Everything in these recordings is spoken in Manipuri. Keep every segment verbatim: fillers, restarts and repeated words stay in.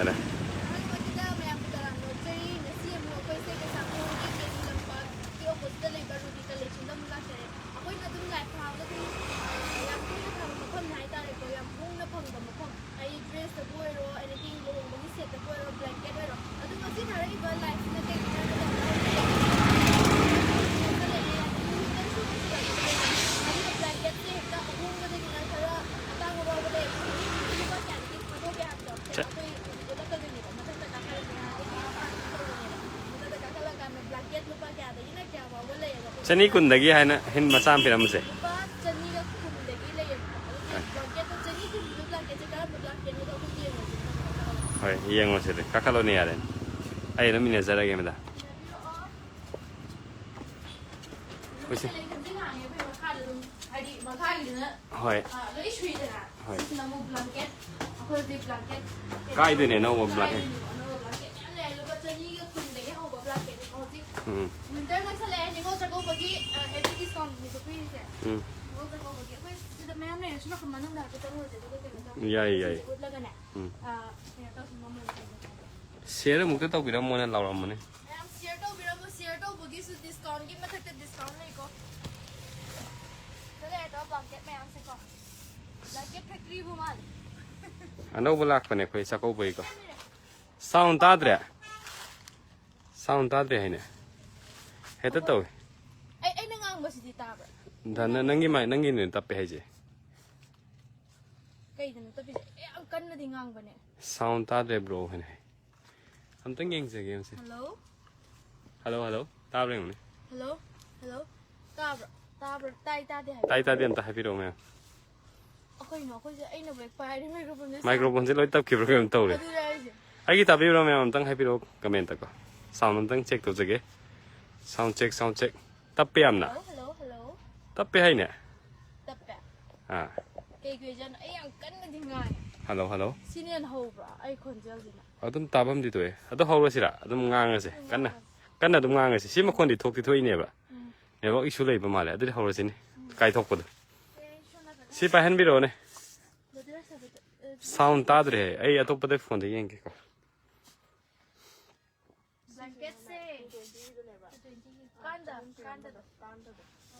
ꯑꯍꯥꯟꯕꯗ ꯃꯌꯥꯝꯕꯨ ꯇꯔꯥꯝꯅ ꯑꯣꯛꯆꯔꯤ꯫ ꯉꯁꯤ ꯑꯃꯨꯛ ꯑꯩꯈꯣꯏꯁꯦ ꯀꯩꯁꯥꯝꯊꯣꯡꯒꯤ ꯀꯦ ꯕꯤ ꯂꯝꯄꯥꯛꯀꯤ ꯑꯣꯄꯣꯖꯤꯠꯇ ꯂꯩꯕ ꯔꯨꯕꯤ ꯀꯂꯦꯛꯁꯟꯗ ꯑꯃꯨꯛ ꯂꯥꯛꯆꯔꯦ꯫ ꯑꯩꯈꯣꯏꯅ ꯑꯗꯨꯝ ꯂꯥꯏ ꯊꯥꯕꯗ ꯑꯗꯨꯝ, ꯑ, ꯌꯥꯝ ꯇꯣꯏꯅ ꯊꯥꯕ ꯃꯐꯝꯅꯤ ꯍꯥꯏꯇꯥꯔꯦꯀꯣ, ꯌꯥꯝ ꯍꯣꯡꯅ ꯐꯪꯕ ꯃꯐꯝ꯫ ꯑꯩ ꯗ꯭ꯔꯦꯁꯇꯕꯨ ꯑꯣꯏꯔꯣ, ꯑꯦꯅꯤꯊꯤꯡ, ꯂꯨꯍꯣꯡꯕꯒꯤ ꯁꯦꯠꯇꯕꯨ ꯑꯣꯏꯔꯣ, ꯕ꯭ꯂꯦꯡꯀꯦꯠ ꯑꯣꯏꯔꯣ, ꯑꯗꯨ ꯉꯁꯤ ꯊꯥꯔꯛꯏꯕ ꯂꯥꯏꯁꯤꯅ ꯀꯩꯒꯤꯅꯣ ꯍꯥꯏꯕꯗ, ꯑꯗꯨꯒ ꯕ꯭ꯂꯦꯡꯀꯦꯠꯁꯦ ꯍꯦꯛꯇ ꯑꯍꯣꯡꯕꯗꯒꯤꯅ ꯈꯔ ꯑꯇꯥꯡꯕ ꯐꯥꯎꯕ ꯂꯩ꯫ ꯂꯨꯄꯥ ꯀꯌꯥꯗꯒꯤ ꯊꯥꯗꯣꯛꯀꯦ ꯍꯥꯏꯕꯗꯣ ꯁꯦ ꯑꯩꯈꯣꯏ ꯎꯠꯂꯛꯀꯗꯣꯏꯅꯦꯕ꯫ ꯃꯊꯛꯇ ꯀꯥꯈꯠꯂꯒ ꯃꯊꯛꯇ ꯀꯥꯈꯠꯂꯀꯥꯟꯗ ꯕ꯭ꯂꯦꯡꯀꯦꯠ ꯂꯨꯄꯥ ꯀꯌꯥꯗꯒꯤꯅ ꯀꯌꯥ ꯐꯥꯎꯕ ꯂꯩꯌꯦꯕ꯫ ꯆꯅꯤ ꯀꯨꯟꯗꯒꯤ ꯍꯥꯏꯅ ꯍꯦꯟ ꯃꯆꯥ ꯑꯃ ꯄꯤꯔꯝꯕꯁꯦ꯫ ꯂꯨꯄꯥ ꯆꯅꯤꯒ ꯀꯨꯟꯗꯒꯤ ꯂꯩꯌꯦꯕꯀꯣ꯫ ꯑꯗꯨꯗꯤ ꯕ꯭ꯂꯦꯡꯀꯦꯠꯇꯣ ꯆꯅꯤ ꯀꯨꯟ ꯄꯤꯕ ꯕ꯭ꯂꯦꯡꯀꯦꯠꯁꯦ ꯀꯔꯝꯕ ꯕ꯭ꯂꯦꯡꯀꯦꯠꯅꯣꯗꯣ ꯑꯩꯈꯣꯏ ꯌꯦꯡꯉꯁꯦ꯫ ꯍꯣꯏ, ꯌꯦꯡꯉꯣꯁꯤꯗꯤ꯫ ꯀꯥꯈꯠꯂꯣꯅꯦ, ꯌꯥꯔꯦ꯫ ꯑꯩ ꯑꯗꯨꯝ ꯏꯟꯅꯖꯔꯒꯦ, ꯃꯦꯗꯥꯝ꯫ ꯍꯣꯏꯁꯦ꯫ ꯍꯣꯏ꯫ ꯍꯣꯏ꯫ ꯀꯥꯏꯗꯣꯏꯅꯦ ꯑꯅꯧꯕ ꯕ꯭ꯂꯦꯡꯀꯦꯠ? ꯎꯝ꯫ ꯋꯤꯟꯇꯔ ꯅꯛꯁꯜꯂꯛꯑꯦ, ꯅꯤꯉꯣꯜ ꯆꯥꯛꯀꯧꯕꯒꯤ, ꯑ, heavy discount ꯅꯤꯀꯣ ꯄꯤꯔꯤꯁꯦ꯫ ꯎꯝ꯫ ꯅꯤꯉꯣꯜ ꯆꯥꯛꯀꯧꯕꯒꯤ ꯑꯩꯈꯣꯏ ꯁꯤꯗ ꯃꯌꯥꯝ ꯂꯩꯔꯦ꯫ ꯁꯤ ꯃꯈꯜ ꯃꯅꯨꯡꯗ ꯍꯥꯏꯐꯦꯠ ꯆꯪꯉꯨꯔꯁꯦ, ꯑꯗꯨꯒ ꯀꯩꯅꯣ ꯇꯧꯔꯁꯦ꯫ ꯌꯥꯏꯌꯦ, ꯌꯥꯏꯌꯦ꯫ ꯁꯤꯁꯦ ꯎꯠꯂꯒꯅꯦ꯫ ꯎꯝ꯫ ꯑ, ꯀꯩꯅꯣ ꯇꯧꯁꯤ, ꯃꯃꯜ ꯀꯩꯅꯣ ꯇꯧꯁꯤ꯫ Share ꯑꯃꯨꯛꯇ ꯇꯧꯕꯤꯔꯝꯃꯣꯅ ꯂꯥꯎꯔꯝꯕꯅꯦ꯫ ꯃꯌꯥꯝ share ꯇꯧꯕꯤꯔꯝꯃꯣ, share ꯇꯧꯕꯒꯤꯁꯨ discountꯀꯤ ꯃꯊꯛꯇ discount ꯂꯩꯀꯣ꯫ ꯁꯤꯗ ꯂꯩꯔꯦ ꯇꯧ blanket ꯃꯌꯥꯝꯁꯦꯀꯣ꯫ Blanket factoryꯕꯨ ꯃꯥꯜꯂꯦ꯫ ꯑꯅꯧꯕ ꯂꯥꯛꯄꯅꯦ ꯑꯩꯈꯣꯏ ꯆꯥꯛꯀꯧꯕꯒꯤꯀꯣ꯫ Sound ꯇꯥꯗ꯭ꯔꯦ? Sound ꯇꯥꯗ꯭ꯔꯦ ꯍꯥꯏꯅꯦ꯫ ꯍꯦꯛꯇ ꯇꯧꯋꯦ꯫ ꯑꯩ, ꯑꯩꯅ ꯉꯥꯡꯕꯁꯤꯗꯤ ꯇꯥꯕ꯭ꯔꯥ? ꯅ-, ꯅ-, ꯅꯪꯒꯤ ꯃꯥꯏ-, ꯅꯪꯒꯤꯅꯦ ꯇꯞꯄꯦ ꯍꯥꯏꯁꯦ꯫ ꯀꯩꯗꯅꯣ ꯇꯞꯄꯤꯁꯦ? ꯑꯦ, ꯌꯥꯝ ꯀꯟꯅꯗꯤ ꯉꯥꯡꯕꯅꯦ꯫ Sound ꯇꯥꯗ꯭ꯔꯦ, bro, ꯍꯥꯏꯅ ꯍꯥꯏ꯫ ꯑꯝꯇꯪ ꯌꯦꯡꯖꯒꯦ ꯌꯦꯡꯁꯦ꯫ Hello? Hello, hello. ꯇꯥꯕ꯭ꯔꯥ ꯌꯦꯡꯉꯨꯅꯦ꯫ Hello? Hello? ꯇꯥꯕ꯭ꯔꯥ? ꯇꯥꯕ꯭ꯔꯥ? ꯇꯥꯏ ꯇꯥꯗꯦ ꯍꯥꯏꯕ꯫ ꯇꯥꯏ ꯇꯥꯗꯦ ꯑꯝꯇ ꯍꯥꯏꯕꯤꯔꯛꯑꯣ, ꯃꯌꯥꯝ꯫ ꯑꯩꯈꯣꯏꯅꯣ, ꯑꯩꯈꯣꯏꯁꯦ ꯑꯩꯅꯕꯨ ꯍꯦꯛ ꯄꯥꯏꯔꯗꯤ microphoneꯁꯦ ꯃꯥꯏꯀ꯭ꯔꯣꯐꯣꯟꯁꯦ ꯂꯣꯏ ꯇꯞꯈꯤꯕ꯭ꯔꯥ ꯀꯩꯅꯣꯝ ꯇꯧꯔꯦ꯫ ꯑꯗꯨꯅꯦ ꯍꯥꯏꯁꯦ꯫ ꯑꯩꯒꯤ ꯇꯥꯕꯤꯕ꯭ꯔꯥ ꯃꯌꯥꯝ? ꯑꯝꯇꯪ ꯍꯥꯏꯕꯤꯔꯛꯑꯣ commentꯇꯀꯣ꯫ Sound ꯑꯝꯇꯪ check ꯇꯧꯖꯒꯦ꯫ Sound check, sound check. ꯇꯞꯄꯦ ꯌꯥꯝꯅ꯫ Hello, hello, hello. ꯇꯞꯄꯦ ꯍꯥꯏꯅꯦ? ꯇꯞꯄꯦ? ꯑꯥ꯫ ꯀꯩꯒꯤ ꯑꯣꯏꯖꯥꯠꯅꯣ? ꯑꯩ ꯌꯥꯝ ꯀꯟꯅꯗꯤ ꯉꯥꯡꯉꯦ꯫ Hello, hello. ꯁꯤꯅ ꯍꯦꯟꯅ ꯍꯧꯕ꯭ꯔꯥ ꯑꯩ ꯈꯣꯟꯖꯦꯜꯁꯤꯅ? ꯑꯗꯨꯝ ꯇꯥꯐꯝꯗꯤ ꯊꯣꯛꯑꯦ꯫ ꯑꯗꯣ ꯍꯧꯔꯁꯤꯔꯥ? ꯑꯗꯨꯝ ꯉꯥꯡꯉꯁꯦ꯫ ꯑꯗꯨꯝ ꯀꯟꯅ, ꯉꯥꯡꯉꯁꯦ꯫ ꯀꯟꯅ ꯑꯗꯨꯝ ꯉꯥꯡꯉꯁꯦ꯫ ꯁꯤ ꯃꯈꯣꯟꯗꯤ ꯊꯣꯛꯇꯤ ꯊꯣꯛꯏꯅꯦꯕ꯫ ꯎꯝ꯫ Network issue ꯂꯩꯕ ꯃꯥꯜꯂꯦ꯫ ꯑꯗꯨꯗꯤ ꯍꯧꯔꯁꯤꯅꯦ꯫ ꯎꯝ꯫ ꯀꯥꯏꯊꯣꯛꯄꯗꯣ꯫ ꯑꯦ, ꯁꯣꯝ ꯅꯥꯀꯟꯗ꯫ ꯁꯤ ꯄꯥꯏꯍꯟꯕꯤꯔꯛꯑꯣꯅꯦ꯫ ꯕ꯭ꯔꯗꯔ ꯁꯥꯕꯗ, ꯑ, ꯁꯥꯎꯟ ꯇꯥꯗ꯭ꯔꯦ꯫ ꯑꯩ ꯑꯇꯣꯞꯄꯗꯩ ꯐꯣꯟꯗ ꯌꯦꯡꯒꯦꯀꯣ꯫ ꯕ꯭ꯂꯥꯡꯀꯦꯠꯁꯦ ꯀꯥꯟꯗ ꯀꯥꯟꯗꯗꯣ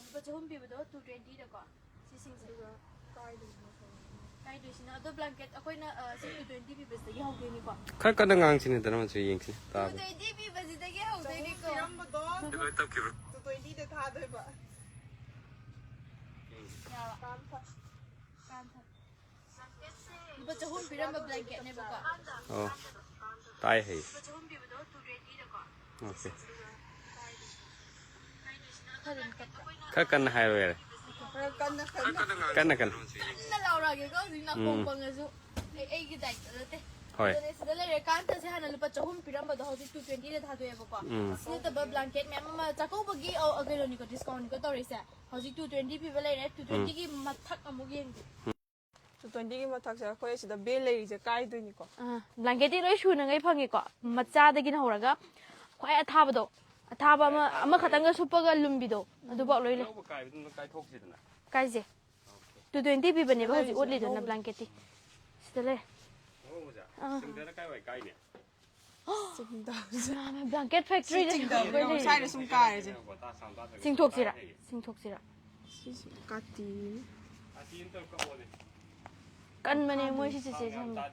ꯂꯨꯄꯥ ꯆꯍꯨꯝ ꯄꯤꯕꯗꯣ ꯇꯨ ꯇ꯭ꯋꯦꯟꯇꯤꯗꯀꯣ꯫ ꯁꯤꯁꯤꯡꯁꯦ ꯀꯥꯏꯗꯣꯏꯁꯤꯅ ꯑꯗꯣ ꯕ꯭ꯂꯥꯡꯀꯦꯠ ꯑꯩꯈꯣꯏꯅ ꯁꯤ ꯇꯨ ꯇ꯭ꯋꯦꯟꯇꯤ ꯄꯤꯕꯁꯤꯗꯒꯤ ꯍꯧꯗꯣꯏꯅꯤꯀꯣ꯫ ꯈꯔ ꯀꯟꯅ ꯉꯥꯡꯁꯤꯅꯦ ꯗꯅꯃꯁꯨ ꯌꯦꯡꯁꯤꯅꯦ ꯇꯥꯕ꯫ ꯇ꯭ꯋꯦꯟꯇꯤ ꯄꯤꯕꯁꯤꯗꯒꯤ ꯍꯧꯗꯣꯏꯅꯤꯀꯣ꯫ ꯄꯤꯔꯝꯕꯗꯣ ꯂꯣꯏ ꯇꯞꯈꯤꯕ꯭ꯔꯣ? ꯇꯨ ꯇ꯭ꯋꯦꯟꯇꯤꯗ ꯊꯥꯗꯣꯏꯕ꯫ ꯌꯥꯔꯣ? ꯀꯥꯟꯊ꯫ ꯀꯥꯟꯊ꯫ ꯂꯨꯄꯥ ꯆꯍꯨꯝ ꯄꯤꯔꯝꯕ ꯕ꯭ꯂꯥꯡꯀꯦꯠꯅꯦꯕꯀꯣ꯫ ꯑꯣ꯫ ꯇꯥꯏ ꯍꯩ꯫ ꯂꯨꯄꯥ ꯆꯍꯨꯝ ꯄꯤꯕꯗꯣ ꯇꯨ ꯇ꯭ꯋꯦꯟꯇꯤꯗꯀꯣ꯫ ꯑꯣꯀꯦ꯫ ꯈꯔ ꯑꯗꯨꯝ ꯀꯞꯄ꯭ꯔꯥ? ꯈꯔ ꯀꯟꯅ ꯍꯥꯏꯔꯣ ꯌꯥꯔꯦ꯫ ꯈꯔ ꯀꯟꯅ ꯀꯟꯅ꯫ ꯀꯟꯅ ꯀꯟꯅ꯫ ꯀꯟꯅ ꯂꯥꯎꯔꯛꯑꯒꯦꯀꯣ ꯍꯧꯖꯤꯛ ꯅꯥꯀꯣꯡ ꯎꯝ꯫ ꯄꯪꯉꯁꯨ꯫ ꯑꯩ ꯑꯩꯒꯤ ꯗꯥꯏꯇ ꯅꯠꯇꯦ꯫ ꯍꯣꯏ꯫ ꯑꯗꯨꯅꯦ ꯁꯤꯗ ꯂꯩꯔꯦ ꯀꯥꯟꯊꯁꯦ ꯍꯥꯟꯅ ꯂꯨꯄꯥ ꯆꯍꯨꯝ ꯄꯤꯔꯝꯕꯗꯣ ꯍꯧꯖꯤꯛ ꯇꯨ ꯇ꯭ꯋꯦꯟꯇꯤꯗ ꯊꯥꯗꯣꯛꯑꯦꯕꯀꯣ꯫ ꯎꯝ꯫ ꯁꯤ ꯅꯠꯇꯕ ꯕ꯭ꯂꯥꯡꯀꯦꯠ ꯃꯌꯥꯝ ꯑꯃ ꯆꯥꯛꯀꯧꯕꯒꯤ ꯑ, ꯑ, ꯀꯩꯅꯣꯅꯤꯀꯣ ꯗꯤꯁꯀꯥꯎꯟꯅꯤꯀꯣ ꯇꯧꯔꯤꯁꯦ꯫ ꯍꯧꯖꯤꯛ ꯇꯨ ꯇ꯭ꯋꯦꯟꯇꯤ ꯄꯤꯕ ꯂꯩꯔꯦ ꯇꯨ ꯇ꯭ꯋꯦꯟꯇꯤꯒꯤ ꯃꯊꯛ ꯑꯃꯨꯛ ꯌꯦꯡꯒꯦ꯫ ꯇꯨ ꯇ꯭ꯋꯦꯟꯇꯤꯒꯤ ꯃꯊꯛꯁꯦ ꯑꯩꯈꯣꯏ ꯁꯤꯗ ꯕꯦꯜ ꯂꯩꯔꯤꯁꯦ ꯀꯥꯏꯗꯣꯏꯅꯤꯀꯣ꯫ ꯑꯥ, ꯕ꯭ꯂꯥꯡꯀꯦꯠꯇꯤ ꯂꯣꯏ ꯁꯨꯅꯉꯩ ꯐꯪꯉꯦꯀꯣ꯫ ꯃꯆꯥꯗꯒꯤꯅ ꯍꯧꯔꯒ ꯈ꯭ꯋꯥꯏ ꯑꯊꯥꯕꯗꯣ, ꯑꯊꯥꯕ ꯑꯃ, ꯑꯃꯈꯛꯇꯪꯒ ꯁꯨꯞꯄꯒ ꯂꯨꯝꯕꯤꯗꯣ, ꯑꯗꯨꯐꯥꯎ ꯂꯣꯏ ꯂꯩ꯫ ꯑꯅꯧꯕ ꯀꯥꯏꯕꯗꯨꯅ ꯀꯥꯏꯊꯣꯛꯁꯤꯗꯅ꯫ ꯀꯥꯏꯁꯦ? ꯇꯨ ꯇ꯭ꯋꯦꯟꯇꯤ ꯄꯤꯕꯅꯦꯕ ꯍꯧꯖꯤꯛ ꯂꯩꯔꯤꯁꯦ ꯎꯠꯂꯤꯗꯨꯅ ꯑꯅꯧꯕꯁꯦ꯫ ꯕ꯭ꯂꯥꯡꯀꯦꯠꯇꯤ꯫ ꯁꯤꯗ ꯂꯩ꯫ ꯑꯉꯧꯕꯁꯦ? ꯑꯥ꯫ ꯁꯤꯡꯗꯅ ꯀꯥꯏ ꯋꯥꯏ ꯀꯥꯏꯅꯦ? ꯆꯤꯡꯗꯕꯁꯦ꯫ ꯃꯥꯅꯦ, ꯕ꯭ꯂꯥꯡꯀꯦꯠ ꯁꯤ ꯐꯦꯛꯇꯔꯤꯗ ꯆꯤꯡꯗꯕꯅꯦ, ꯂꯣꯏ ꯂꯩ꯫ ꯁ꯭ꯋꯥꯏꯗ ꯁꯨꯝ ꯀꯥꯔꯁꯦ꯫ ꯆꯤꯡꯊꯣꯛꯁꯤꯔꯥ? ꯆꯤꯡꯊꯣꯛꯁꯤꯔꯥ? ꯁꯤꯁꯨ ꯀꯥꯇꯤ꯫ ꯀꯟꯕꯅꯦ ꯃꯣꯏ ꯁꯤ ꯆꯤꯆꯦꯁꯦ ꯈꯪꯕ꯭ꯔꯥ?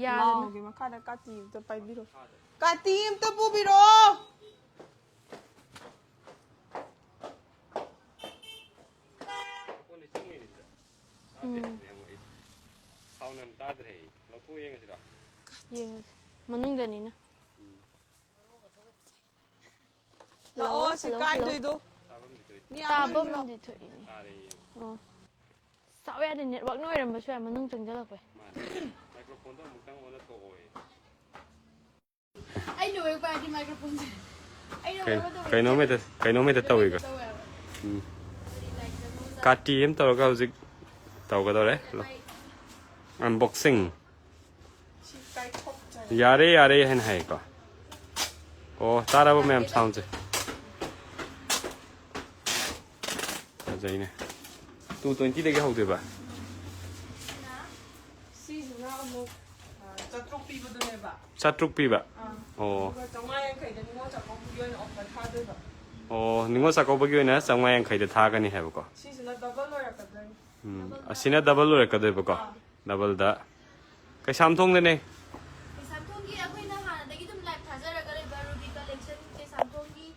ꯌꯥꯗꯅ꯫ ꯂꯥꯎꯒꯤ ꯃꯈꯥꯗ ꯀꯥꯇꯤ ꯑꯝꯇ ꯄꯥꯏꯕꯤꯔꯣ꯫ ꯀꯥꯇꯤ ꯑꯝꯇ ꯄꯨꯕꯤꯔꯣ꯫ ꯎꯝ꯫ ꯁꯥꯎꯟ ꯌꯥꯝ ꯇꯥꯗ꯭ꯔꯦ꯫ ꯂꯧꯊꯣꯛ ꯌꯦꯡꯉꯁꯤꯔꯣ? ꯌꯦꯡꯉꯁꯤ꯫ ꯃꯅꯨꯡꯗꯅꯤꯅ꯫ ꯎꯝ꯫ ꯂꯥꯛꯑꯣ, ꯁꯤ ꯍꯜꯂꯣ, ꯍꯜꯂꯣ꯫ ꯀꯥꯏꯗꯣꯏꯗꯣ? ꯃꯤ ꯑꯃ ꯇꯥꯕꯝꯗꯤ ꯊꯣꯛꯏꯅꯦ꯫ ꯇꯥꯔꯦ, ꯌꯦꯡꯉꯣ꯫ ꯑꯣ꯫ ꯁꯥꯎ ꯌꯥꯗꯦ, ꯅꯦꯠꯋꯥꯛꯅ ꯑꯣꯏꯔꯝꯕꯁꯨ ꯌꯥꯏ, ꯃꯅꯨꯡ ꯆꯪꯁꯤꯜꯂꯛꯄꯩ꯫ ꯃꯥꯅꯦ꯫ ꯃꯥꯏꯀ꯭ꯔꯣꯐꯣꯟꯗꯣ ꯑꯃꯨꯛꯇꯪ ꯑꯣꯟꯅ ꯊꯣꯛꯑꯣꯌꯦ꯫ ꯑꯩ ꯂꯣꯏꯕ ꯄꯥꯏꯔꯗꯤ ꯃꯥꯏꯀ꯭ꯔꯣꯐꯣꯟꯁꯦ꯫ ꯑꯩꯅ ꯀꯩ-, ꯑꯣꯟꯅ ꯊꯣꯛꯑꯣꯏ꯫ ꯀꯩꯅꯣꯝ ꯍꯦꯛꯇ, ꯀꯩꯅꯣꯝ ꯍꯦꯛꯇ ꯇꯧꯋꯤꯀꯣ꯫ ꯇꯧꯋꯦ ꯍꯥꯏꯕ꯫ ꯎꯝ꯫ ꯀꯥꯇꯤ ꯑꯃ ꯇꯧꯔꯒ ꯍꯧꯖꯤꯛ ꯇꯧꯒꯗꯧꯔꯦ꯫ ꯑꯟꯕꯣꯛꯁꯤꯡ꯫ ꯁꯤ ꯀꯥꯏꯊꯣꯛꯆꯔꯦ꯫ ꯌꯥꯔꯦ, ꯌꯥꯔꯦ ꯍꯥꯏꯅ ꯍꯥꯏꯌꯦꯀꯣ꯫ ꯑꯣ, ꯇꯥꯔꯕ ꯃꯌꯥꯝ ꯁꯥꯎꯟꯁꯦ? ꯐꯖꯩꯅꯦ꯫ ꯇꯨ ꯇ꯭ꯋꯦꯟꯇꯤꯗꯒꯤ ꯍꯧꯗꯣꯏꯕ? ꯁꯤꯁꯤꯅ ꯄꯤꯕꯗꯨꯅꯦꯕ꯫ ꯆꯥꯇ꯭ꯔꯨꯛ ꯄꯤꯕ? ꯑꯥ꯫ ꯑꯣ꯫ ꯑꯗꯨꯒ ꯆꯥꯝꯃꯉꯥ ꯌꯥꯡꯈꯩꯗ ꯅꯤꯉꯣꯜ ꯆꯥꯛꯀꯧꯕꯒꯤ ꯑꯣꯏꯅ ꯑꯣꯐꯔ ꯊꯥꯗꯣꯏꯕ꯫ ꯑꯣ, ꯅꯤꯉꯣꯜ ꯆꯥꯛꯀꯧꯕꯒꯤ ꯑꯣꯏꯅ ꯆꯥꯝꯃꯉꯥ ꯌꯥꯡꯈꯩꯗ ꯊꯥꯒꯅꯤ ꯍꯥꯏꯕꯀꯣ? ꯁꯤꯁꯤꯅ ꯗꯕꯜ ꯑꯣꯏꯔꯛꯀꯗꯣꯏꯅꯤ꯫ ꯎꯝ, ꯑꯁꯤꯅ ꯗꯕꯜ ꯑꯣꯏꯔꯛꯀꯗꯣꯏꯕꯀꯣ? ꯑꯥ꯫ ꯗꯕꯜꯗ꯫ ꯀꯩꯁꯥꯝꯊꯣꯡꯗꯅꯦ꯫ ꯀꯩꯁꯥꯝꯊꯣꯡꯒꯤ ꯑꯩꯈꯣꯏꯅ ꯍꯥꯟꯅꯗꯒꯤ ꯑꯗꯨꯝ ꯂꯥꯏꯚ ꯊꯥꯖꯔꯒ ꯂꯩꯕ ꯔꯨꯕꯤ ꯀꯂꯦꯛꯁꯟ ꯀꯩꯁꯥꯝꯊꯣꯡꯒꯤ,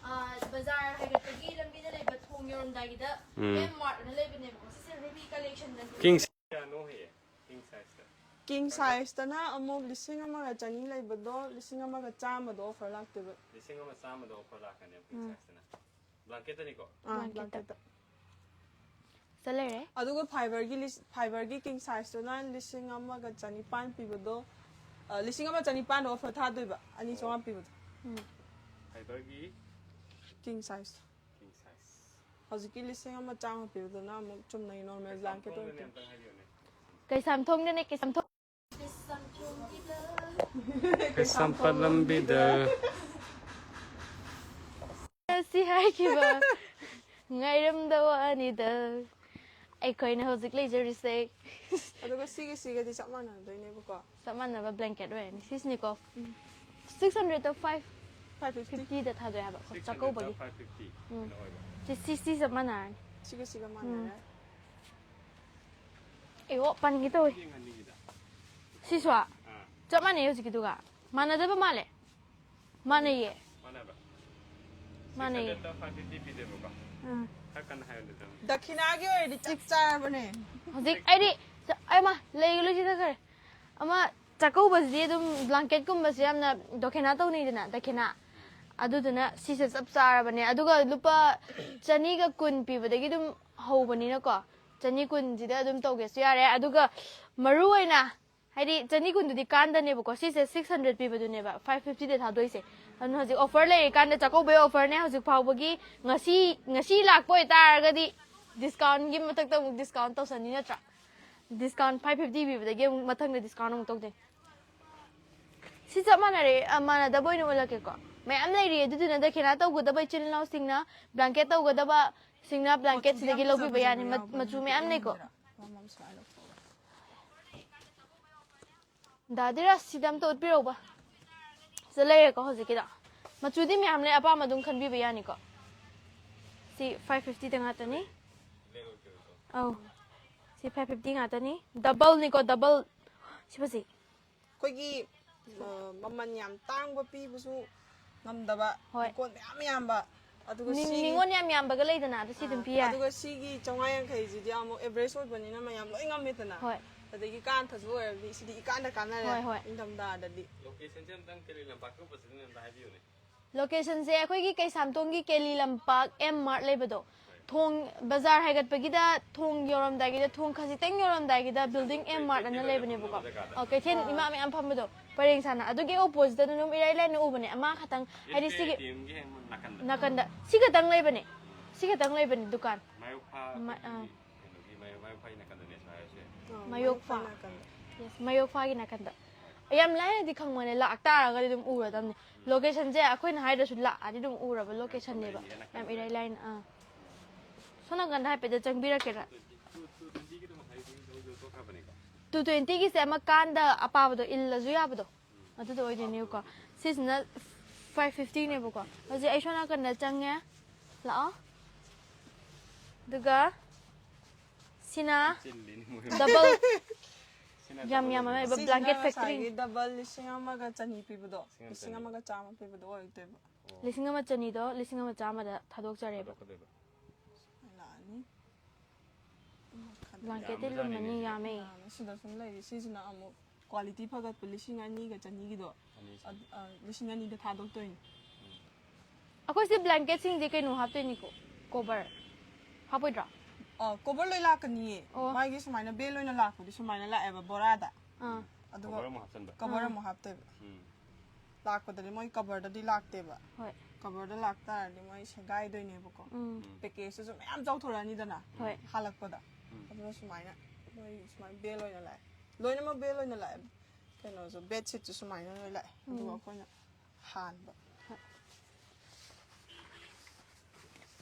ꯑ, ꯕꯖꯥꯔ ꯍꯥꯏꯒꯠꯄꯒꯤ ꯂꯝꯕꯤꯗ ꯂꯩꯕ ꯊꯣꯡ ꯌꯧꯔꯝꯗꯥꯏꯒꯤꯗ ꯎꯝ꯫ ꯑꯦꯝ ꯃꯥꯔꯠ ꯑꯅ ꯂꯩꯕꯅꯦꯕꯀꯣ꯫ ꯁꯤꯁꯦ ꯔꯨꯕꯤ ꯀꯂꯦꯛꯁꯟꯗ꯫ ꯀꯤꯡ ꯀꯌꯥꯅꯣ ꯍꯌꯦ? ꯀꯤꯡ ꯁꯥꯏꯖꯇ꯫ ꯀꯤꯡ ꯁꯥꯏꯖꯇꯅ ꯑꯃꯨꯛ ꯂꯤꯁꯤꯡ ꯑꯃꯒ ꯆꯅꯤ ꯂꯩꯕꯗꯣ ꯂꯤꯁꯤꯡ ꯑꯃꯒ ꯆꯥꯝꯃꯗꯣ ꯑꯣꯐꯔ ꯂꯥꯛꯇꯣꯏꯕ꯫ ꯂꯤꯁꯤꯡ ꯑꯃ ꯆꯥꯝꯃꯗꯣ ꯑꯣꯐꯔ ꯂꯥꯛꯀꯅꯦꯕ ꯀꯤꯡ ꯎꯝ꯫ ꯁꯥꯏꯖꯇꯅ꯫ ꯕ꯭ꯂꯥꯡꯀꯦꯠꯇꯅꯤꯀꯣ? ꯑꯥ, ꯕ꯭ꯂꯥꯡꯀꯦꯠꯇ꯫ ꯕ꯭ꯂꯥꯡꯀꯦꯠꯇ꯫ ꯁꯤꯗ ꯂꯩꯔꯦ꯫ ꯑꯗꯨꯒ ꯐꯥꯏꯕꯔꯒꯤ ꯂꯤꯁ-, ꯐꯥꯏꯕꯔꯒꯤ ꯀꯤꯡ ꯁꯥꯏꯖꯇꯨꯅ ꯂꯤꯁꯤꯡ ꯑꯃꯒ ꯆꯅꯤꯄꯥꯟ ꯄꯤꯕꯗꯣ, ꯑ, ꯂꯤꯁꯤꯡ ꯑꯃ ꯆꯅꯤꯄꯥꯟꯗꯣ ꯑꯣꯐꯔ ꯊꯥꯗꯣꯏꯕ, ꯑꯅꯤ ꯆꯥꯝꯃꯉꯥ ꯄꯤꯕꯗꯣ꯫ ꯎꯝ꯫ ꯐꯥꯏꯕꯔꯒꯤ ꯀꯤꯡ ꯁꯥꯏꯖ꯫ King size. ꯍꯧꯖꯤꯛꯀꯤ ꯂꯤꯁꯤꯡ ꯑꯃ ꯆꯥꯝꯃ ꯄꯤꯕꯗꯨꯅ ꯑꯃꯨꯛ ꯆꯨꯝꯅꯒꯤ ꯅꯣꯔꯃꯦꯜ ꯕ꯭ꯂꯥꯡꯀꯦꯠ ꯀꯩꯁꯥꯝꯊꯣꯡꯗꯅꯦ ꯑꯣꯏꯗꯣꯏꯅꯤ꯫ ꯑꯝꯇꯪ ꯍꯥꯏꯕꯤꯌꯨꯅꯦ꯫ ꯀꯩꯁꯥꯝꯊꯣꯡꯗꯅꯦ, ꯀꯩꯁꯥꯝꯊꯣꯡ꯫ ꯀꯩꯁꯥꯝꯄꯥꯠ ꯂꯝꯕꯤꯗ꯫ ꯁꯤ ꯍꯥꯏꯈꯤꯕ ꯉꯥꯏꯔꯝꯗ ꯋꯥꯅꯤꯗ ꯑꯩꯈꯣꯏꯅ ꯍꯧꯖꯤꯛ ꯂꯩꯖꯔꯤꯁꯦ꯫ ꯑꯗꯨꯒ ꯁꯤꯒꯤ ꯁꯤꯒꯗꯤ ꯆꯞ ꯃꯥꯟꯅꯗꯣꯏꯅꯦꯕꯀꯣ꯫ ꯆꯞ ꯃꯥꯟꯅꯕ ꯕ꯭ꯂꯦꯡꯀꯦꯠ ꯑꯣꯏꯔꯅꯤ꯫ ꯁꯤꯁꯤꯅꯤꯀꯣ꯫ ꯎꯝ꯫ ꯁꯤꯛꯁ ꯍꯟꯗ꯭ꯔꯦꯠꯇ ꯐꯥꯏꯚ ꯐꯥꯏꯚ ꯐꯤꯐꯇꯤ꯫ ꯐꯤꯐꯇꯤꯗ ꯊꯥꯗꯣꯛꯑꯦ ꯍꯥꯏꯕ꯫ ꯁꯤꯛꯁ ꯍꯟꯗ꯭ꯔꯦꯠꯇ ꯆꯥꯛꯀꯧꯕꯒꯤ꯫ Five fifty um. ꯀꯩꯅꯣ ꯑꯣꯏꯕ꯫ ꯁꯤ, ꯁꯤ, ꯁꯤ ꯆꯞ ꯃꯥꯟꯅꯔꯅꯤ꯫ ꯁꯤꯒ ꯁꯤꯒ ꯎꯝ꯫ ꯃꯥꯟꯅꯔꯦ꯫ ꯑꯦ, ꯑꯣ, ꯄꯟꯒꯦ ꯇꯧꯋꯦ꯫ ꯌꯦꯡꯍꯟꯅꯤꯡꯉꯤꯗ꯫ ꯁꯤꯁꯨ? ꯑꯥ꯫ ꯆꯞ ꯃꯥꯟꯅꯩ ꯍꯧꯖꯤꯛꯀꯤꯗꯨꯒ꯫ ꯃꯥꯟꯅꯗꯕ ꯃꯥꯜꯂꯦ꯫ ꯃꯥꯟꯅꯩꯌꯦ꯫ ꯃꯥꯟꯅꯕ꯭ꯔꯥ? ꯃꯥꯟꯅꯩꯌꯦ꯫ ꯁꯤꯛꯁ ꯍꯟꯗ꯭ꯔꯦꯠꯇ ꯐꯥꯏꯚ ꯐꯤꯐꯇꯤ ꯄꯤꯗꯦꯕꯀꯣ꯫ ꯑꯥ꯫ ꯈꯔ ꯀꯟꯅ ꯍꯥꯏꯌꯨꯅꯦ, ꯇꯥꯃꯣ꯫ ꯗꯈꯤꯅꯥꯒꯤ ꯑꯣꯏꯔꯗꯤ ꯆꯞ ꯆꯥꯔꯕꯅꯦ꯫ ꯍꯧꯖꯤꯛ ꯑꯩꯗꯤ, ꯑꯩꯃ, ꯂꯩꯒ ꯂꯣꯏ ꯆꯤꯊꯈ꯭ꯔꯦ꯫ ꯑꯃ, ꯆꯥꯛꯀꯧꯕꯁꯤꯗꯤ ꯑꯗꯨꯝ ꯕ꯭ꯂꯥꯡꯀꯦꯠꯀꯨꯝꯕꯁꯦ ꯌꯥꯝꯅ ꯗꯈꯤꯅꯥ ꯇꯧꯅꯩꯗꯅ, ꯗꯈꯤꯅꯥ꯫ ꯑꯗꯨꯗꯨꯅ ꯁꯤꯁꯦ ꯆꯞ ꯆꯥꯔꯕꯅꯦ꯫ ꯑꯗꯨꯒ ꯂꯨꯄꯥ ꯆꯅꯤꯒ ꯀꯨꯟ ꯄꯤꯕꯗꯒꯤ ꯑꯗꯨꯝ ꯍꯧꯕꯅꯤꯅꯀꯣ, ꯆꯅꯤ ꯀꯨꯟꯁꯤꯗ ꯑꯗꯨꯝ ꯇꯧꯒꯦꯁꯨ ꯌꯥꯔꯦ꯫ ꯑꯗꯨꯒ ꯃꯔꯨ ꯑꯣꯏꯅ ꯍꯥꯏꯗꯤ ꯆꯅꯤ ꯀꯨꯟꯗꯨꯗꯤ ꯀꯥꯟꯗꯅꯦꯕꯀꯣ, ꯁꯤꯁꯦ ꯁꯤꯛꯁ ꯍꯟꯗ꯭ꯔꯦꯠ ꯄꯤꯕꯗꯨꯅꯦꯕ ꯐꯥꯏꯚ ꯐꯤꯐꯇꯤꯗ ꯊꯥꯗꯣꯏꯁꯦ꯫ ꯑꯗꯨꯅ ꯍꯧꯖꯤꯛ ꯑꯣꯐꯔ ꯂꯩꯔꯤꯀꯥꯟꯗ, ꯆꯥꯛꯀꯧꯕꯩ ꯑꯣꯐꯔꯅꯦ ꯍꯧꯖꯤꯛ ꯐꯥꯎꯕꯒꯤ꯫ ꯉꯁꯤ, ꯉꯁꯤ ꯂꯥꯛꯄ ꯑꯣꯏꯇꯥꯔꯒꯗꯤ ꯗꯤꯁꯀꯥꯎꯟꯒꯤ ꯃꯊꯛꯇ ꯑꯃꯨꯛ ꯗꯤꯁꯀꯥꯎꯟ ꯇꯧꯁꯟꯅꯤ ꯅꯠꯇ꯭ꯔꯥ? ꯗꯤꯁꯀꯥꯎꯟ ꯐꯥꯏꯚ ꯐꯤꯐꯇꯤ ꯄꯤꯕꯗꯒꯤ ꯑꯃꯨꯛ ꯃꯊꯪꯗ ꯗꯤꯁꯀꯥꯎꯟ ꯑꯃꯨꯛ ꯇꯧꯗꯣꯏꯅꯦ꯫ ꯁꯤ ꯆꯞ ꯃꯥꯟꯅꯔꯦ, ꯑ, ꯃꯥꯟꯅꯗꯕ ꯑꯣꯏꯅ ꯎꯠꯂꯛꯀꯦꯀꯣ꯫ ꯃꯌꯥꯝ ꯂꯩꯔꯤ, ꯑꯗꯨꯗꯨꯅ ꯗꯈꯤꯅꯥ ꯇꯧꯒꯗꯕ ꯏꯆꯤꯜ ꯏꯅꯥꯎꯁꯤꯡꯅ ꯕ꯭ꯂꯥꯡꯀꯦꯠ ꯇꯧꯒꯗꯕꯁꯤꯡꯅ ꯕ꯭ꯂꯥꯡꯀꯦꯠꯁꯤꯗꯒꯤ ꯂꯧꯕꯤꯕ ꯌꯥꯅꯤ꯫ ꯃ-, ꯃꯆꯨ ꯃꯌꯥꯝ ꯂꯩꯀꯣ꯫ ꯗꯥ ꯙꯤꯔꯥꯖ, ꯁꯤꯗ ꯑꯝꯇ ꯎꯠꯄꯤꯔꯛꯎꯕ꯫ ꯁꯤꯗ ꯂꯩꯔꯦꯀꯣ ꯍꯧꯖꯤꯛꯀꯤꯗꯣ꯫ ꯃꯆꯨꯗꯤ ꯃꯌꯥꯝ ꯂꯩ, ꯑꯄꯥꯝꯕ ꯑꯗꯨꯝ ꯈꯟꯕꯤꯕ ꯌꯥꯅꯤꯀꯣ꯫ ꯁꯤ five fifty ꯗ ꯉꯥꯛꯇꯅꯤ꯫ ꯑꯧ꯫ ꯁꯤ five fifty ꯉꯥꯛꯇꯅꯤ꯫ Double ꯅꯤꯀꯣ, double꯫ ꯁꯤ ꯐꯖꯩ꯫ ꯑꯩꯈꯣꯏꯒꯤ, ꯑ, ꯃꯃꯜ ꯌꯥꯝ ꯇꯥꯡꯕ ꯄꯤꯕꯁꯨ ꯉꯝꯗꯕ, ꯍꯣꯏ꯫ ꯅꯤꯡꯀꯣꯟ ꯃꯌꯥꯝ ꯌꯥꯝꯕ, ꯑꯗꯨꯒ ꯅꯤꯡ-, ꯁꯤꯒꯤ ꯅꯤꯡꯉꯣꯟ ꯌꯥꯝ ꯌꯥꯝꯕꯒ ꯂꯩꯗꯅ, ꯑꯗꯨ ꯁꯤ ꯑꯗꯨꯝ ꯑꯥ, ꯄꯤ ꯌꯥꯏ꯫ ꯑꯗꯨꯒ ꯁꯤꯒꯤ ꯆꯥꯝꯃꯉꯥ ꯌꯥꯡꯈꯩꯁꯤꯗꯤ ꯑꯃꯨꯛ average ꯑꯣꯏꯕꯅꯤꯅ ꯃꯌꯥꯝ ꯂꯣꯏ ꯉꯝꯃꯦꯗꯅ꯫ ꯍꯣꯏ꯫ ꯑꯗꯒꯤ ꯀꯥꯟꯊꯁꯨ ꯑꯣꯏꯔꯗꯤ ꯁꯤꯗꯤ ꯏꯀꯥꯟꯗ ꯀꯥꯟꯅꯔꯦ ꯍꯣꯏ, ꯍꯣꯏ꯫ ꯏꯪꯊꯝꯊꯥꯗꯗꯤ꯫ Location ꯁꯦ ꯑꯝꯇꯪ ꯀꯩꯔꯣꯏ ꯂꯝꯄꯥꯛꯀꯤ opposite ꯅꯦ, ꯑꯝꯇ ꯍꯥꯏꯕꯤꯌꯨꯅꯦ꯫ Location ꯁꯦ ꯑꯩꯈꯣꯏꯒꯤ ꯀꯩꯁꯥꯝꯊꯣꯡꯒꯤ ꯀꯦꯂꯤ ꯂꯝꯄꯥꯛ M Mart ꯂꯩꯕꯗꯣ, ꯊꯣꯡ, ꯕꯖꯥꯔ ꯍꯥꯏꯒꯠꯄꯒꯤꯗ, ꯊꯣꯡ ꯌꯧꯔꯝꯗꯥꯏꯒꯤꯗ, ꯊꯣꯡ ꯈꯖꯤꯛꯇꯪ ꯌꯧꯔꯝꯗꯥꯏꯒꯤꯗ building M Mart ꯑꯅ ꯂꯩꯕꯅꯦꯕꯀꯣ꯫ ꯑ, ꯀꯩꯊꯦꯜ ꯑꯥ꯫ ꯏꯃꯥ ꯃꯌꯥꯝ ꯐꯝꯕꯗꯣ, ꯄꯔꯦꯡ ꯁꯥꯅ꯫ ꯑꯗꯨꯒꯤ opposite ꯇ ꯑꯗꯨꯝ ꯏꯔꯥꯏ ꯂꯥꯏꯅ ꯎꯕꯅꯦ꯫ ꯑꯃ ꯈꯇꯪ, ꯍꯥꯏꯗꯤ ꯁꯤꯒꯤ ꯅꯥꯀꯟꯗ꯫ ꯁꯤ ꯈꯇꯪ ꯂꯩꯕꯅꯦ꯫ ꯁꯤ ꯈꯇꯪ ꯂꯩꯕꯅꯦ ꯗꯨꯀꯥꯟ꯫ ꯃꯥꯌꯣꯛꯐꯥ ꯃ-, ꯑꯥ꯫ ꯀꯩꯅꯣꯒꯤ ꯃꯥꯌꯣꯛ-, ꯃꯥꯌꯣꯛꯐꯥꯒꯤ ꯅꯥꯀꯟꯗꯅꯦ ꯁꯥꯔꯤꯁꯦ꯫ ꯑꯥ, ꯃꯥꯌꯣꯛꯐꯥ꯫ ꯃꯥꯌꯣꯛꯐꯥ ꯅꯥꯀꯟꯗ꯫ Yes, ꯃꯥꯌꯣꯛꯐꯥꯒꯤ ꯅꯥꯀꯟꯗ꯫ ꯌꯥꯝ ꯂꯥꯏꯅꯗꯤ ꯈꯪꯕꯅꯦ, ꯂꯥꯛꯇꯥꯔꯒꯗꯤ ꯑꯗꯨꯝ ꯎꯔꯗꯝꯅꯦ꯫ Location ꯁꯦ ꯑꯩꯈꯣꯏꯅ ꯍꯥꯏꯗ꯭ꯔꯁꯨ ꯂꯥꯛꯑꯗꯤ ꯑꯗꯨꯝ ꯎꯔꯕ location ꯅꯦꯕ꯫ ꯌꯥꯝ ꯏꯔꯥꯏ ꯂꯥꯏꯅ, ꯑꯥ꯫ ꯁꯣꯝ ꯅꯥꯀꯟꯗ ꯍꯥꯏꯐꯦꯠꯇ ꯆꯪꯕꯤꯔꯛꯀꯦꯔꯥ? Two twenty ꯒꯤꯁꯦ ꯑꯃ ꯀꯥꯟꯗ ꯑꯄꯥꯕꯗꯣ ꯏꯜꯂꯁꯨ ꯌꯥꯕꯗꯣ꯫ ꯑꯗꯨꯗꯣ ꯑꯣꯏꯗꯣꯏꯅꯦꯕꯀꯣ꯫ ꯁꯤꯁꯤꯅ five fifty ꯅꯦꯕꯀꯣ꯫ ꯍꯧꯖꯤꯛ ꯑꯩ ꯁꯣꯝ ꯅꯥꯀꯟꯗ ꯆꯪꯉꯦ꯫ ꯂꯥꯛꯑꯣ꯫ ꯑꯗꯨꯒ ꯁꯤꯅ ꯆꯤꯜꯂꯤꯅꯤ ꯃꯣꯏ꯫ Double꯫ ꯁꯤꯅ ꯌꯥꯝ double ꯌꯥꯝꯃꯦ꯫ ꯑꯣꯏꯗꯣꯏꯕ꯫ ꯁꯤꯁꯤꯅ blanket factory꯫ ꯉꯁꯥꯏꯒꯤ double ꯂꯤꯁꯤꯡ ꯑꯃꯒ ꯆꯅꯤ ꯄꯤꯕꯗꯣ, ꯂꯤꯁꯤꯡ ꯑꯃꯒ ꯆꯥꯝꯃ ꯄꯤꯕꯗꯣ ꯑꯣꯏꯗꯣꯏꯕ꯫ ꯑꯣ꯫ ꯂꯤꯁꯤꯡ ꯑꯃ ꯆꯅꯤꯗꯣ ꯂꯤꯁꯤꯡ ꯑꯃ ꯆꯥꯝꯃꯗ ꯊꯥꯗꯣꯛꯆꯔꯦꯕ꯫ ꯊꯥꯗꯣꯛꯀꯗꯣꯏꯕ꯫ ꯂꯥꯛꯑꯅꯤ꯫ ꯕ꯭ꯂꯥꯡꯀꯦꯠꯇꯤ ꯌꯥꯝꯕꯖꯥꯠꯅꯤꯅꯦ ꯂꯨꯝꯃꯅꯤ, ꯁꯤꯗ꯫ ꯌꯥꯝꯃꯦ꯫ ꯌꯥꯝꯃꯦ꯫ ꯁꯤꯗ ꯁꯨꯝ ꯂꯩꯔꯤ꯫ ꯁꯤꯁꯤꯅ ꯑꯃꯨꯛ quality ꯐꯒꯠꯄ ꯂꯤꯁꯤꯡ ꯑꯅꯤꯒ ꯆꯅꯤꯒꯤꯗꯣ꯫ ꯑꯅꯤ ꯆꯅꯤ꯫ ꯑꯗ-, ꯑ, ꯂꯤꯁꯤꯡ ꯑꯅꯤꯗ ꯊꯥꯗꯣꯛꯇꯣꯏꯅꯤ꯫ ꯎꯝ꯫ ꯑꯩꯈꯣꯏ ꯁꯤ ꯕ꯭ꯂꯥꯡꯀꯦꯠꯁꯤꯡꯁꯦ ꯀꯩꯅꯣ ꯍꯥꯞꯇꯣꯏꯅꯤꯀꯣ? Cover ꯍꯥꯞꯄꯣꯏꯗ꯭ꯔꯣ? ꯑ, cover ꯂꯣꯏ ꯂꯥꯛꯀꯅꯤꯌꯦ꯫ ꯑꯣ꯫ ꯃꯥꯒꯤ ꯁꯨꯃꯥꯏꯅ bale ꯑꯣꯏꯅ ꯂꯥꯛꯄꯗꯤ ꯁꯨꯃꯥꯏꯅ ꯂꯥꯛꯑꯦꯕ ꯕꯣꯔꯥꯗ꯫ ꯑꯥ꯫ ꯑꯗꯨꯒ cover ꯑꯃꯨꯛ ꯍꯥꯞꯆꯟꯕ꯫ Cover ꯑꯥ꯫ ꯑꯃꯨꯛ ꯍꯥꯞꯇꯣꯏꯕ꯫ ꯎꯝ꯫ ꯂꯥꯛꯄꯗꯗꯤ ꯃꯣꯏ cover ꯗꯗꯤ ꯂꯥꯛꯇꯦꯕ꯫ ꯍꯣꯏ꯫ Cover ꯗ ꯂꯥꯛꯇꯥꯔꯗꯤ ꯃꯣꯏ ꯁꯦꯒꯥꯏꯗꯣꯏꯅꯦꯕꯀꯣ꯫ ꯎꯝ꯫ ꯎꯝ꯫ Package ꯇꯨꯁꯨ ꯃꯌꯥꯝ ꯆꯥꯎꯊꯣꯔꯛꯑꯅꯤꯗꯅ ꯍꯣꯏ꯫ ꯍꯥꯜꯂꯛꯄꯗ꯫ ꯎꯝ꯫ ꯑꯗꯨꯅ ꯁꯨꯃꯥꯏꯅ ꯃꯣꯏ ꯁꯨꯃꯥꯏꯅ bale ꯑꯣꯏꯅ ꯂꯥꯛꯑꯦ꯫ ꯂꯣꯏꯅꯃꯛ bale ꯑꯣꯏꯅ ꯂꯥꯛꯑꯦ꯫ ꯀꯩꯅꯣꯁꯨ, bed sheet ꯁꯨ ꯁꯨꯃꯥꯏꯅ ꯂꯣꯏ ꯂꯥꯛꯑꯦ꯫ ꯑꯗꯨꯒ ꯎꯝ꯫ ꯑꯩꯈꯣꯏꯅ ꯍꯥꯟꯕ꯫ ꯍꯣꯏ꯫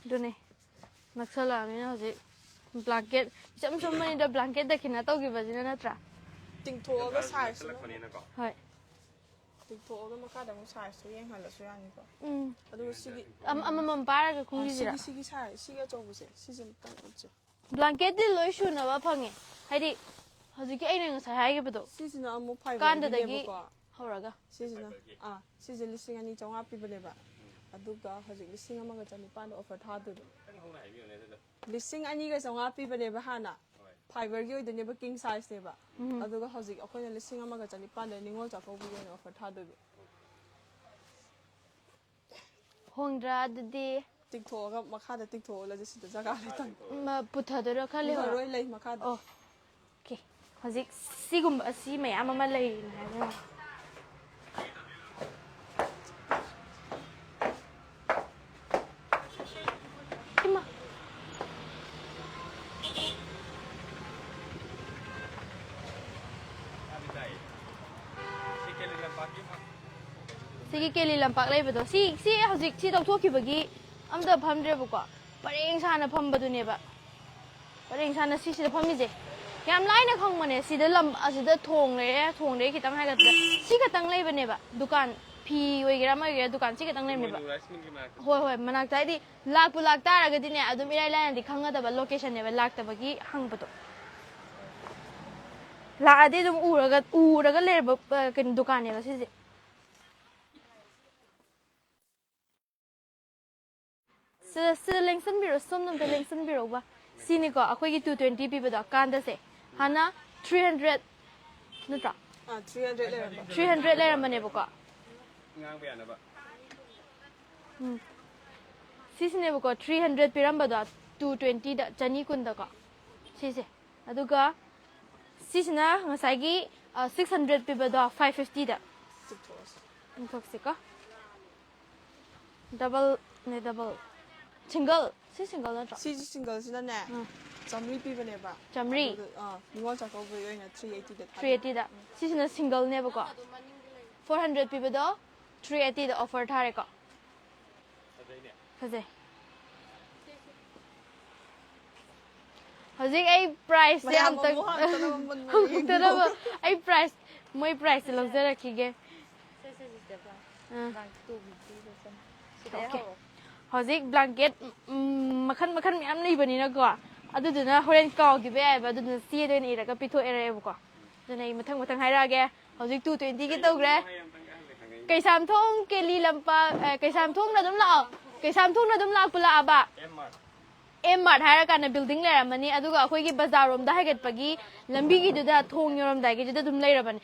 ꯑꯗꯨꯅꯦ꯫ ꯅꯛꯁꯜꯂꯛꯑꯕꯅꯤꯅ ꯍꯧꯖꯤꯛ blanket ꯏꯆꯝ ꯆꯝꯕꯅꯤꯗ, blanket ꯗꯈꯤꯅꯥ ꯇꯧꯈꯤꯕꯁꯤꯅ, ꯅꯠꯇ꯭ꯔꯥ? ꯇꯤꯡꯊꯣꯛꯑꯒ ꯁꯥꯏꯖꯇꯨ ꯆꯠꯂꯛꯄꯅꯤꯅꯀꯣ꯫ ꯍꯣꯏ꯫ ꯇꯤꯡꯊꯣꯛꯑꯒ ꯃꯈꯥꯗ ꯑꯃꯨꯛ ꯁꯥꯏꯖꯇꯨ ꯌꯦꯡꯍꯜꯂꯁꯨ ꯌꯥꯅꯤꯀꯣ꯫ ꯎꯝ꯫ ꯑꯗꯨꯒ ꯁꯤꯒꯤ ꯑꯃ- ꯑꯃꯃꯝ ꯄꯥꯏꯔꯒ ꯈꯨꯝꯈꯤꯁꯤꯔꯥ? ꯁꯤꯒꯤ ꯁꯤꯒꯤ ꯁꯥꯏꯖ ꯁꯤꯒꯤ ꯑꯆꯧꯕꯁꯦ ꯁꯤꯁꯦ ꯑꯃꯨꯛꯇꯪ ꯎꯠꯁꯦ꯫ ꯕ꯭ꯂꯥꯡꯀꯦꯠꯇꯤ ꯂꯣꯏ ꯁꯨꯅꯕ ꯐꯪꯉꯦ꯫ ꯍꯥꯏꯗꯤ ꯍꯧꯖꯤꯛꯀꯤ ꯑꯩꯅ ꯉꯁꯥꯏ ꯍꯥꯏꯈꯤꯕꯗꯣ ꯁꯤꯁꯤꯅ ꯑꯃꯨꯛ ꯀꯥꯟꯗꯗꯒꯤ ꯐꯥꯏꯕꯔꯒꯤꯅꯦꯕꯀꯣ꯫ ꯍꯧꯔꯒ꯫ ꯁꯤꯁꯤꯅ ꯑꯥ ꯁꯤꯁꯦ ꯂꯤꯁꯤꯡ ꯑꯅꯤ ꯆꯥꯝꯃꯉꯥ ꯄꯤꯕꯅꯦꯕ꯫ ꯑꯗꯨꯒ ꯍꯧꯖꯤꯛ ꯂꯤꯁꯤꯡ ꯑꯃꯒ ꯆꯅꯤꯄꯥꯟꯗ ꯑꯣꯐꯔ ꯊꯥꯗꯣꯏꯕ꯫ ꯈꯤꯇꯪ ꯍꯧꯅ ꯍꯥꯏꯕꯤꯌꯨꯅꯦ ꯑꯗꯨꯗꯣ꯫ ꯂꯤꯁꯤꯡ ꯑꯅꯤꯒ ꯆꯥꯝꯃꯉꯥ ꯄꯤꯕꯅꯦꯕ ꯍꯥꯟꯅ꯫ ꯍꯣꯏ꯫ ꯐꯥꯏꯕꯔꯒꯤ ꯑꯣꯏꯗꯣꯏꯅꯦꯕ, ꯀꯤꯡ ꯁꯥꯏꯖꯅꯦꯕ꯫ ꯎꯝ꯫ ꯑꯗꯨꯒ ꯍꯧꯖꯤꯛ ꯑꯩꯈꯣꯏꯅ ꯂꯤꯁꯤꯡ ꯑꯃꯒ ꯆꯅꯤꯄꯥꯟꯗ ꯅꯤꯉꯣꯜ ꯆꯥꯛꯀꯧꯕꯒꯤ ꯑꯣꯏꯅ ꯑꯣꯐꯔ ꯊꯥꯗꯣꯏꯕ꯫ ꯍꯣꯡꯗ꯭ꯔꯥ ꯑꯗꯨꯗꯤ? ꯇꯤꯡꯊꯣꯛꯑꯒ ꯃꯈꯥꯗ ꯇꯤꯡꯊꯣꯛꯍꯜꯂꯁꯦ, ꯁꯤꯗ ꯖꯒꯥ ꯂꯩꯇꯕꯅꯤ꯫ ꯃ- ꯄꯨꯊꯗꯣꯏꯔꯣ ꯈꯜꯂꯤ꯫ ꯄꯨꯊꯔꯣꯏ, ꯂꯩ ꯃꯈꯥꯗ꯫ ꯑꯣ꯫ ꯑꯣꯀꯦ꯫ ꯍꯧꯖꯤꯛ ꯁꯤꯒꯨꯝꯕ ꯑꯁꯤ ꯃꯌꯥꯝ ꯑꯃ ꯂꯩꯔꯤꯅꯦ ꯍꯥꯏꯕ꯫ ꯏꯃꯥ꯫ ꯇꯥꯕꯤ ꯇꯥꯏ꯫ ꯁꯤ ꯀꯦꯂꯤ ꯂꯝꯄꯥꯛꯀꯤ ꯐ- ꯁꯤꯒꯤ ꯀꯦꯂꯤ ꯂꯝꯄꯥꯛ ꯂꯩꯕꯗꯣ, ꯁꯤ ꯁꯤ ꯍꯧꯖꯤꯛ ꯁꯤ ꯂꯧꯊꯣꯛꯈꯤꯕꯒꯤ ꯑꯝꯇ ꯐꯝꯗ꯭ꯔꯦꯕꯀꯣ꯫ ꯄꯔꯦꯡ ꯁꯥꯅ ꯐꯝꯕꯗꯨꯅꯦꯕ꯫ ꯄꯔꯦꯡ ꯁꯥꯅ ꯁꯤꯁꯤꯗ ꯐꯝꯃꯤꯁꯦ꯫ ꯌꯥꯝ ꯂꯥꯏꯅ ꯈꯪꯕꯅꯦ꯫ ꯁꯤꯗ ꯂꯝ ꯑꯁꯤꯗ ꯊꯣꯡ ꯂꯩꯔꯦ, ꯊꯣꯡꯗꯒꯤ ꯈꯤꯇꯪ ꯍꯥꯏꯒꯠꯄꯗ ꯁꯤ ꯈꯛꯇꯪ ꯂꯩꯕꯅꯦꯕ꯫ ꯗꯨꯀꯥꯟ ꯐꯤ ꯑꯣꯏꯒꯦꯔꯥ ꯑꯃ ꯑꯣꯏꯒꯦꯔꯥ ꯗꯨꯀꯥꯟ ꯁꯤ ꯈꯛꯇꯪ ꯂꯩꯕꯅꯦꯕ꯫ ꯏꯃꯣꯏꯅꯨ ꯔꯥꯏꯁ ꯃꯤꯜꯒꯤ ꯃꯅꯥꯛꯇ꯫ ꯍꯣꯏ ꯍꯣꯏ, ꯃꯅꯥꯛꯇ ꯍꯥꯏꯗꯤ ꯂꯥꯛꯄꯨ ꯂꯥꯛꯇꯥꯔꯒꯗꯤꯅꯦ ꯑꯗꯨꯝ ꯏꯔꯥꯏ ꯂꯥꯏꯅꯗꯤ ꯈꯪꯒꯗꯕ ꯂꯣꯀꯦꯁꯟꯅꯦꯕ ꯂꯥꯛꯇꯕꯒꯤ ꯍꯪꯕꯗꯣ꯫ ꯂꯥꯛꯑꯗꯤ ꯑꯗꯨꯝ ꯎꯔꯒ ꯎꯔꯒ ꯂꯩꯔꯕ ꯑ, ꯀꯩꯅꯣ ꯗꯨꯀꯥꯟꯅꯦꯕ ꯁꯤꯁꯦ꯫ ꯁꯤꯗ ꯁꯤꯗ ꯂꯦꯡꯁꯟꯕꯤꯔꯣ, ꯁꯣꯝꯗ ꯑꯝꯇ ꯂꯦꯡꯁꯟꯕꯤꯔꯛꯎꯕ꯫ ꯁꯤꯅꯤꯀꯣ ꯑꯩꯈꯣꯏꯒꯤ ꯇꯨ ꯇ꯭ꯋꯦꯟꯇꯤ ꯄꯤꯕꯗꯣ ꯀꯥꯟꯗꯁꯦ꯫ ꯍꯥꯟꯅ ꯊ꯭ꯔꯤ ꯍꯟꯗ꯭ꯔꯦꯠ ꯅꯠꯇ꯭ꯔꯣ? ꯑꯥ ꯊ꯭ꯔꯤ ꯍꯟꯗ꯭ꯔꯦꯠ ꯂꯩꯔꯝꯕ꯫ ꯊ꯭ꯔꯤ ꯍꯟꯗ꯭ꯔꯦꯠ ꯂꯩꯔꯝꯕꯅꯦꯕꯀꯣ꯫ ꯉꯥꯡꯕ ꯌꯥꯅꯕ꯫ ꯎꯝ꯫ ꯁꯤꯁꯤꯅꯦꯕꯀꯣ ꯊ꯭ꯔꯤ ꯍꯟꯗ꯭ꯔꯦꯠ ꯄꯤꯔꯝꯕꯗꯣ ꯇꯨ ꯇ꯭ꯋꯦꯟꯇꯤꯗ, ꯆꯅꯤ ꯀꯨꯟꯗꯀꯣ꯫ ꯁꯤꯁꯦ꯫ ꯑꯗꯨꯒ ꯁꯤꯁꯤꯅ ꯉꯁꯥꯏꯒꯤ ꯁꯤꯛꯁ ꯍꯟꯗ꯭ꯔꯦꯠ ꯄꯤꯕꯗꯣ ꯐꯥꯏꯚ ꯐꯤꯐꯇꯤꯗ꯫ ꯆꯤꯡꯊꯣꯛꯑꯁꯤ꯫ ꯌꯦꯡꯊꯣꯛꯁꯤꯀꯣ꯫ ꯗꯕꯜꯅꯦ, ꯗꯕꯜ꯫ ꯁꯤꯡꯒꯜ꯫ ꯁꯤ ꯁꯤꯡꯒꯜ ꯅꯠꯇ꯭ꯔꯣ? ꯁꯤꯁꯤ ꯁꯤꯡꯒꯜꯁꯤꯅꯅꯦ ꯎꯝ꯫ ꯆꯥꯝꯃꯔꯤ ꯄꯤꯕꯅꯦꯕ꯫ ꯆꯥꯝꯃꯔꯤ? ꯑꯗꯨꯒ, ꯑꯥ, ꯅꯤꯉꯣꯜ ꯆꯥꯛꯀꯧꯕꯒꯤ ꯑꯣꯏꯅ ꯊ꯭ꯔꯤ ꯑꯩꯠꯇꯤꯗ ꯊꯥꯗꯣꯏꯕ꯫ ꯊ꯭ꯔꯤ ꯑꯩꯠꯇꯤꯗ꯫ ꯁꯤꯁꯤꯅ ꯁꯤꯡꯒꯜꯅꯦꯕꯀꯣ꯫ ꯐꯣꯔ ꯍꯟꯗ꯭ꯔꯦꯠ ꯄꯤꯕꯗꯣ ꯊ꯭ꯔꯤ ꯑꯩꯠꯇꯤꯗ ꯑꯣꯐꯔ ꯊꯥꯔꯦꯀꯣ꯫ ꯐꯖꯩꯅꯦ꯫ ꯐꯖꯩ꯫ ꯍꯧꯖꯤꯛ ꯑꯩ prizeꯁꯦ ꯃꯌꯥꯝ ꯑꯝꯇꯪ ꯑꯃꯨꯛ ꯍꯥꯟꯅ ꯆꯠꯅꯕ ꯃꯨꯟꯅ ꯍꯪꯉꯛꯇꯅꯕ ꯑꯩ prizeꯁꯦ ꯃꯣꯏ prizeꯁꯦ ꯂꯧꯖꯔꯛꯈꯤꯒꯦ꯫ ꯑꯥ꯫ Okay. ꯍꯧꯖꯤꯛ blanket ꯎꯝ, ꯃꯈꯜ ꯃꯈꯜ ꯃꯌꯥꯝ ꯂꯩꯕꯅꯤꯅꯀꯣ, ꯑꯗꯨꯗꯨꯅ ꯍꯣꯔꯦꯟ ꯀꯥꯎꯈꯤꯕ ꯌꯥꯏꯑꯕ, ꯑꯗꯨꯗꯨꯅ ꯆꯦꯗ ꯑꯣꯏꯅ ꯏꯔꯒ ꯄꯤꯊꯣꯛꯑꯦꯔꯛꯑꯦꯕꯀꯣ꯫ ꯑꯗꯨꯅ ꯑꯩ ꯃꯊꯪ ꯃꯊꯪ ꯍꯥꯏꯔꯛꯑꯒꯦ꯫ ꯍꯧꯖꯤꯛ two twentyꯒꯤ ꯇꯧꯈ꯭ꯔꯦ꯫ ꯀꯩꯁꯥꯝꯊꯣꯡ ꯀꯦꯂꯤ ꯂꯝꯄꯥꯛ ꯑꯦ, ꯀꯩꯁꯥꯝꯊꯣꯡꯗ ꯑꯗꯨꯝ ꯂꯥꯛꯑꯣ꯫ ꯀꯩꯁꯥꯝꯊꯣꯡꯗ ꯑꯗꯨꯝ ꯂꯥꯛꯄ ꯂꯥꯛꯑꯕ? M Mart ꯍꯥꯏꯔꯀꯥꯟꯗ building ꯂꯩꯔꯝꯃꯅꯤ, ꯑꯗꯨꯒ ꯑꯩꯈꯣꯏꯒꯤ ꯕꯖꯥꯔꯔꯣꯝꯗ ꯍꯥꯏꯒꯠꯄꯒꯤ ꯂꯝꯕꯤꯒꯤꯗꯨꯗ, ꯊꯣꯡ ꯌꯧꯔꯝꯗꯥꯏꯒꯤꯗꯨꯗ ꯑꯗꯨꯝ ꯂꯩꯔꯕꯅꯤ꯫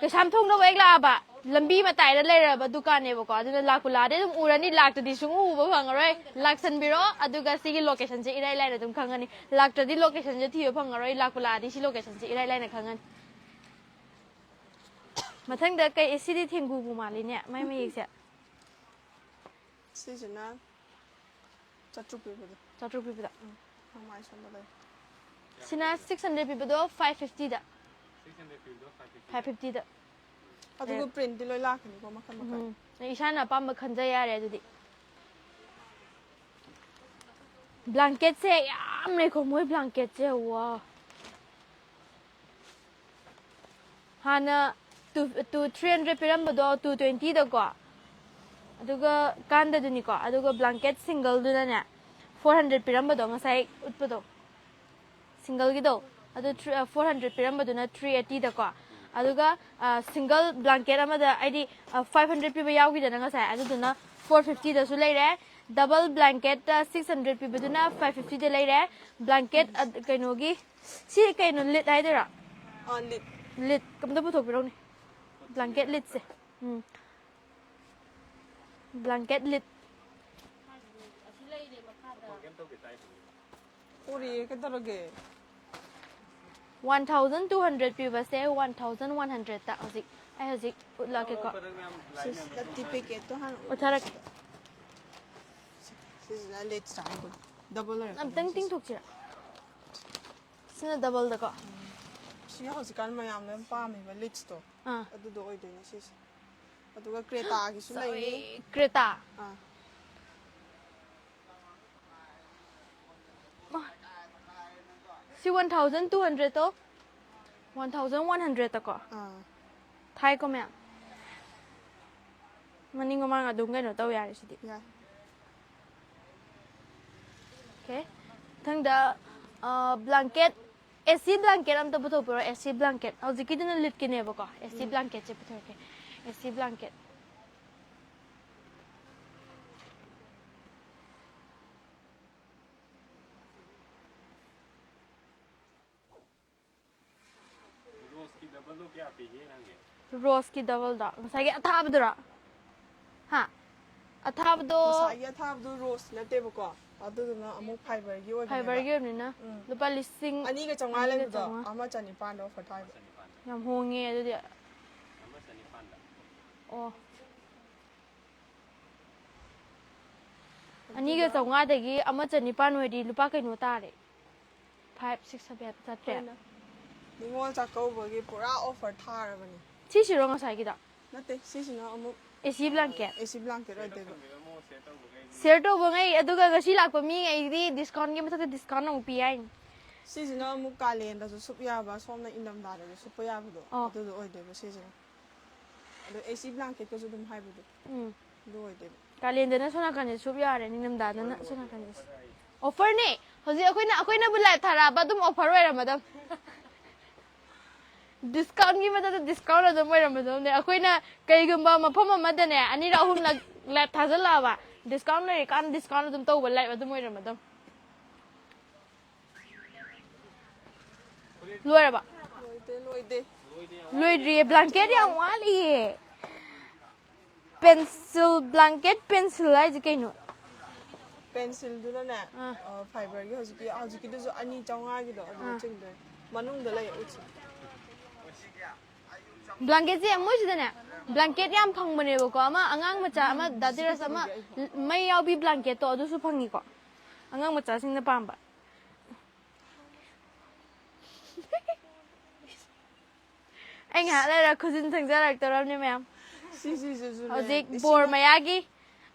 ꯀꯩꯁꯥꯝꯊꯣꯡꯗ ꯍꯦꯛ ꯂꯥꯛꯑꯕ, ꯂꯝꯕꯤ ꯃꯇꯥꯏꯗ ꯂꯩꯔꯕ ꯗꯨꯀꯥꯟꯅꯦꯕꯀꯣ꯫ ꯑꯗꯨꯅ ꯂꯥꯛꯄꯨ ꯂꯥꯛꯑꯗꯤ ꯑꯗꯨꯝ ꯎꯔꯅꯤ, ꯂꯥꯛꯇꯗꯤ ꯁꯨꯡꯎ ꯎꯕ ꯐꯪꯉꯔꯣꯏ꯫ ꯂꯥꯛꯁꯟꯕꯤꯔꯣ, ꯑꯗꯨꯒ ꯁꯤꯒꯤ locationꯁꯦ ꯏꯔꯥꯏ ꯂꯥꯏꯅ ꯑꯗꯨꯝ ꯈꯪꯉꯅꯤ꯫ ꯂꯥꯛꯇ꯭ꯔꯗꯤ locationꯁꯦ ꯊꯤꯕ ꯐꯪꯉꯔꯣꯏ, ꯂꯥꯛꯄꯨ ꯂꯥꯛꯑꯗꯤ ꯁꯤ locationꯁꯦ ꯏꯔꯥꯏ ꯂꯥꯏꯅ ꯈꯪꯉꯅꯤ꯫ ꯃꯊꯪꯗ ꯀꯩ, ꯁꯤꯗꯤ ꯊꯦꯡꯒꯨꯕꯨ ꯃꯥꯜꯂꯤꯅꯦ, ꯃꯥꯏ ꯃꯌꯦꯛꯁꯦ꯫ ꯁꯤꯁꯤꯅ ꯆꯥꯇ꯭ꯔꯨꯛ ꯄꯤꯕꯗꯣ꯫ ꯆꯥꯇ꯭ꯔꯨꯛ ꯄꯤꯕꯗ꯫ ꯎꯝ, ꯃꯃꯥꯏ ꯁꯣꯝꯗ ꯂꯩ꯫ ꯁꯤꯅ six hundred ꯄꯤꯕꯗꯣ five fiftyꯗ꯫ Five fiftyꯗ꯫ ꯑꯗꯨꯒ printꯗꯤ ꯂꯣꯏ ꯂꯥꯛꯀꯅꯤꯀꯣ, ꯃꯈꯜ ꯃꯈꯜ꯫ ꯎꯝ, ꯏꯁꯥꯅ ꯑꯄꯥꯝꯕ ꯈꯟꯖ ꯌꯥꯔꯦ ꯑꯗꯨꯗꯤ꯫ Blanketꯁꯦ ꯌꯥꯝ ꯂꯩꯀꯣ, ꯃꯣꯏ blanketꯁꯦ, wow꯫ ꯍꯥꯟꯅ two, two, three hundred ꯄꯤꯔꯝꯕꯗꯣ two twentyꯗꯀꯣ꯫ ꯑꯗꯨꯒ ꯀꯥꯟꯗꯗꯨꯅꯤꯀꯣ꯫ ꯑꯗꯨꯒ blanket singleꯗꯨꯅꯅꯦ, four hundred ꯄꯤꯔꯝꯕꯗꯣ, ꯉꯁꯥꯏ ꯎꯠꯄꯗꯣ, singleꯒꯤꯗꯣ, ꯑꯗꯨ three, four hundred ꯄꯤꯔꯝꯕꯗꯨꯅ three eightyꯗꯀꯣ꯫ ꯑꯗꯨꯒ single blanket ꯑꯃꯗ, ꯍꯥꯏꯗꯤ, five hundred ꯄꯤꯕ ꯌꯥꯎꯈꯤꯗꯅ ꯉꯁꯥꯏ, ꯑꯗꯨꯗꯨꯅ four fiftyꯗꯁꯨ ꯂꯩꯔꯦ꯫ Double blanketꯇ six hundred ꯄꯤꯕꯗꯨꯅ five fiftyꯗ ꯂꯩꯔꯦ꯫ Blanket, ꯑ, ꯀꯩꯅꯣꯒꯤ, ꯁꯤ ꯀꯩꯅꯣ, ꯂꯤꯠ ꯍꯥꯏꯗꯣꯏꯔꯣ? ꯑꯥ, ꯂꯤꯠ꯫ ꯂꯤꯠ ꯑꯝꯇ ꯄꯨꯊꯣꯛꯄꯤꯔꯛꯎꯅꯦ꯫ Blanket ꯂꯤꯠꯁꯦ꯫ ꯎꯝ꯫ Blanket ꯂꯤꯠ꯫ ꯎꯔꯤꯌꯦ, ꯀꯩꯗꯧꯔꯒꯦ? One thousand two hundred ꯄꯤꯕꯁꯦ one thousand one hundredꯇ ꯍꯧꯖꯤꯛ, ꯑꯩ ꯍꯧꯖꯤꯛ ꯎꯠꯂꯛꯀꯦꯀꯣ꯫ ꯁꯤꯁ, ꯅꯠꯇꯤ, packetꯇꯣ ꯍꯥꯟꯅ ꯎꯠꯂꯣ꯫ ꯎꯠꯊꯔꯛꯀꯦ꯫ ꯁꯤꯁꯤꯅ ꯂꯤꯠꯁ ꯍꯥꯏꯗꯣ꯫ Double ꯑꯣꯏꯔꯛꯀꯗꯣꯏꯅꯤ ꯑꯝꯇꯪ ꯁꯤꯁꯦ꯫ ꯇꯤꯡꯊꯣꯛꯁꯤꯔꯥ? ꯁꯤꯅ doubleꯗꯀꯣ꯫ ꯁꯤ ꯍꯧꯖꯤꯛꯀꯥꯟ ꯃꯌꯥꯝꯅ ꯌꯥꯝ ꯄꯥꯝꯃꯦꯕ ꯂꯤꯠꯁꯇꯣ꯫ ꯑꯥ꯫ ꯑꯗꯨꯗꯣ ꯑꯣꯏꯗꯣꯏꯅꯦ ꯁꯤꯁꯦ꯫ ꯑꯗꯨꯒ Cretaꯒꯤꯁꯨ ꯂꯩꯅꯤ꯫ Creta꯫ ꯑꯥ꯫ ꯃꯥ꯫ ꯁꯤ ꯋꯥꯟ ꯊꯥꯎꯖꯟ ꯇꯨ ꯍꯟꯗ꯭ꯔꯦꯗꯇꯣ ꯋꯥꯟ ꯊꯥꯎꯖꯟ ꯋꯥꯟ ꯍꯟꯗ꯭ꯔꯦꯗꯇꯀꯣ ꯑꯥ ꯊꯥꯏꯀꯣ ꯃꯌꯥꯝ꯫ ꯃꯅꯤꯡ ꯃꯃꯥꯡ ꯑꯗꯨꯝ ꯀꯩꯅꯣ ꯇꯧ ꯌꯥꯔꯦ ꯁꯤꯗꯤ꯫ ꯌꯥꯏ꯫ ꯑꯣꯀꯦ꯫ ꯃꯊꯪꯗ ꯕ꯭ꯂꯥꯡꯀꯦꯠ, ꯑꯦ ꯁꯤ ꯕ꯭ꯂꯥꯡꯀꯦꯠ ꯑꯝꯇ ꯄꯨꯊꯣꯛꯄꯤꯔꯣ꯫ ꯑꯦ ꯁꯤ ꯕ꯭ꯂꯥꯡꯀꯦꯠ ꯍꯧꯖꯤꯛꯀꯤꯗꯨꯅ ꯂꯤꯠꯀꯤꯅꯦꯕꯀꯣ꯫ ꯑꯦ ꯁꯤ ꯕ꯭ꯂꯥꯡꯀꯦꯠꯁꯦ ꯄꯨꯊꯣꯔꯛꯀꯦ꯫ ꯑꯦ ꯁꯤ ꯕ꯭ꯂꯥꯡꯀꯦꯠ꯫ ꯔꯣꯁꯀꯤ ꯗꯕꯜꯗꯣ ꯀꯌꯥ ꯄꯤꯒꯦ ꯍꯪꯒꯦ꯫ ꯔꯣꯁꯀꯤ ꯗꯕꯜꯗꯣ ꯉꯁꯥꯏꯒꯤ ꯑꯊꯥꯕꯗꯨꯔꯣ? ꯍꯥ? ꯑꯊꯥꯕꯗꯣ ꯉꯁꯥꯏꯒꯤ ꯑꯊꯥꯕꯗꯨ ꯔꯣꯁ ꯅꯠꯇꯦꯕꯀꯣ, ꯑꯗꯨꯗꯨꯅ ꯑꯃꯨꯛ ꯐꯥꯏꯕꯔꯒꯤ ꯑꯣꯏꯕꯅꯦꯕ꯫ ꯐꯥꯏꯕꯔꯒꯤ ꯑꯣꯏꯕꯅꯤꯅ ꯎꯝ꯫ ꯂꯨꯄꯥ ꯂꯤꯁꯤꯡ ꯑꯅꯤꯒ ꯆꯥꯝꯃꯉꯥ ꯑꯅꯤꯒ ꯂꯩꯕꯗꯣ ꯆꯥꯝꯃꯉꯥ꯫ ꯑꯃ ꯆꯅꯤꯄꯥꯟꯗ ꯑꯣꯐꯔ ꯊꯥꯏꯕ꯫ ꯌꯥꯝ ꯍꯣꯡꯉꯦ ꯑꯗꯨꯗꯤ꯫ ꯑꯃ ꯆꯅꯤꯄꯥꯟꯗ꯫ ꯑꯣ꯫ ꯑꯅꯤꯒ ꯆꯥꯝꯃꯉꯥꯗꯒꯤ ꯑꯃ ꯆꯅꯤꯄꯥꯟ ꯑꯣꯏꯔꯗꯤ ꯂꯨꯄꯥ ꯀꯩꯅꯣ ꯇꯥꯔꯦ꯫ ꯐꯥꯏꯚ ꯁꯤꯛꯁ ꯁꯚꯦꯟ ꯆꯥꯇ꯭ꯔꯦꯠ꯫ ꯑꯩꯈꯣꯏꯅ ꯅꯤꯉꯣꯜ ꯆꯥꯛꯀꯧꯕꯒꯤ ꯄꯨꯔꯥ ꯑꯣꯐꯔ ꯊꯥꯔꯕꯅꯤ꯫ ꯁꯤꯁꯤꯔꯣ ꯉꯁꯥꯏꯒꯤꯗꯣ? ꯅꯠꯇꯦ, ꯁꯤꯁꯤꯅ ꯑꯃꯨꯛ ꯑꯦ ꯁꯤ ꯕ꯭ꯂꯥꯡꯀꯦꯠ꯫ ꯑꯦ ꯁꯤ ꯕ꯭ꯂꯥꯡꯀꯦꯠ ꯑꯣꯏꯗꯣꯏꯕ꯫ ꯁꯤꯌꯔ ꯇꯧꯕꯉꯩ ꯑꯗꯨꯒ ꯉꯁꯤ ꯂꯥꯛꯄ ꯃꯤꯉꯩꯗꯤ ꯗꯤꯁꯀꯥꯎꯟꯒꯤ ꯃꯊꯛꯇ ꯗꯤꯁꯀꯥꯎꯟ ꯑꯃꯨꯛ ꯄꯤ ꯍꯥꯏꯅꯤ꯫ ꯁꯤꯁꯤꯅ ꯑꯃꯨꯛ ꯀꯥꯂꯦꯟꯗꯁꯨ ꯁꯨꯞ ꯌꯥꯕ, ꯁꯣꯝꯅ ꯏꯪꯊꯝꯊꯥꯗꯁꯨ ꯁꯨꯞꯄ ꯌꯥꯕꯗꯣ ꯑꯣ꯫ ꯑꯗꯨꯗꯣ ꯑꯣꯏꯗꯣꯏꯕ ꯁꯤꯁꯤꯅ꯫ ꯑꯗꯣ ꯑꯦ ꯁꯤ ꯕ꯭ꯂꯥꯡꯀꯦꯠꯀꯁꯨ ꯑꯗꯨꯝ ꯍꯥꯏꯕꯗꯣ ꯎꯝ꯫ ꯑꯗꯨ ꯑꯣꯏꯗꯣꯏꯕ꯫ ꯀꯥꯂꯦꯟꯗꯅ ꯁꯣꯝ ꯅꯥꯀꯟꯗ ꯁꯨꯞ ꯌꯥꯔꯦ, ꯅꯤꯡꯊꯝꯊꯥꯗꯅ ꯁꯣꯝ ꯅꯥꯀꯟꯗ꯫ ꯑꯣꯐꯔꯅꯦ꯫ ꯍꯧꯖꯤꯛ ꯑꯩꯈꯣꯏꯅ, ꯑꯩꯈꯣꯏꯅꯕꯨ ꯂꯥꯏꯚ ꯊꯥꯔꯛꯑꯕ ꯑꯗꯨꯝ ꯑꯣꯐꯔ ꯑꯣꯏꯔꯝꯃꯗꯝ꯫ ꯗꯤꯁꯀꯥꯎꯟꯒꯤ ꯃꯊꯛꯇ ꯗꯤꯁꯀꯥꯎꯟ ꯑꯗꯨꯝ ꯑꯣꯏꯔꯝꯃꯗꯝꯅꯦ꯫ ꯑꯩꯈꯣꯏꯅ ꯀꯩꯒꯨꯝꯕ ꯃꯐꯝ ꯑꯃꯗꯅꯦ ꯑꯅꯤꯔꯛ ꯑꯍꯨꯝꯂꯛ ꯂꯥꯏꯚ ꯊꯥꯖꯤꯜꯂꯛꯑꯕ, ꯗꯤꯁꯀꯥꯎꯟ ꯂꯩꯔꯤꯀꯥꯟꯗ ꯗꯤꯁꯀꯥꯎꯟ ꯑꯗꯨꯝ ꯇꯧꯕ ꯂꯥꯏꯚ ꯑꯗꯨꯝ ꯑꯣꯏꯔꯝꯃꯗꯝ꯫ ꯂꯣꯏꯔꯕ? ꯂꯣꯏꯗꯦ, ꯂꯣꯏꯗꯦ꯫ ꯂꯣꯏꯗ꯭ꯔꯤꯌꯦ, ꯕ꯭ꯂꯥꯡꯀꯦꯠ ꯌꯥꯝ ꯋꯥꯠꯂꯤꯌꯦ꯫ ꯄꯦꯟꯁꯤꯜ, ꯕ꯭ꯂꯥꯡꯀꯦꯠ ꯄꯦꯟꯁꯤꯜ ꯍꯥꯏꯁꯦ ꯀꯩꯅꯣ? ꯄꯦꯟꯁꯤꯜꯗꯨꯅꯅꯦ, ꯑꯥ꯫ ꯑ, ꯐꯥꯏꯕꯔꯒꯤ ꯍꯧꯖꯤꯛꯀꯤ, ꯍꯧꯖꯤꯛꯀꯤꯗꯨꯁꯨ ꯑꯅꯤ ꯆꯥꯝꯃꯉꯥꯒꯤꯗꯣ ꯑꯗꯨꯗ ꯑꯥ꯫ ꯆꯤꯡꯗꯣꯏꯅꯦ꯫ ꯃꯅꯨꯡꯗ ꯂꯩ ꯎꯠꯁꯤ꯫ ꯕ꯭ꯂꯥꯡꯀꯦꯠꯁꯦ ꯃꯣꯏꯁꯤꯗꯅꯦ, ꯕ꯭ꯂꯥꯡꯀꯦꯠ ꯌꯥꯝ ꯐꯪꯕꯅꯦꯕꯀꯣ, ꯑꯃ ꯑꯉꯥꯡ ꯃꯆꯥ ꯑꯃ ꯗꯥꯗꯤꯔꯁ ꯑꯃ ꯃꯩ ꯌꯥꯎꯕꯤ ꯕ꯭ꯂꯥꯡꯀꯦꯠꯇꯣ ꯑꯗꯨꯁꯨ ꯐꯪꯉꯤꯀꯣ, ꯑꯉꯥꯡ ꯃꯆꯥꯁꯤꯡꯅ ꯄꯥꯝꯕ꯫ ꯑꯩ ꯉꯥꯏꯍꯥꯛ ꯂꯩꯔ ꯈꯨꯖꯤꯟ ꯁꯪꯖꯔꯛꯇꯧꯔꯕꯅꯦ ꯃꯌꯥꯝ꯫ ꯁꯤꯁꯤꯁꯨ ꯍꯧꯖꯤꯛ ꯕꯣꯔ ꯃꯌꯥꯒꯤ,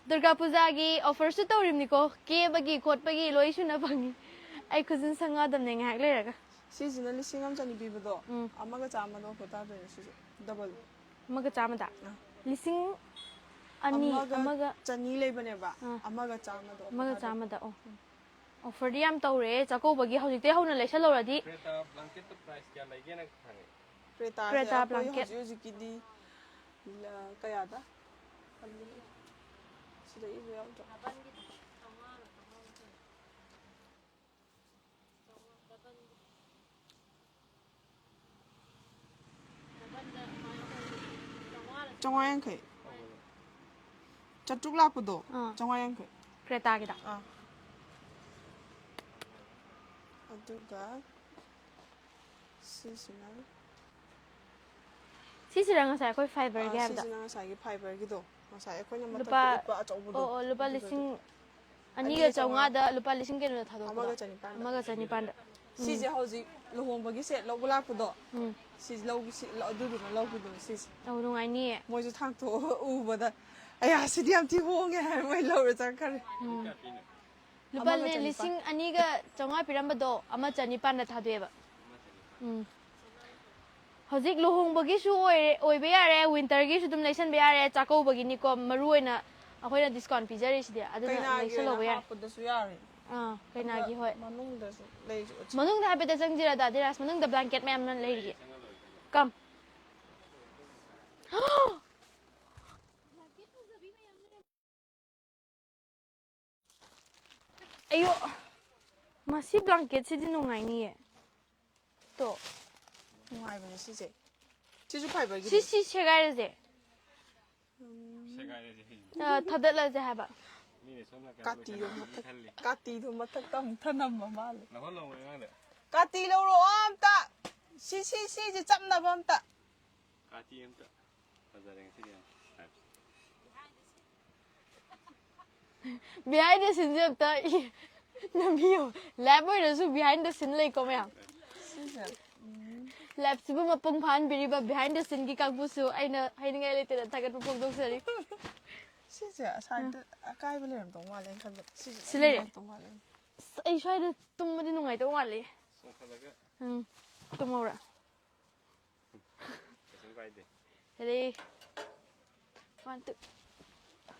ꯗꯨꯔꯒꯥ ꯄꯨꯖꯥꯒꯤ ꯑꯣꯐꯔꯁꯨ ꯇꯧꯔꯤꯕꯅꯤꯀꯣ, ꯀꯦꯕꯒꯤ ꯈꯣꯠꯄꯒꯤ ꯂꯣꯏ ꯁꯨꯅ ꯐꯪꯉꯤ꯫ ꯑꯩ ꯈꯨꯖꯤꯟ ꯁꯪꯉꯛꯑꯗꯕꯅꯦ ꯉꯥꯏꯍꯥꯛ ꯂꯩꯔꯒ꯫ ꯁꯤꯁꯤꯅ ꯂꯤꯁꯤꯡ ꯑꯃ ꯆꯅꯤ ꯄꯤꯕꯗꯣ ꯎꯝ꯫ ꯑꯃꯒ ꯆꯥꯝꯃꯗ ꯑꯣꯐꯔ ꯇꯥꯗꯣꯏꯅꯦ ꯁꯤꯁꯨ ꯗꯕꯜ꯫ ꯑꯃꯒ ꯆꯥꯝꯃꯗ ꯑꯥ꯫ ꯂꯤꯁꯤꯡ ꯑꯅꯤ ꯑꯃꯒ ꯆꯅꯤ ꯂꯩꯕꯅꯦꯕ ꯑꯥ꯫ ꯑꯃꯒ ꯆꯥꯝꯃꯗꯣ offer ꯑꯃꯒ ꯇꯥꯗꯣꯏꯅꯦ꯫ ꯆꯥꯝꯃꯗ ꯑꯣ ꯑꯣꯐꯔꯗꯤ ꯌꯥꯝ ꯇꯧꯔꯦ꯫ ꯆꯥꯛꯀꯧꯕꯒꯤ ꯍꯧꯖꯤꯛꯇꯩ ꯍꯧꯅ ꯂꯩꯁꯜꯍꯧꯔꯗꯤ꯫ ꯀ꯭ꯔꯦꯇꯥ ꯕ꯭ꯂꯥꯡꯀꯦꯠꯇ ꯄ꯭ꯔꯥꯏꯁ ꯀꯌꯥ ꯂꯩꯒꯦꯅ ꯍꯪꯉꯦ꯫ ꯀ꯭ꯔꯦꯇꯥꯁꯦ ꯀ꯭ꯔꯦꯇꯥ ꯑꯩꯈꯣꯏ ꯕ꯭ꯂꯥꯡꯀꯦꯠ꯫ ꯍꯧꯖꯤꯛ ꯍꯧꯖꯤꯛꯀꯤꯗꯤ ꯂ- ꯀꯌꯥꯗ ꯁꯤꯗ ꯏꯕ ꯌꯥꯎꯗ꯭ꯔꯣ? ꯆꯥꯝꯃꯉꯥ ꯌꯥꯡꯈꯩ꯫ ꯆꯥꯇ꯭ꯔꯨꯛ ꯂꯥꯛꯄꯗꯣ ꯑꯥ꯫ ꯆꯥꯝꯃꯉꯥ ꯌꯥꯡꯈꯩ꯫ ꯀ꯭ꯔꯦꯇꯥꯒꯤꯗ꯫ ꯑꯥ꯫ ꯑꯗꯨꯒ ꯁꯤꯁꯤꯅ ꯁꯤꯁꯤꯔ ꯉꯁꯥꯏ ꯑꯩꯈꯣꯏ ꯐꯥꯏꯕꯔꯒꯤ ꯑꯥ, ꯍꯥꯏꯕꯗꯣ? ꯁꯤꯁꯤꯅ ꯉꯁꯥꯏꯒꯤ ꯐꯥꯏꯕꯔꯒꯤꯗꯣ ꯉꯁꯥꯏ ꯑꯩꯈꯣꯏꯅ ꯂꯨꯄꯥ ꯃꯊꯛꯇ ꯎꯠꯄ ꯑꯆꯧꯕꯗꯣ ꯑꯣ ꯑꯣ ꯂꯨꯄꯥ ꯑꯗꯨꯗꯣ ꯂꯤꯁꯤꯡ ꯑꯗꯨꯗꯣ꯫ ꯑꯅꯤꯒ ꯑꯅꯤꯒ ꯆꯥꯝꯃꯉꯥ꯫ ꯆꯥꯝꯃꯉꯥꯗ ꯂꯨꯄꯥ ꯂꯤꯁꯤꯡ ꯀꯩꯅꯣꯗ ꯊꯥꯗꯣꯛꯄꯗꯣ? ꯑꯃꯒ ꯆꯅꯤꯄꯥꯟꯗ꯫ ꯑꯃꯒ ꯆꯅꯤꯄꯥꯟꯗ꯫ ꯁꯤꯁꯦ ꯍꯧꯖꯤꯛ ꯂꯨꯍꯣꯡꯕꯒꯤ ꯁꯦꯠ ꯂꯧꯕ ꯂꯥꯛꯄꯗꯣ ꯎꯝ꯫ ꯁꯤꯁꯦ ꯂꯧꯒꯤ ꯁꯤ ꯑꯗꯨꯗꯨꯅ ꯂꯧꯈꯤꯗꯣꯏꯅꯦ ꯁꯤꯁꯦ꯫ ꯑꯧ ꯅꯨꯡꯉꯥꯏꯅꯤꯌꯦ꯫ ꯃꯣꯏꯁꯨ ꯊꯥꯡꯇꯣꯛꯑꯒ ꯎꯕꯗ ꯑꯌꯥ ꯁꯤꯗꯤ ꯌꯥꯝ ꯊꯤ ꯍꯣꯡꯉꯦ ꯍꯥꯏꯔ ꯃꯣꯏ ꯂꯧꯔ ꯆꯠꯈ꯭ꯔꯦ꯫ ꯎꯝ꯫ ꯂꯨꯄꯥ ꯑꯃꯒ ꯆꯅꯤꯄꯥꯟ꯫ ꯂꯤꯁꯤꯡ ꯑꯅꯤꯒ ꯆꯥꯝꯃꯉꯥ ꯄꯤꯔꯝꯕꯗꯣ ꯑꯃ ꯆꯅꯤꯄꯥꯟꯗ ꯊꯥꯗꯣꯛꯑꯦꯕ꯫ ꯎꯝ꯫ ꯍꯧꯖꯤꯛ ꯂꯨꯍꯣꯡꯕꯒꯤꯁꯨ ꯑꯣꯏꯔꯦ ꯑꯣꯏꯕ ꯌꯥꯔꯦ ꯋꯤꯟꯇꯔꯒꯤꯁꯨ ꯑꯗꯨꯝ ꯂꯩꯁꯟꯕ ꯌꯥꯔꯦ ꯆꯥꯛꯀꯧꯕꯒꯤꯅꯤꯀꯣ ꯃꯔꯨ ꯑꯣꯏꯅ ꯑꯩꯈꯣꯏꯅ ꯗꯤꯁꯀꯥꯎꯟ ꯄꯤꯖꯔꯤꯁꯤꯗꯤ ꯑꯗꯨꯅ ꯀꯩꯅꯥꯒꯤ ꯑꯣꯏꯅ ꯂꯩꯁꯜꯍꯧꯕ ꯌꯥꯔꯦ꯫ ꯍꯥꯞꯄꯗꯁꯨ ꯌꯥꯔꯦ꯫ ꯑꯥ ꯀꯩꯅꯥꯒꯤ ꯍꯣꯏ꯫ ꯃꯅꯨꯡꯗꯁꯨ ꯂꯩꯁꯨ ꯎꯠꯁꯤ꯫ ꯃꯅꯨꯡꯗ ꯍꯥꯏꯐꯦꯠꯇ ꯆꯪꯁꯤꯔ ꯗꯥ ꯙꯤꯔꯥꯖ ꯃꯅꯨꯡꯗ ꯕ꯭ꯂꯥꯡꯀꯦꯠ ꯃꯌꯥꯝ ꯑꯃ ꯂꯩꯔꯤꯌꯦ꯫ ꯀꯝ꯫ ꯑꯌꯣ꯫ ꯃꯁꯤ ꯕ꯭ꯂꯥꯡꯀꯦꯠꯁꯤꯗꯤ ꯅꯨꯡꯉꯥꯏꯅꯤꯌꯦ꯫ ꯇꯣ꯫ ꯅꯨꯡꯉꯥꯏꯕꯅꯦ ꯁꯤꯁꯦ꯫ ꯁꯤꯁꯨ ꯐꯥꯏꯕꯔꯒꯤ꯫ ꯁꯤ ꯁꯤ ꯁꯦꯒꯥꯏꯔꯁꯦ꯫ ꯁꯦꯒꯥꯏꯔꯁꯦ ꯍꯌꯦꯡ꯫ ꯑ, ꯊꯥꯗꯠꯂꯁꯦ ꯍꯥꯏꯕ꯫ ꯃꯤꯅ ꯁꯣꯝ ꯅꯥꯀꯟꯗ ꯀꯥꯇꯤꯗꯣ ꯂꯣꯏꯁꯤꯜꯂꯝꯃꯅꯤ ꯃꯊꯛ ꯈꯜꯂꯤ꯫ ꯀꯥꯇꯤꯗꯣ ꯃꯊꯛꯇ ꯑꯃꯨꯛ ꯊꯅꯝꯕ ꯃꯥꯜꯂꯦ꯫ ꯂꯧꯍꯜꯂꯣ ꯑꯉꯥꯡꯗ꯫ ꯀꯥꯇꯤ ꯂꯧꯔꯛꯑꯣ ꯑꯝꯇ꯫ ꯁꯤ ꯁꯤ ꯁꯤꯁꯦ ꯆꯞꯅꯕ ꯑꯝꯇ꯫ ꯀꯥꯇꯤ ꯑꯝꯇ꯫ ꯐꯖꯔꯦ ꯉꯁꯤꯗꯤ ꯌꯥꯝ ꯍꯥꯏꯕꯁꯦ꯫ Behind the sceneꯁꯦ ꯑꯝꯇ ꯏ- ꯅꯝꯕꯤꯌꯣ꯫ ꯂꯥꯏꯐ ꯑꯣꯏꯔꯁꯨ behind the scene ꯂꯩꯀꯣ ꯃꯌꯥꯝ꯫ ꯁꯤꯁꯦ꯫ ꯎꯝ꯫ ꯂꯥꯏꯐꯁꯤꯕꯨ ꯃꯄꯨꯡ ꯐꯥꯍꯟꯕꯤꯔꯤꯕ behind the sceneꯒꯤ ꯀꯥꯡꯕꯨꯁꯨ ꯑꯩꯅ ꯍꯥꯏꯅꯤꯡꯉꯥꯏ ꯂꯩꯇꯅ ꯊꯥꯒꯠꯄ ꯐꯣꯡꯗꯣꯛꯆꯔꯤ꯫ ꯁꯤꯁꯦ ꯁꯥꯏꯗ ꯑꯀꯥꯏꯕ ꯂꯩꯔꯝꯗꯧ ꯃꯥꯜꯂꯦ ꯑꯩꯅ ꯈꯟꯕꯗ꯫ ꯁꯤꯁꯦ ꯁꯤ ꯂꯩꯔꯦ꯫ ꯂꯩꯔꯝꯗꯧ ꯃꯥꯜꯂꯦ꯫ ꯑꯁ, ꯑꯩ ꯁ꯭ꯋꯥꯏꯗ ꯇꯨꯝꯕꯗꯤ ꯅꯨꯡꯉꯥꯏꯗꯧ ꯃꯥꯜꯂꯦ꯫ ꯆꯣꯡꯈꯠꯂꯒ ꯎꯝ, ꯇꯨꯝꯍꯧꯔ꯫ ꯀꯩꯁꯨꯝ ꯀꯥꯏꯗꯦ꯫ Ready? One, two.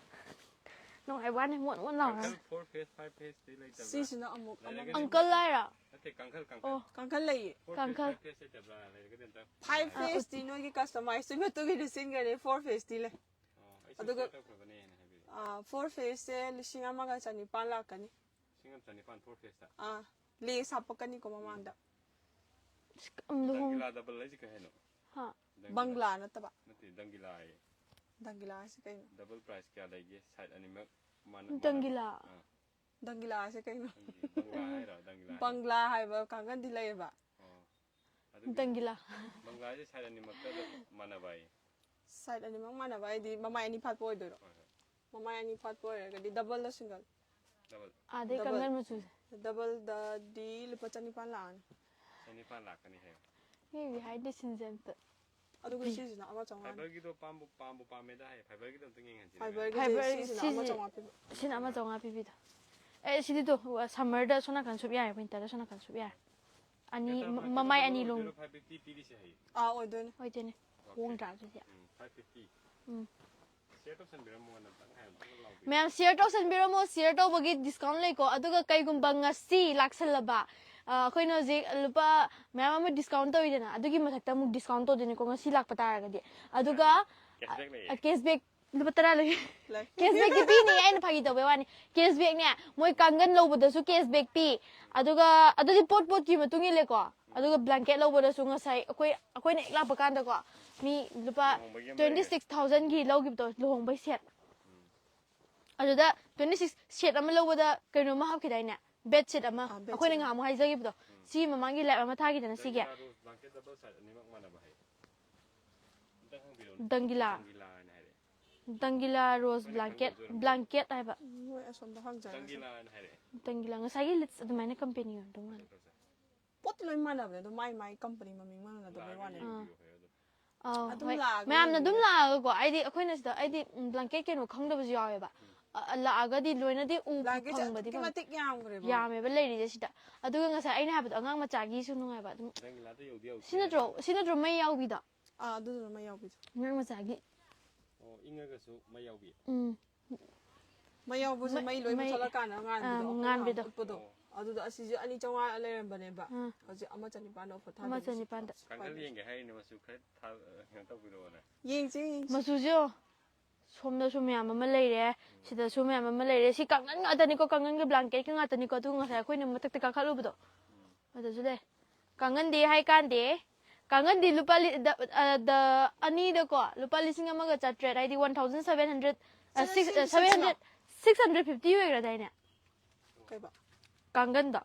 ꯅꯨꯡꯉꯥꯏꯕ ꯋꯥꯅꯤ, ꯃꯣꯟ ꯃꯣꯟ ꯂꯥꯎꯔꯒ꯫ ꯀꯥꯡꯈꯜ four face, five face T ꯂꯩꯇꯕ꯭ꯔꯥ? ꯁꯤꯁꯤꯅ ꯑꯃꯨꯛ ꯂꯩꯔꯒꯗꯤ ꯑꯃ Uncle ꯍꯥꯏꯔꯣ? ꯅꯠꯇꯦ, ꯀꯥꯡꯈꯜ, ꯑꯣ, ꯀꯥꯡꯈꯜ꯫ ꯀꯥꯡꯈꯜ ꯂꯩꯌꯦ꯫ Four ꯀꯥꯡꯈꯜ꯫ face, five face ꯂꯩꯇꯕ꯭ꯔꯥ? ꯂꯩꯔꯒꯗꯤ ꯑꯝꯇ Five ꯍꯥꯏꯌꯨ꯫ face ꯇꯤ ꯅꯣꯏꯒꯤ customize ꯇꯨꯒꯤ ꯃꯇꯨꯡ ꯏꯟꯅ ꯁꯤꯟꯒꯅꯤ, four face ꯇꯤ ꯂꯩ꯫ ꯑꯣ, ꯑꯩꯁꯨ ꯑꯗꯨꯒ share ꯇꯧꯈ꯭ꯔꯕꯅꯦꯅ ꯍꯥꯏꯕꯤꯔꯛꯑꯣ꯫ ꯑꯥ, four face ꯁꯦ ꯂꯤꯁꯤꯡ ꯑꯃꯒ ꯆꯅꯤꯄꯥꯟ ꯂꯥꯛꯀꯅꯤ꯫ ꯂꯤꯁꯤꯡ ꯑꯃ ꯆꯅꯤꯄꯥꯟ four face ꯇ꯫ ꯑꯥ, lace ꯍꯥꯞꯄꯛꯀꯅꯤꯀꯣ ꯃꯃꯥꯡꯗ꯫ ꯎꯝ, ꯂꯨꯍꯣꯡ- ꯗꯪꯒꯤꯂꯥ double ꯍꯥꯏꯁꯦ ꯀꯩ ꯍꯥꯏꯅꯣ? ꯍꯥ? ꯗꯪꯒꯤꯂꯥ꯫ ꯕꯪꯒ꯭ꯂꯥ ꯅꯠꯇꯕ꯫ ꯅꯠꯇꯦ, ꯗꯪꯒꯤꯂꯥ ꯍꯥꯏꯌꯦ꯫ ꯗꯪꯒꯤꯂꯥ ꯍꯥꯏꯁꯦ ꯀꯩꯅꯣ? Double price ꯀꯌꯥ ꯂꯩꯒꯦ? Side ꯑꯅꯤꯃꯛ ꯃꯥꯟꯅ- ꯗꯪꯒꯤꯂꯥ꯫ ꯑꯥ, ꯗꯪꯒꯤꯂꯥ ꯍꯥꯏꯁꯦ ꯀꯩꯅꯣ? ꯈꯪꯗꯦ꯫ ꯕꯪꯒ꯭ꯂꯥ ꯍꯥꯏꯔꯣ? ꯗꯪꯒꯤꯂꯥ ꯍꯥꯏꯔꯣ? ꯕꯪꯒ꯭ꯂꯥ ꯍꯥꯏꯕ ꯀꯥꯡꯒꯟꯗꯤ ꯂꯩꯌꯦꯕ꯫ ꯑꯣ, ꯑꯗꯨꯒꯤ ꯗꯪꯒꯤꯂꯥ꯫ ꯕꯪꯒ꯭ꯂꯥ ꯍꯥꯏꯁꯦ side ꯑꯅꯤꯃꯛꯇ ꯑꯗꯨꯝ ꯃꯥꯟꯅꯕ ꯍꯥꯏꯌꯦ꯫ Side ꯑꯅꯤꯃꯛ ꯃꯥꯟꯅꯕ ꯍꯥꯏꯗꯤ ꯃꯃꯥꯏ ꯑꯅꯤ ꯐꯥꯠꯄ ꯑꯣꯏꯗꯣꯏꯔꯣ? ꯍꯣꯏ, ꯍꯣꯏ꯫ ꯃꯃꯥꯏ ꯑꯅꯤ ꯐꯥꯠꯄ ꯑꯣꯏꯔꯒꯗꯤ double ꯂ single? Double꯫ ꯑꯗꯩ Double꯫ ꯀꯥꯡꯒꯟ ꯃꯆꯨꯁꯦ꯫ Double ꯗꯗꯤ ꯂꯨꯄꯥ ꯆꯅꯤꯄꯥꯟ ꯂꯥꯛꯑꯅꯤ꯫ ꯆꯅꯤꯄꯥꯟ ꯂꯥꯛꯀꯅꯤ ꯍꯥꯏꯌꯣ꯫ ꯃꯤꯒꯤ ꯍꯥꯏꯗꯤ ꯁꯤꯟꯖꯦ ꯑꯝꯇ꯫ ꯑꯗꯨꯒ ꯁꯤꯁꯤꯅ ꯑꯃ ꯆꯥꯝꯃꯉꯥꯅꯤ꯫ Fiber ꯒꯤꯗꯣ ꯄꯥꯝꯕꯨ ꯄꯥꯝꯕꯨ ꯄꯥꯝꯃꯦꯗ ꯍꯥꯏꯌꯦ꯫ Fiber ꯒꯤꯗꯣ ꯑꯝꯇ ꯌꯦꯡꯍꯟꯁꯤꯅꯦ꯫ Fiber ꯒꯤꯗꯤ Fiber ꯁꯤꯁꯤꯅ ꯑꯃ ꯁꯤꯁꯤ- ꯆꯥꯝꯃꯉꯥ ꯄꯤꯕ꯫ ꯁꯤꯅ ꯑꯃ ꯆꯥꯝꯃꯉꯥ ꯄꯤꯕꯤꯗꯣ꯫ ꯑꯦ, ꯁꯤꯗꯤ ꯇꯣ, summer ꯗ ꯁꯣꯝ ꯅꯥꯀꯟ ꯁꯨꯞ ꯌꯥꯔꯦ, winter ꯗ ꯁꯣꯝ ꯅꯥꯀꯟ ꯁꯨꯞ ꯌꯥꯔꯦ꯫ ꯑꯅꯤ Better ꯃ- price ꯃꯃꯥꯏ double ꯑꯅꯤ ꯂꯣꯡ꯫ ꯑꯣꯏꯗꯣꯏꯔꯣ, five fifty ꯄꯤꯔꯤꯁꯦ ꯍꯥꯏꯌꯦ꯫ ꯑꯥ, ꯑꯣꯏꯗꯣꯏꯅꯦ꯫ ꯑꯣꯏꯗꯣꯏꯅꯦ꯫ Okay꯫ ꯍꯣꯡꯗ꯭ꯔꯥ ꯑꯗꯨꯗꯤ? ꯎꯝ, five fifty꯫ ꯎꯝ꯫ Share ꯇꯧꯁꯟꯕꯤꯔꯝꯃꯣ, ꯅꯝꯇꯪ ꯍꯥꯏꯌꯣ, ꯅꯝꯇꯪ ꯂꯥꯎꯕꯤꯌꯨ꯫ ꯃꯌꯥꯝ share ꯇꯧꯁꯟꯕꯤꯔꯝꯃꯣ, share ꯇꯧꯕꯒꯤ discount ꯂꯩꯀꯣ꯫ ꯑꯗꯨꯒ ꯀꯩꯒꯨꯝꯕ ꯉꯁꯤ ꯂꯥꯛꯁꯜꯂꯕ, ꯑ, ꯑꯩꯈꯣꯏꯅ ꯍꯧꯖꯤꯛ ꯂꯨꯄꯥ ꯃꯌꯥꯝ ꯑꯃ discount ꯇꯧꯋꯤꯗꯅ, ꯑꯗꯨꯒꯤ ꯃꯊꯛꯇ ꯑꯃꯨꯛ discount ꯇꯧꯗꯣꯏꯅꯤꯀꯣ ꯉꯁꯤ ꯂꯥꯛꯄ ꯇꯥꯔꯒꯗꯤ꯫ ꯑꯗꯨꯒ Cashback ꯂꯩꯌꯦ꯫ ꯑ, cashback ꯂꯨꯄꯥ ꯇꯔꯥ ꯂꯩ꯫ ꯂꯩ꯫ Cashback ꯇꯤ ꯄꯤꯅꯤ, ꯑꯩꯅ ꯐꯥꯒꯤ ꯇꯧꯕꯩ ꯋꯥꯅꯤ꯫ Cashback ꯅꯦ, ꯃꯣꯏ ꯀꯥꯡꯒꯟ ꯂꯧꯕꯗꯁꯨ cashback ꯄꯤ꯫ ꯑꯗꯨꯒ ꯑꯗꯨꯗꯤ ꯄꯣꯠ ꯄꯣꯠꯀꯤ ꯃꯇꯨꯡ ꯏꯜꯂꯦꯀꯣ꯫ ꯑꯗꯨꯒ blanket ꯂꯧꯕꯗꯁꯨ ꯉꯁꯥꯏ ꯑꯩꯈꯣꯏ, ꯑꯩꯈꯣꯏꯅ ꯍꯦꯛ ꯂꯥꯛꯄ ꯀꯥꯟꯗꯀꯣ, ꯃꯤ ꯂꯨꯄꯥ ꯂꯨꯍꯣꯡꯕꯒꯤ ꯑꯃ twenty six thousand ꯒꯤ ꯂꯧꯈꯤꯕꯗꯣ ꯂꯨꯍꯣꯡꯕꯩ set꯫ ꯑꯗꯨꯗ twenty six set ꯑꯃ ꯂꯧꯕꯗ ꯀꯩꯅꯣꯝꯃ ꯍꯥꯞꯈꯤꯗꯥꯏꯅꯦ? Bed set ꯑꯃ꯫ ꯑꯥ, bed ꯑꯩꯈꯣꯏꯅ set ꯑꯃ꯫ ꯉꯍꯥꯟꯃꯨꯛ ꯍꯥꯏꯖꯈꯤꯕꯗꯣ꯫ ꯁꯤ ꯃꯃꯥꯡꯒꯤ live ꯑꯃ ꯊꯥꯈꯤꯗꯅ ꯁꯤꯒꯤ꯫ ꯗꯪꯒꯤꯂꯥ rose blanket double side ꯑꯅꯤꯃꯛ ꯃꯥꯟꯅꯕ ꯍꯥꯏꯌꯦ꯫ ꯑꯝꯇ ꯍꯪꯕꯤꯔꯣꯅꯦ꯫ ꯗꯪꯒꯤꯂꯥ꯫ ꯗꯪꯒꯤꯂꯥ ꯍꯥꯏꯅ ꯍꯥꯏꯔꯛꯑꯦ꯫ ꯗꯪꯒꯤꯂꯥ rose blanket, blanket ꯍꯥꯏꯕ꯫ ꯃꯣꯏ ꯑꯁꯣꯝꯗ ꯍꯪꯖꯔꯁꯤ꯫ ꯗꯪꯒꯤꯂꯥ ꯍꯥꯏꯅ ꯍꯥꯏꯔꯛꯑꯦ꯫ ꯗꯪꯒꯤꯂꯥ꯫ ꯉꯁꯥꯏꯒꯤ lids ꯑꯗꯨꯃꯥꯏꯅ company ꯑꯣꯏꯔꯝꯗꯧ ꯃꯥꯜꯂꯦ꯫ ꯄꯣꯠꯇꯤ ꯂꯣꯏ ꯃꯥꯟꯅꯕꯅꯦ, ꯑꯗꯣ ꯃꯥꯏ ꯃꯥꯏ company ꯃꯃꯤꯡ ꯃꯥꯟꯅꯗꯕꯩ ꯂꯥꯛꯑꯒ ꯋꯥꯅꯦ꯫ ꯑꯥ꯫ ꯌꯦꯡꯕꯤꯌꯣ ꯍꯥꯏꯌꯣ ꯑꯗꯨꯝ꯫ ꯑꯧ, ꯑꯗꯨꯝ ꯍꯣꯏ꯫ ꯂꯥꯛꯑꯒ ꯃꯌꯥꯝꯅ ꯑꯗꯨꯝ ꯌꯦꯡꯕꯤꯌꯣ꯫ ꯂꯥꯛꯑꯒꯀꯣ, ꯍꯥꯏꯗꯤ ꯑꯩꯈꯣꯏꯅ ꯁꯤꯗ, ꯍꯥꯏꯗꯤ, ꯎꯝ, blanket ꯀꯩꯅꯣ ꯈꯪꯗꯕꯁꯨ ꯌꯥꯎꯋꯦꯕ꯫ ꯑ, ꯂꯥꯛꯑꯒꯗꯤ ꯂꯣꯏꯅꯗꯤ ꯎ ꯕ꯭ꯂꯥꯡꯀꯦꯠꯁꯦ ꯐꯪꯕꯗꯤ ꯑꯗꯨꯛꯀꯤ ꯐꯪ-, ꯃꯇꯤꯛ ꯌꯥꯝꯈ꯭ꯔꯦꯕ꯫ ꯌꯥꯝꯃꯦꯕ ꯂꯩꯔꯤꯁꯦ ꯁꯤꯗ꯫ ꯑꯗꯨꯒ ꯉꯁꯥꯏ ꯑꯩꯅ ꯍꯥꯏꯕꯗꯣ ꯑꯉꯥꯡ ꯃꯆꯥꯒꯤꯁꯨ ꯅꯨꯡꯉꯥꯏꯕ ꯑꯗꯨꯝ꯫ ꯅꯪꯒꯤ ꯂꯥꯗ ꯌꯧꯗꯤ ꯌꯧꯗ꯭ꯔꯤ ꯁꯤ ꯅꯠꯇ꯭ꯔꯣ? ꯍꯥꯏꯕ꯫ ꯁꯤ ꯅꯠꯇ꯭ꯔꯣ ꯃꯩ ꯌꯥꯎꯕꯤꯗꯣ? ꯑꯥ, ꯑꯗꯨꯗꯨꯅ ꯃꯩ ꯌꯥꯎꯕꯤꯗꯣ꯫ ꯑꯉꯥꯡ ꯃꯆꯥꯒꯤ꯫ ꯑꯣ, ꯏꯪꯉꯒꯁꯨ ꯃꯩ ꯌꯥꯎꯕꯤ꯫ ꯎꯝ꯫ ꯃꯩ ꯌꯥꯎꯕꯁꯦ ꯃꯩ, ꯃꯩ ꯂꯣꯏ ꯃꯩ, ꯃꯨꯠꯊꯠꯂꯀꯥꯟꯗ ꯉꯥꯟꯕꯤꯗꯣ, ꯑꯥ, ꯑꯩꯈꯣꯏꯅ ꯉꯥꯟꯕꯤꯗꯣ꯫ ꯎꯠꯄꯗꯣ꯫ ꯑꯣ꯫ ꯑꯗꯨꯗꯣ ꯑꯁꯤꯁꯦ ꯑꯅꯤ ꯆꯥꯝꯃꯉꯥ ꯂꯩꯔꯝꯕꯅꯦꯕ꯫ ꯑꯥ꯫ ꯍꯧꯖꯤꯛ ꯑꯃ ꯆꯅꯤꯄꯥꯟꯗ offer ꯑꯃ ꯊꯥꯗꯣꯏꯅꯦ꯫ ꯆꯅꯤꯄꯥꯟꯗ꯫ ꯀꯥꯡꯒꯜ ꯌꯦꯡꯒꯦ ꯍꯥꯏꯔꯤꯅꯦ, ꯃꯆꯨ ꯈꯔ ꯊꯥ-, ꯀꯩꯅꯣ ꯇꯧꯕꯤꯔꯛꯑꯣꯅ꯫ ꯌꯦꯡꯁꯤ, ꯌꯦꯡꯁꯤ꯫ ꯃꯆꯨꯁꯦ ꯌꯦꯡꯉꯣ꯫ ꯁꯣꯝꯗꯁꯨ ꯃꯌꯥꯝ ꯑꯃ ꯂꯩꯔꯦ, ꯁꯤꯗꯁꯨ ꯃꯌꯥꯝ ꯑꯃ ꯂꯩꯔꯦ꯫ ꯁꯤ ꯀꯥꯡꯒꯟ ꯉꯥꯛꯇꯅꯤꯀꯣ, ꯀꯥꯡꯒꯟꯒ blanket-ꯀ ꯉꯥꯛꯇꯅꯤꯀꯣ꯫ ꯑꯗꯨꯒ ꯉꯁꯥꯏ ꯑꯩꯈꯣꯏꯅ ꯃꯊꯛꯇ ꯀꯥꯈꯠꯂꯨꯕꯗꯣ, ꯑꯗꯨꯁꯨ ꯂꯩ꯫ ꯀꯥꯡꯒꯟꯗꯤ ꯍꯥꯏ ꯀꯥꯟꯗꯦ, ꯀꯥꯡꯒꯟꯗꯤ ꯂꯨꯄꯥ ꯂꯤ-, ꯗ-, ꯑ, ꯗ-, ꯑꯅꯤꯗꯀꯣ ꯂꯨꯄꯥ ꯂꯤꯁꯤꯡ ꯑꯃꯒ ꯆꯥꯇ꯭ꯔꯦꯠ, ꯍꯥꯏꯗꯤ one thousand seven hundred, ꯑ, six, ꯑ, seven hundred, six hundred fifty ꯑꯣꯏꯈ꯭ꯔꯗꯥꯏꯅꯦ? ꯀꯩꯕ? ꯀꯥꯡꯒꯟꯗꯣ꯫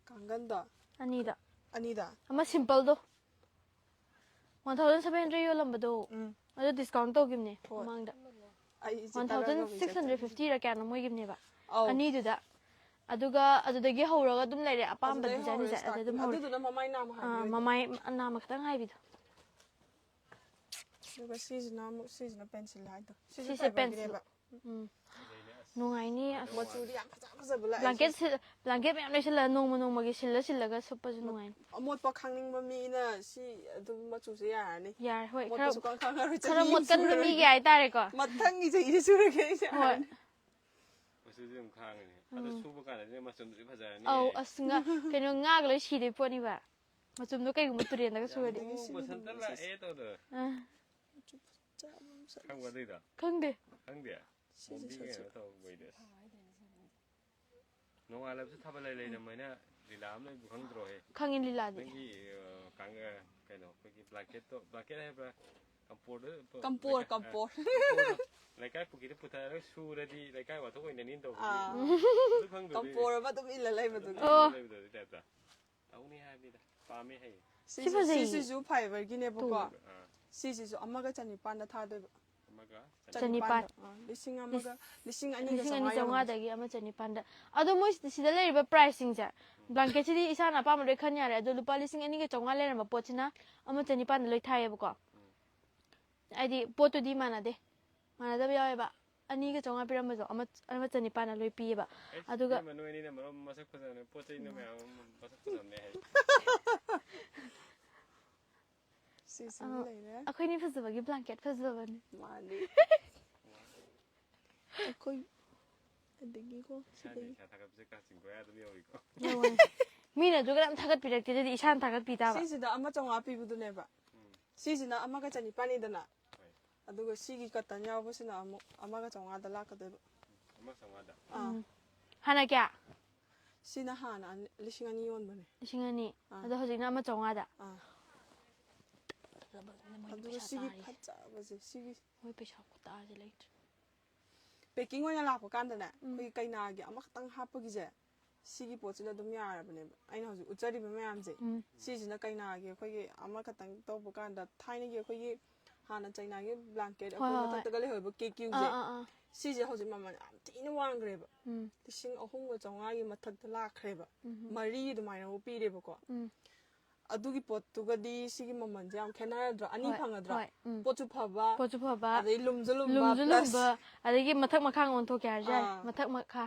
ꯀꯥꯡꯒꯟꯗꯣ? ꯑꯅꯤꯗ꯫ ꯑꯅꯤꯗ? ꯑꯃ simple-ꯗꯣ꯫ One thousand seven hundred ꯌꯣꯜꯂꯝꯕꯗꯣ, ꯎꯝ꯫ ꯑꯗꯨ discount ꯇꯧꯈꯤꯕꯅꯦ ꯍꯣꯏ꯫ ꯃꯃꯥꯡꯗ꯫ ꯑꯩꯁꯦ ꯇꯔꯥꯒ ꯃꯤꯆꯠ ꯆꯠꯂꯦ꯫ One thousand six hundred fifty-ꯔ ꯀꯌꯥꯅꯣ ꯑꯣꯏꯈꯤꯕꯅꯦꯕ꯫ ꯑꯧ꯫ ꯑꯅꯤꯗꯨꯗ꯫ ꯑꯗꯨꯒ ꯑꯗꯨꯗꯒꯤ ꯍꯧꯔꯒ ꯑꯗꯨꯝ ꯂꯩꯔꯦ, ꯑꯄꯥꯝꯕ ꯑꯗꯨꯗꯩ ꯍꯧꯔꯦ design-ꯁꯦ ꯑꯗꯨꯗ starting꯫ ꯑꯗꯨꯝ ꯍꯧꯔꯦ꯫ ꯑꯗꯨꯗꯨꯅ ꯃꯃꯥꯏ ꯅꯥꯝꯃ ꯑꯥ, ꯍꯥꯏꯕꯤꯗꯣ꯫ ꯃꯃꯥꯏ ꯅꯥꯝꯃ ꯈꯤꯇꯪ ꯍꯥꯏꯕꯤꯗꯣ꯫ ꯑꯗꯨꯒ ꯁꯤꯁꯤꯅ ꯑꯃꯨꯛ, ꯁꯤꯁꯤꯅ pencil ꯍꯥꯏꯗꯣ꯫ ꯁꯤꯁꯨ ꯁꯤꯁꯦ pencil꯫ Fiber-ꯒꯤꯅꯦꯕ꯫ ꯎꯝ꯫ ꯅꯨꯡꯉꯥꯏꯅꯤ, ꯑꯁ꯫ ꯃꯆꯨꯗꯤ ꯌꯥꯝ ꯐꯖ ꯐꯖꯕ ꯂꯥꯛꯑꯦ꯫ Blanket ꯁꯤ-, blanket ꯃꯌꯥꯝ ꯂꯩꯁꯤꯜꯂꯒ ꯅꯣꯡꯃ ꯅꯣꯡꯃꯒꯤ ꯁꯤꯜꯂ ꯁꯤꯜꯂꯒ ꯁꯨꯞꯄꯁꯨ ꯅꯨꯡꯉꯥꯏꯅꯤ꯫ ꯑꯃꯣꯠꯄ ꯈꯥꯡꯅꯤꯡꯕ ꯃꯤꯅ ꯁꯤ ꯑꯗꯨꯝ ꯃꯆꯨꯁꯦ ꯌꯥꯔꯅꯤ꯫ ꯌꯥꯔꯦ, ꯍꯣꯏ, ꯑꯃꯣꯠꯄ ꯈꯔ, ꯁꯨꯡꯈꯥꯡ ꯈꯥꯡꯉꯔꯣꯏ, ꯈꯔ ꯆꯍꯤ ꯑꯃ ꯃꯣꯠꯀꯟꯕ ꯁꯨꯔꯅꯤ꯫ ꯃꯤꯒꯤ ꯍꯥꯏꯇꯥꯔꯦꯀꯣ꯫ ꯃꯊꯪꯒꯤ ꯆꯍꯤꯗ ꯁꯨꯔꯒꯦ ꯑꯩꯁꯦ ꯍꯣꯏ꯫ ꯌꯥꯔꯅꯤ꯫ ꯃꯆꯨꯁꯦ ꯑꯗꯨꯝ ꯈꯥꯡꯉꯅꯤ꯫ ꯑꯗꯣ ꯎꯝ꯫ ꯁꯨꯕ ꯀꯥꯟꯗꯗꯤ ꯃꯆꯨꯝꯗꯨꯗꯤ ꯐꯖꯔꯅꯤ꯫ ꯑꯧ, ꯑꯁ, ꯉꯥ-, ꯀꯩꯅꯣ, ꯉꯥꯒ ꯂꯣꯏ ꯁꯤꯗꯣꯏ ꯄꯣꯠꯅꯤꯕ꯫ ꯃꯆꯨꯝꯗꯣ ꯀꯩꯒꯨꯝꯕ ꯇꯨꯔꯦꯟꯗꯒ ꯁꯨꯔꯗꯤ꯫ ꯌꯥꯝ ꯃꯨꯕ ꯁꯟꯇ ꯂꯥꯛꯑꯦ ꯇꯧꯗꯅ꯫ ꯑꯥ꯫ ꯈꯪꯕ ꯑꯗꯨꯏꯗꯣ? ꯈꯪꯗꯦ꯫ ꯈꯪꯗꯦ? ꯁꯤꯁꯦ ꯃꯣꯝꯕꯤ ꯁꯠꯁꯦ꯫ ꯀꯩꯅꯣ ꯇꯧꯕꯩꯗꯤ꯫ ꯅꯣꯡꯉꯥꯜꯂꯕꯁꯨ ꯊꯥꯕꯜ ꯂꯩ ꯂꯩꯅ ꯃꯣꯏꯅ ꯂꯤꯂꯥ ꯑꯃ ꯂꯩꯕꯗꯣ ꯈꯪꯗ꯭ꯔꯣꯍꯦ? ꯈꯪꯉꯤ ꯂꯤꯂꯥꯗꯤ꯫ ꯅꯪꯒꯤ, ꯑ, ꯀꯥꯡ-, ꯑ, ꯀꯩꯅꯣ, ꯑꯩꯈꯣꯏꯒꯤ blanket-ꯇꯣ, blanket ꯍꯥꯏꯕ꯭ꯔꯥ? ꯀꯝꯄꯣꯔꯗ-, ꯀꯝꯄꯣꯔ, ꯂꯩꯀꯥꯏ-, ꯑ, ꯀꯝꯄꯣꯔ꯫ ꯀꯝꯄꯣꯔꯗꯣ ꯂꯩꯀꯥꯏ ꯄꯨꯈ꯭ꯔꯤꯗ ꯄꯨꯊꯔꯒ ꯁꯨꯔꯗꯤ ꯂꯩꯀꯥꯏ ꯋꯥꯊꯣꯛ ꯑꯣꯏꯅꯅꯤꯅ ꯇꯧꯕꯗꯤ꯫ ꯑꯥ꯫ ꯑꯗꯨ ꯈꯪꯗ꯭ꯔꯣ ꯅꯣꯏꯗꯤ? ꯀꯝꯄꯣꯔ ꯑꯃ ꯑꯗꯨꯝ ꯏꯜꯂ ꯂꯩꯕꯗꯨꯒꯤ꯫ ꯑꯗꯨꯝ ꯏꯜꯂ ꯑꯣ꯫ ꯂꯩꯕꯗꯣ ꯑꯗꯨꯒꯤ type-ꯇ꯫ ꯇꯧꯅꯤ ꯍꯥꯏꯕꯅꯤꯗ꯫ ꯄꯥꯝꯃꯦ ꯍꯥꯏꯌꯦ꯫ ꯁꯤ ꯁꯤꯁꯨ, ꯐꯖꯩꯌꯦ꯫ ꯁꯤꯁꯤꯁꯨ Fiber-ꯒꯤꯅꯦꯕꯀꯣ꯫ ꯇꯨ꯫ ꯑꯥ꯫ ꯁꯤꯁꯤꯁꯨ ꯑꯃꯒ ꯆꯅꯤꯄꯥꯟꯗ ꯊꯥꯗꯣꯏꯕ꯫ ꯑꯃꯒ ꯆꯅꯤꯄꯥꯟ꯫ ꯆꯅꯤꯄꯥꯟꯗ꯫ ꯑꯥ, ꯂꯤꯁꯤꯡ ꯑꯃꯒ, ꯂꯤꯁꯤꯡ ꯑꯅꯤꯒ ꯂꯤꯁꯤꯡ ꯑꯅꯤ ꯆꯥꯝꯃꯉꯥ ꯌꯧꯔꯝꯃꯦ꯫ ꯆꯥꯝꯃꯉꯥꯗꯒꯤ ꯑꯃ ꯆꯅꯤꯄꯥꯟꯗ꯫ ꯑꯗꯣ ꯃꯣꯏ ꯁꯤꯗ ꯂꯩꯔꯤꯕ price-ꯁꯤꯡꯁꯦ, blanket-ꯁꯤꯗꯤ ꯏꯁꯥꯅ ꯑꯄꯥꯝꯕ ꯂꯣꯏ ꯈꯟ ꯌꯥꯔꯦ꯫ ꯑꯗꯣ ꯂꯨꯄꯥ ꯂꯤꯁꯤꯡ ꯑꯅꯤꯒ ꯆꯥꯝꯃꯉꯥ ꯂꯩꯔꯝꯕ ꯄꯣꯠꯁꯤꯅ ꯑꯃ ꯆꯅꯤꯄꯥꯟꯗ ꯂꯣꯏ ꯊꯥꯏꯌꯦꯕꯀꯣ꯫ ꯎꯝ꯫ ꯍꯥꯏꯗꯤ ꯄꯣꯠꯇꯨꯗꯤ ꯃꯥꯟꯅꯗꯦ꯫ ꯃꯥꯟꯅꯗꯕ ꯌꯥꯎꯋꯦꯕ꯫ ꯑꯅꯤꯒ ꯆꯥꯝꯃꯉꯥ ꯄꯤꯔꯝꯕꯗꯣ ꯑꯃ ꯑꯃ ꯆꯅꯤꯄꯥꯟꯅ ꯂꯣꯏ ꯄꯤꯌꯦꯕ꯫ ꯑꯗꯨꯒ ꯏꯕꯦꯝꯃ, ꯅꯣꯏ ꯑꯅꯤꯅ ꯃꯔꯣꯝ ꯃꯁꯛ ꯐꯖꯕꯅꯦ, ꯄꯣꯠ ꯆꯩꯅ ꯃꯌꯥꯝ ꯑꯃ ꯃꯁꯛ ꯐꯖꯕꯅꯦ ꯍꯥꯏ꯫ ꯁꯤꯁꯤꯃ ꯑ, ꯂꯩꯔꯦ꯫ ꯑꯩꯈꯣꯏꯅꯤ ꯐꯖꯕꯒꯤ blanket ꯐꯖꯕꯅꯦ꯫ ꯃꯥꯅꯤ꯫ ꯑꯩꯈꯣꯏ ꯑꯗꯒꯤꯀꯣ ꯏꯁꯥꯅ ꯁꯤꯗꯒꯤ ꯏꯁꯥ ꯊꯥꯒꯠꯄꯁꯦ ꯀꯥꯆꯤꯟ ꯀꯣꯌꯥ ꯑꯗꯨꯝ ꯌꯧꯏꯀꯣ꯫ ꯌꯧꯋꯦ꯫ ꯃꯤꯅꯁꯨ ꯀꯅꯥꯝ ꯊꯥꯒꯠꯄꯤꯔꯛꯇꯦ, ꯑꯗꯨꯗꯤ ꯏꯁꯥꯅ ꯊꯥꯒꯠꯄꯤ ꯇꯥꯕ꯫ ꯁꯤꯁꯤꯗ ꯑꯃ ꯆꯥꯝꯃꯉꯥ ꯄꯤꯕꯗꯨꯅꯦꯕ꯫ ꯎꯝ꯫ ꯁꯤꯁꯤꯅ ꯑꯃꯒ ꯆꯅꯤꯄꯥꯟꯅꯤꯗꯅ꯫ ꯍꯣꯏ꯫ ꯑꯗꯨꯒ ꯁꯤꯒꯤ curtain ꯌꯥꯎꯕꯁꯤꯅ ꯑꯃꯨꯛ ꯑꯃꯒ ꯆꯥꯝꯃꯉꯥꯗ ꯂꯥꯛꯀꯗꯣꯏꯕ꯫ ꯑꯃ ꯆꯥꯝꯃꯉꯥꯗ꯫ ꯑꯥ꯫ ꯎꯝ꯫ ꯍꯥꯟꯅ ꯀꯌꯥ? ꯁꯤꯅ ꯍꯥꯟꯅ ꯑꯅꯤ- ꯂꯤꯁꯤꯡ ꯑꯅꯤ ꯌꯣꯟꯕꯅꯦ꯫ ꯂꯤꯁꯤꯡ ꯑꯅꯤ꯫ ꯑꯥ꯫ ꯑꯗꯣ ꯍꯧꯖꯤꯛꯅ ꯑꯃ ꯆꯥꯝꯃꯉꯥꯗ꯫ ꯑꯥ꯫ ꯐꯖꯕꯁꯤꯅ ꯃꯣꯏ ꯑꯗꯨꯒ ꯄꯩꯁꯥ ꯁꯤꯒꯤ ꯇꯥꯔꯤꯁꯦ꯫ ꯐꯖꯕꯁꯦ ꯁꯤꯒꯤ ꯃꯣꯏ ꯄꯩꯁꯥ ꯈꯨꯇꯥꯁꯦ ꯂꯩꯇ꯭ꯔꯦ꯫ Packing ꯑꯣꯏꯅ ꯂꯥꯛꯄ ꯀꯥꯟꯗꯅꯦ, ꯎꯝ꯫ ꯑꯩꯈꯣꯏꯒꯤ ꯀꯩꯅꯥꯒꯤ ꯑꯃꯈꯛꯇꯪ ꯍꯥꯞꯄꯒꯤꯁꯦ, ꯁꯤꯒꯤ ꯄꯣꯠꯁꯤꯅ ꯑꯗꯨꯝ ꯌꯥꯔꯕꯅꯦꯕ꯫ ꯑꯩꯅ ꯍꯧꯖꯤꯛ ꯎꯠꯆꯔꯤꯕ ꯃꯌꯥꯝꯁꯦ, ꯎꯝ꯫ ꯁꯤꯁꯤꯅ ꯀꯩꯅꯥꯒꯤ ꯑꯩꯈꯣꯏꯒꯤ ꯑꯃꯈꯛꯇꯪ ꯇꯧꯕ ꯀꯥꯟꯗ, ꯊꯥꯏꯅꯒꯤ ꯑꯩꯈꯣꯏꯒꯤ ꯍꯥꯟꯅ ꯆꯩꯅꯥꯒꯤ blanket ꯍꯣꯏ, ꯑꯩꯈꯣꯏ ꯍꯣꯏ, ꯍꯣꯏ꯫ ꯃꯊꯛꯇꯒ ꯂꯩꯍꯧꯔꯤꯕ ꯀꯦ ꯀ꯭ꯌꯨꯁꯦ, ꯑꯥ, ꯑꯥ, ꯑꯥ꯫ ꯁꯤꯁꯦ ꯍꯧꯖꯤꯛ ꯃꯃꯜ ꯌꯥꯝ ꯊꯤꯅ ꯋꯥꯡꯈ꯭ꯔꯦꯕ꯫ ꯎꯝ꯫ ꯂꯤꯁꯤꯡ ꯑꯍꯨꯝꯒ ꯆꯥꯝꯃꯉꯥꯒꯤ ꯃꯊꯛꯇ ꯂꯥꯛꯈ꯭ꯔꯦꯕ꯫ ꯎꯝ꯫ ꯃꯔꯤ ꯑꯗꯨꯃꯥꯏꯅꯕꯨ ꯄꯤꯔꯦꯕꯀꯣ꯫ ꯎꯝ꯫ ꯑꯗꯨꯒꯤ ꯄꯣꯠꯇꯨꯒꯗꯤ ꯁꯤꯒꯤ ꯃꯃꯜꯁꯦ ꯌꯥꯝ ꯈꯦꯠꯅꯔꯗ꯭ꯔꯣ? ꯑꯅꯤ ꯍꯣꯏ, ꯐꯪꯉꯗ꯭ꯔꯣ? ꯍꯣꯏ, ꯎꯝ꯫ ꯄꯣꯠꯁꯨ ꯐꯕ, ꯄꯣꯠꯁꯨ ꯐꯕ, ꯑꯗꯩ ꯂꯨꯝꯁꯨ ꯂꯨꯝꯕ, ꯂꯨꯝꯁꯨ plus ꯂꯨꯝꯕ, ꯑꯗꯒꯤ ꯃꯊꯛ ꯃꯈꯥ ꯑꯣꯟꯊꯣꯛꯀꯦ ꯍꯥꯏꯔꯁꯨ ꯌꯥꯔꯦ, ꯑꯥ꯫ ꯃꯊꯛ ꯃꯈꯥ꯫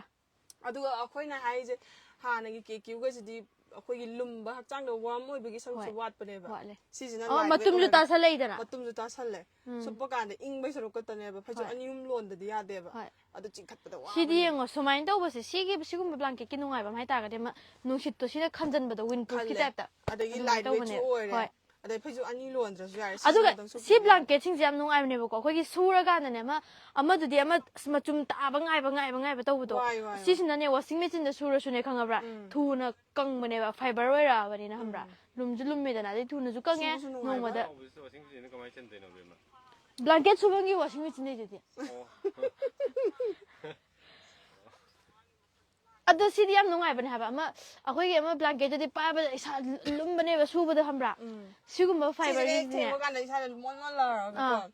ꯑꯗꯨꯒ ꯑꯩꯈꯣꯏꯅ ꯍꯥꯏꯔꯤꯁꯦ ꯍꯥꯟꯅꯒꯤ ꯀꯦ ꯀ꯭ꯌꯨꯒꯁꯤꯗꯤ ꯑꯩꯈꯣꯏꯒꯤ ꯂꯨꯝꯕ, ꯍꯛꯆꯥꯡꯗ warm ꯑꯣꯏꯕꯒꯤ ꯁꯔꯨꯛꯁꯦ ꯍꯣꯏ꯫ ꯋꯥꯠꯄꯅꯦꯕ꯫ ꯋꯥꯠꯂꯦ꯫ ꯁꯤꯁꯤꯅ ꯑꯣ, lightweight ꯃꯇꯨꯝꯁꯨ ꯑꯣꯏꯔꯒ ꯇꯥꯁꯜꯂꯛꯏꯗꯅ꯫ ꯃꯇꯨꯝꯁꯨ ꯇꯥꯁꯜꯂꯦ꯫ ꯎꯝ꯫ ꯁꯨꯞꯄ ꯀꯥꯟꯗ ꯏꯪꯕꯩ ꯁꯔꯨꯛ ꯈꯛꯇꯅꯦꯕ꯫ ꯐꯩꯖꯨꯞ ꯍꯣꯏ꯫ ꯑꯅꯤ ꯑꯍꯨꯝ ꯂꯣꯟꯗꯗꯤ ꯌꯥꯗꯦꯕ꯫ ꯍꯣꯏ꯫ ꯑꯗꯨ ꯆꯤꯡꯈꯠꯄꯗ ꯁꯤꯗꯤ ꯋꯥꯕꯅꯦꯕ꯫ ꯌꯦꯡꯉꯣ, ꯁꯨꯃꯥꯏꯅ ꯇꯧꯕꯁꯦ, ꯁꯤꯒꯤ, ꯁꯤꯒꯨꯝꯕ blanketꯀꯤ ꯅꯨꯡꯉꯥꯏꯕ ꯑꯃ ꯍꯥꯏꯇꯥꯔꯒꯗꯤ ꯑꯃ ꯅꯨꯡꯁꯤꯠꯇꯣ ꯁꯤꯅ ꯈꯟꯖꯟꯕꯗꯣ, windproofꯀꯤ ꯈꯜꯂꯦ꯫ Typeꯇ꯫ ꯑꯗꯒꯤ ꯑꯗꯨꯃꯥꯏꯅ lightweightꯁꯨ ꯇꯧꯕꯅꯦꯕ꯫ ꯑꯣꯏꯔꯦ꯫ ꯍꯣꯏ꯫ ꯑꯗꯩ ꯐꯩꯖꯨꯞ ꯑꯅꯤ ꯂꯣꯟꯗ꯭ꯔꯁꯨ ꯌꯥꯔꯦ, ꯁꯤꯁꯤꯃ ꯑꯗꯨꯒ ꯈꯛꯇꯪ ꯁꯤ ꯁꯨꯞꯄꯤꯔꯒ꯫ Blanketꯁꯤꯡꯁꯦ ꯌꯥꯝ ꯅꯨꯡꯉꯥꯏꯕꯅꯦꯕꯀꯣ, ꯑꯩꯈꯣꯏꯒꯤ ꯁꯨꯔꯀꯥꯟꯗꯅꯦ ꯑꯃ, ꯑꯃꯗꯨꯗꯤ ꯑꯃ ꯑꯁ ꯃꯆꯨꯝ ꯇꯥꯕ ꯉꯥꯏꯕ, ꯉꯥꯏꯕ, ꯉꯥꯏꯕ ꯇꯧꯕꯗꯣ꯫ ꯋꯥꯏ, ꯋꯥꯏ, ꯋꯥꯏ꯫ ꯁꯤꯁꯤꯅꯅꯦ washing machineꯗ ꯁꯨꯔꯁꯨꯅꯦ, ꯈꯪꯉꯕ꯭ꯔꯥ? ꯎꯝ꯫ ꯊꯨꯅ ꯀꯪꯕꯅꯦꯕ, fiber ꯑꯣꯏꯔꯛꯑꯕꯅꯤꯅ, ꯈꯪꯕ꯭ꯔꯥ? ꯎꯝ꯫ ꯂꯨꯝꯁꯨ ꯂꯨꯝꯃꯦꯗꯅ, ꯑꯗꯩ ꯊꯨꯅꯁꯨ ꯀꯪꯉꯦ, ꯁꯨꯕꯁꯨ ꯅꯨꯡꯉꯥꯏꯕ꯫ ꯅꯣꯡꯃꯗ꯫ ꯁꯨꯕꯁꯤꯗ washing machineꯗ ꯀꯃꯥꯏꯅ ꯆꯟꯗꯣꯏꯅꯣ, ꯏꯕꯦꯝꯃ? Blanket ꯁꯨꯕꯒꯤ washing machineꯗꯨꯗꯤ꯫ ꯑꯣ꯫ ꯑꯗꯣ ꯁꯤꯗꯤ ꯌꯥꯝ ꯅꯨꯡꯉꯥꯏꯕꯅꯦ ꯍꯥꯏꯕ꯫ ꯑꯃ, ꯑꯩꯈꯣꯏꯒꯤ ꯑꯃ blanketꯇꯨꯗꯤ ꯄꯥꯏꯕꯗ ꯏꯁꯥ ꯂꯨꯝꯕꯅꯦꯕ ꯁꯨꯕꯗ, ꯈꯪꯕ꯭ꯔꯥ? ꯎꯝ꯫ ꯁꯤꯒꯨꯝꯕ ꯁꯤꯁꯦ ꯍꯦꯛ fiberꯒꯤꯁꯤꯅꯦ꯫ ꯊꯦꯡꯕ ꯀꯥꯟꯗ ꯏꯁꯥꯗ ꯃꯣꯟ ꯃꯣꯟ ꯂꯥꯎꯔꯒꯀꯣ꯫ ꯑꯥ꯫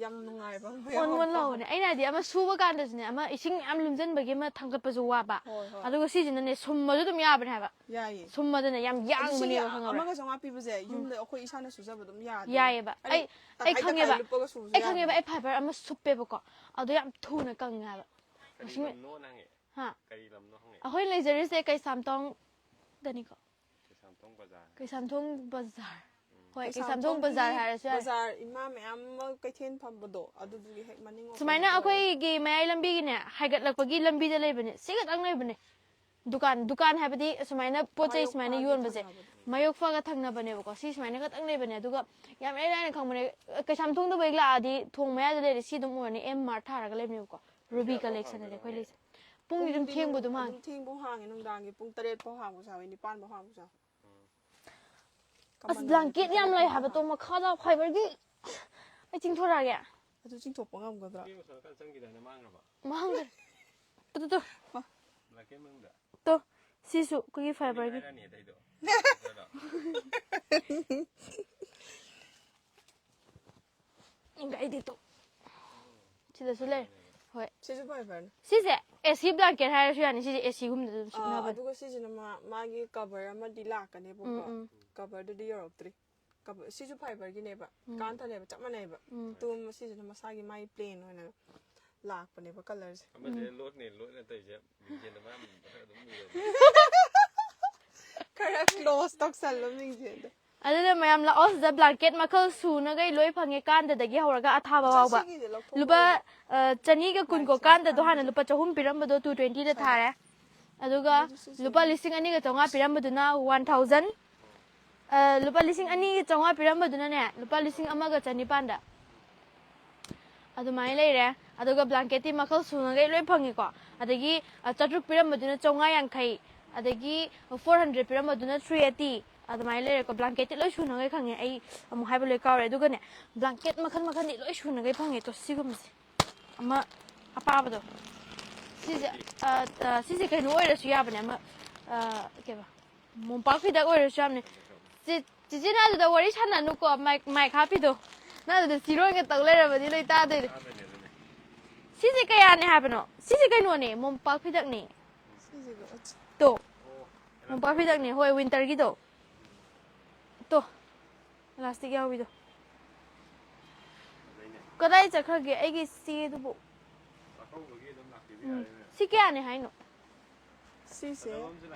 ꯌꯥꯝ ꯅꯨꯡꯉꯥꯏꯕ ꯑꯃ ꯑꯣꯟ ꯑꯣꯟ ꯌꯥꯎꯕ꯫ ꯂꯥꯎꯕꯅꯦ꯫ ꯑꯩꯅ ꯍꯥꯏꯗꯤ ꯑꯃ ꯁꯨꯕ ꯀꯥꯟꯗꯁꯨꯅꯦ, ꯑꯃ ꯏꯁꯤꯡ ꯌꯥꯝ ꯂꯨꯝꯁꯤꯟꯕꯒꯤ ꯑꯃ ꯊꯥꯡꯒꯠꯄꯁꯨ ꯋꯥꯕ꯫ ꯍꯣꯏ, ꯍꯣꯏ꯫ ꯑꯗꯨꯒ ꯁꯤꯁꯤꯅꯅꯦ, ꯁꯨꯝꯃꯁꯨ ꯑꯗꯨꯝ ꯌꯥꯕꯅꯦ ꯍꯥꯏꯕ꯫ ꯌꯥꯏꯌꯦ꯫ ꯁꯨꯝꯃꯗꯅꯦ ꯌꯥꯝ ꯑꯗꯨ ꯁꯤꯁꯦ ꯌꯥꯡꯕꯅꯦꯕ, ꯈꯪꯉꯕ꯭ꯔꯥ? ꯑꯃꯒ ꯆꯥꯝꯃꯉꯥ ꯄꯤꯕꯁꯦ ꯌꯨꯝꯗ ꯑꯩꯈꯣꯏ ꯏꯁꯥꯅ ꯁꯨꯖꯕ ꯑꯗꯨꯝ ꯌꯥꯗꯦ꯫ ꯌꯥꯏꯌꯦꯕ꯫ ꯍꯥꯏꯗꯤ ꯑꯩ, ꯑꯩ ꯇꯪꯈꯥꯏ ꯈꯪꯉꯦꯕ꯫ ꯇꯪꯈꯥꯏ ꯂꯨꯞꯄꯒ ꯁꯨꯕꯁꯨ ꯑꯩ ꯈꯪꯉꯦꯕ꯫ ꯌꯥꯕꯅꯦ꯫ ꯑꯩ ꯐꯥꯏꯕꯔ ꯑꯃ ꯁꯨꯞꯄꯦꯕꯀꯣ꯫ ꯑꯗꯣ ꯌꯥꯝ ꯊꯨꯅ ꯀꯪꯉꯦ ꯍꯥꯏꯕ꯫ ꯀꯔꯤ ꯋꯥꯁꯤꯡ ꯃꯦ- ꯂꯝꯅꯣ ꯅꯪꯒꯤ? ꯍꯥ? ꯀꯔꯤ ꯂꯝꯅꯣ ꯍꯪꯉꯦ? ꯑꯩꯈꯣꯏ ꯂꯩꯖꯔꯤꯁꯦ ꯀꯩꯁꯥꯝꯊꯣꯡꯗꯅꯤꯀꯣ꯫ ꯀꯩꯁꯥꯝꯊꯣꯡ ꯕꯖꯥꯔ꯫ ꯀꯩꯁꯥꯝꯊꯣꯡ ꯕꯖꯥꯔ꯫ ꯍꯣꯏ, ꯀꯩꯁꯥꯝꯊꯣꯡ ꯀꯩꯁꯥꯝꯊꯣꯡꯒꯤ ꯕꯖꯥꯔ ꯍꯥꯏꯔꯁꯨ ꯌꯥꯔꯦ꯫ ꯕꯖꯥꯔ ꯏꯃꯥ ꯃꯌꯥꯝ ꯑꯃ ꯀꯩꯊꯦꯜ ꯐꯝꯕꯗꯣ ꯑꯗꯨꯗꯨꯒꯤ ꯍꯦꯛ ꯃꯅꯤꯡ ꯑꯣꯏꯔꯣꯝꯗ ꯁꯨꯃꯥꯏꯅ ꯑꯣꯏꯌꯦ꯫ ꯑꯩꯈꯣꯏꯒꯤ ꯃꯌꯥꯏ ꯂꯝꯕꯤꯒꯤꯅꯦ, ꯍꯥꯏꯒꯠꯂꯛꯄꯒꯤ ꯂꯝꯕꯤꯗ ꯂꯩꯕꯅꯦ꯫ ꯁꯤ ꯈꯛꯇꯪ ꯂꯩꯕꯅꯦ꯫ ꯗꯨꯀꯥꯟ, ꯗꯨꯀꯥꯟ ꯍꯥꯏꯕꯗꯤ ꯁꯨꯃꯥꯏꯅ ꯄꯣꯠ ꯆꯩ ꯁꯨꯃꯥꯏꯅ ꯃꯌꯣꯛꯐꯥꯒꯤ ꯌꯣꯟꯕꯁꯦ꯫ ꯊꯪꯅꯕꯗ꯫ ꯃꯌꯣꯛꯐꯒ ꯊꯪꯅꯕꯅꯦꯕꯀꯣ꯫ ꯁꯤ ꯁꯨꯃꯥꯏꯅ ꯈꯛꯇꯪ ꯂꯩꯕꯅꯦ꯫ ꯑꯗꯨꯒ ꯌꯥꯝ ꯏꯔꯥꯏ ꯂꯥꯏꯅ ꯈꯪꯕꯅꯦ꯫ ꯀꯩꯁꯥꯝꯊꯣꯡꯗꯕꯨ ꯍꯦꯛ ꯂꯥꯛꯑꯗꯤ ꯊꯣꯡ ꯃꯌꯥꯗ ꯂꯩꯔꯦ꯫ ꯁꯤ ꯑꯗꯨꯝ ꯎꯔꯅꯤ꯫ ꯑꯦꯝ ꯃꯥꯔꯠ ꯊꯥꯔꯒ ꯂꯩꯕꯅꯦꯕꯀꯣ꯫ ꯔꯨꯕꯤ ꯄꯨꯡ ꯀꯌꯥ ꯐꯥꯎ ꯀꯂꯦꯛꯁꯟ ꯑꯗꯤ ꯍꯥꯡꯗꯣꯏꯅꯣ ꯑꯩꯈꯣꯏ ꯅꯣꯏ? ꯂꯩꯁꯦ꯫ ꯄꯨꯡꯗꯤ ꯑꯗꯨꯝ ꯄꯨꯡ ꯊꯦꯡꯕ ꯑꯗꯨꯝ ꯑꯗꯨꯝ ꯍꯥꯡꯉꯦ꯫ ꯊꯦꯡꯕ ꯍꯥꯡꯉꯦ꯫ ꯅꯨꯡꯗꯥꯡꯒꯤ ꯄꯨꯡ ꯇꯔꯦꯠ ꯐꯥꯎ ꯍꯥꯡꯕꯁꯨ ꯌꯥꯎꯋꯦ, ꯅꯤꯄꯥꯟ ꯐꯥꯎ ꯍꯥꯡꯕꯁꯨ ꯌꯥꯎꯋꯦ꯫ ꯑꯁ, ꯀꯃꯟ ꯕ꯭ꯂꯥꯡꯀꯦꯠ ꯑꯣꯏꯅ ꯌꯥꯝ ꯂꯩ ꯇꯔꯦꯠ ꯍꯥꯏꯕ ꯐꯥꯎ ꯇꯣ꯫ ꯃꯈꯥꯗ ꯐꯥꯏꯕꯔꯒꯤ꯫ ꯑꯩ ꯆꯤꯡꯊꯣꯔꯛꯑꯒꯦ꯫ ꯑꯗꯨ ꯆꯤꯡꯊꯣꯛꯄ ꯉꯝꯒꯗ꯭ꯔꯥ? ꯁꯤ ꯃꯁꯥ ꯀꯟꯅ ꯆꯪꯈꯤꯗꯥꯏꯅꯦ, ꯃꯥꯡꯈ꯭ꯔꯕ? ꯃꯥꯡꯈ꯭ꯔꯦ꯫ Two, two, two. ꯕ꯭ꯂꯥꯡꯀꯦꯠ ꯃꯅꯨꯡꯗ? ꯇꯣ, ꯁꯤꯁꯨ ꯑꯩꯈꯣꯏꯒꯤ ꯐꯥꯏꯕꯔꯒꯤ꯫ ꯍꯥꯏꯔꯅꯤ ꯑꯇꯩꯗꯣ꯫ ꯒꯥꯏꯗꯤ ꯇꯣ꯫ ꯁꯤꯗꯁꯨ ꯂꯩꯔꯦ꯫ ꯍꯣꯏ꯫ ꯁꯤꯁꯨ ꯐꯥꯏꯕꯔꯅꯤ꯫ ꯁꯤꯁꯦ ꯑꯦ ꯁꯤ ꯕ꯭ꯂꯥꯡꯀꯦꯠ ꯍꯥꯏꯔꯁꯨ ꯌꯥꯅꯤ꯫ ꯁꯤꯁꯦ ꯑꯦ ꯁꯤꯒꯨꯝꯕꯗ ꯑꯗꯨꯝ ꯑꯥ, ꯁꯨꯞꯅꯕꯅꯦ꯫ ꯑꯗꯨꯒ ꯁꯤꯁꯤꯅ ꯃꯥ-, ꯃꯥꯒꯤ ꯀꯕꯔ ꯑꯃꯗꯤ ꯂꯥꯛꯀꯅꯦꯕꯀꯣ꯫ ꯎꯝ, ꯎꯝ꯫ ꯀꯕꯔꯗꯨꯗꯤ ꯌꯧꯔꯛꯇ꯭ꯔꯤ꯫ ꯀꯕꯔ, ꯁꯤꯁꯨ ꯐꯥꯏꯕꯔꯒꯤꯅꯦꯕ꯫ ꯎꯝ꯫ ꯀꯥꯟꯊꯅꯦꯕ, ꯆꯞ ꯃꯥꯟꯅꯩꯕ꯫ ꯎꯝ꯫ ꯇꯨꯝ ꯁꯤꯁꯤꯅ ꯃꯁꯥꯒꯤ ꯃꯥꯒꯤ ꯄ꯭ꯂꯦꯟ ꯑꯣꯏꯅ ꯂꯥꯛꯄꯅꯦꯕ ꯀꯂꯔꯁꯦ꯫ ꯑꯃꯁꯦ ꯂꯣꯠꯅꯦ, ꯂꯣꯠꯅ ꯇꯧꯔꯤꯁꯦ꯫ ꯃꯤꯡꯁꯦꯟꯗ ꯃꯌꯥꯝ ꯈꯔ ꯑꯗꯨꯝ ꯎꯏꯌꯦꯕ꯫ ꯈꯔ ꯀ꯭ꯂꯣꯁ ꯇꯧꯁꯜꯂꯣ ꯃꯤꯡꯁꯦꯟꯗꯣ꯫ ꯑꯗꯨꯅ ꯃꯌꯥꯝ ꯂꯥꯛꯑꯣ, ꯁꯤꯗ ꯕ꯭ꯂꯥꯡꯀꯦꯠ ꯃꯈꯜ ꯁꯨꯅꯈꯩ ꯂꯣꯏ ꯐꯪꯉꯦ, ꯀꯥꯟꯗꯗꯒꯤ ꯍꯧꯔꯒ ꯑꯊꯥꯕ ꯐꯥꯎꯕ꯫ ꯁꯤꯒꯤꯁꯦ ꯂꯧꯊꯣꯛꯑꯣ꯫ ꯂꯨꯄꯥ, ꯑ, ꯆꯅꯤꯒ ꯀꯨꯟ ꯀꯣ꯫ ꯂꯥꯏꯠꯁꯦ ꯀꯥꯟꯗꯗꯣ ꯍꯥꯟꯅ ꯊꯥꯟꯕꯁꯦ꯫ ꯂꯨꯄꯥ ꯆꯍꯨꯝ ꯄꯤꯔꯝꯕꯗꯣ ꯇꯨ ꯇ꯭ꯋꯦꯟꯇꯤꯗ ꯊꯥꯔꯦ꯫ ꯑꯗꯨꯒ ꯑꯗꯨꯁꯨ ꯂꯨꯄꯥ ꯂꯤꯁꯤꯡ ꯑꯅꯤꯒ ꯆꯥꯝꯃꯉꯥ ꯄꯤꯔꯝꯕꯗꯨꯅ ꯋꯥꯟ ꯊꯥꯎꯖꯟ, ꯑ, ꯂꯨꯄꯥ ꯂꯤꯁꯤꯡ ꯑꯅꯤꯒ ꯆꯥꯝꯃꯉꯥ ꯄꯤꯔꯝꯕꯗꯨꯅꯅꯦ, ꯂꯨꯄꯥ ꯂꯤꯁꯤꯡ ꯑꯃꯒ ꯆꯅꯤꯄꯥꯟꯗ꯫ ꯑꯗꯨꯃꯥꯏꯅ ꯂꯩꯔꯦ꯫ ꯑꯗꯨꯒ ꯕ꯭ꯂꯥꯡꯀꯦꯠꯇꯤ ꯃꯈꯜ ꯁꯨꯅꯈꯩ ꯂꯣꯏ ꯐꯪꯉꯤꯀꯣ꯫ ꯑꯗꯒꯤ, ꯑ, ꯆꯥꯇ꯭ꯔꯨꯛ ꯄꯤꯔꯝꯕꯗꯨꯅ ꯆꯥꯝꯃꯉꯥ ꯌꯥꯡꯈꯩ, ꯑꯗꯒꯤ ꯐꯣꯔ ꯍꯟꯗ꯭ꯔꯦꯠ ꯄꯤꯔꯝꯕꯗꯨꯅ ꯊ꯭ꯔꯤ ꯑꯩꯠꯇꯤ, ꯑꯗꯨꯃꯥꯏꯅ ꯂꯩꯔꯦꯀꯣ꯫ ꯕ꯭ꯂꯥꯡꯀꯦꯠꯇꯤ ꯂꯣꯏ ꯁꯨꯅꯈꯩ ꯈꯪꯉꯦ, ꯑꯩ ꯑꯃꯨꯛ ꯍꯥꯏꯕ ꯂꯣꯏ ꯀꯥꯎꯔꯦ꯫ ꯑꯗꯨꯒꯅꯦ, ꯕ꯭ꯂꯥꯡꯀꯦꯠ ꯃꯈꯜ ꯃꯈꯜꯗꯤ ꯂꯣꯏ ꯁꯨꯅꯈꯩ ꯐꯪꯉꯦ꯫ ꯇꯣ, ꯁꯤꯒꯨꯝꯕꯁꯦ, ꯑꯃ ꯑꯄꯥꯕꯗꯣ, ꯁꯤꯁꯦ, ꯑ, ꯑ, ꯁꯤꯁꯦ ꯀꯩꯅꯣ ꯑꯣꯏꯔꯁꯨ ꯌꯥꯕꯅꯦ, ꯑꯃ, ꯑ, ꯀꯩꯕ, ꯃꯣꯝꯄꯥꯛ ꯐꯤꯗꯛ ꯑꯣꯏꯔꯁꯨ ꯌꯥꯕꯅꯦ꯫ ꯆꯤ-, ꯆꯤꯆꯦꯅ ꯑꯗꯨꯗ ꯋꯥꯔꯤ ꯁꯥꯟꯅꯅꯨꯀꯣ, ꯃꯥꯏꯛ, ꯃꯥꯏꯛ ꯍꯥꯞꯄꯤꯗꯣ꯫ ꯅꯪ ꯑꯗꯨꯗ ꯁꯤꯔꯣꯏꯒ ꯇꯧ ꯂꯩꯔꯕꯗꯤ ꯂꯣꯏ ꯇꯥꯗꯣꯏꯅꯦ꯫ ꯁꯤꯁꯦ ꯀꯌꯥꯅꯦ ꯍꯥꯏꯕꯅꯣ? ꯁꯤꯁꯦ ꯀꯩꯅꯣꯅꯦ, ꯃꯣꯝꯄꯥꯛ ꯐꯤꯗꯛꯅꯦ꯫ ꯁꯤꯁꯤꯒ ꯑꯁ, ꯇꯣ, ꯃꯣꯝꯄꯥꯛ ꯐꯤꯗꯛꯅꯦ꯫ ꯍꯣꯏ, ꯋꯤꯟꯇꯔꯒꯤꯗꯣ꯫ ꯇꯣ, ꯏꯂꯥꯁꯇꯤꯛ ꯌꯥꯎꯕꯤꯗꯣ꯫ ꯀꯗꯥꯏ ꯆꯠꯈ꯭ꯔꯒꯦ ꯑꯩꯒꯤ ꯆꯦꯗꯨꯕꯨ? ꯎꯝ꯫ ꯁꯤ ꯀꯌꯥꯅꯦ ꯍꯥꯏꯅꯣ? ꯁꯤꯁꯦ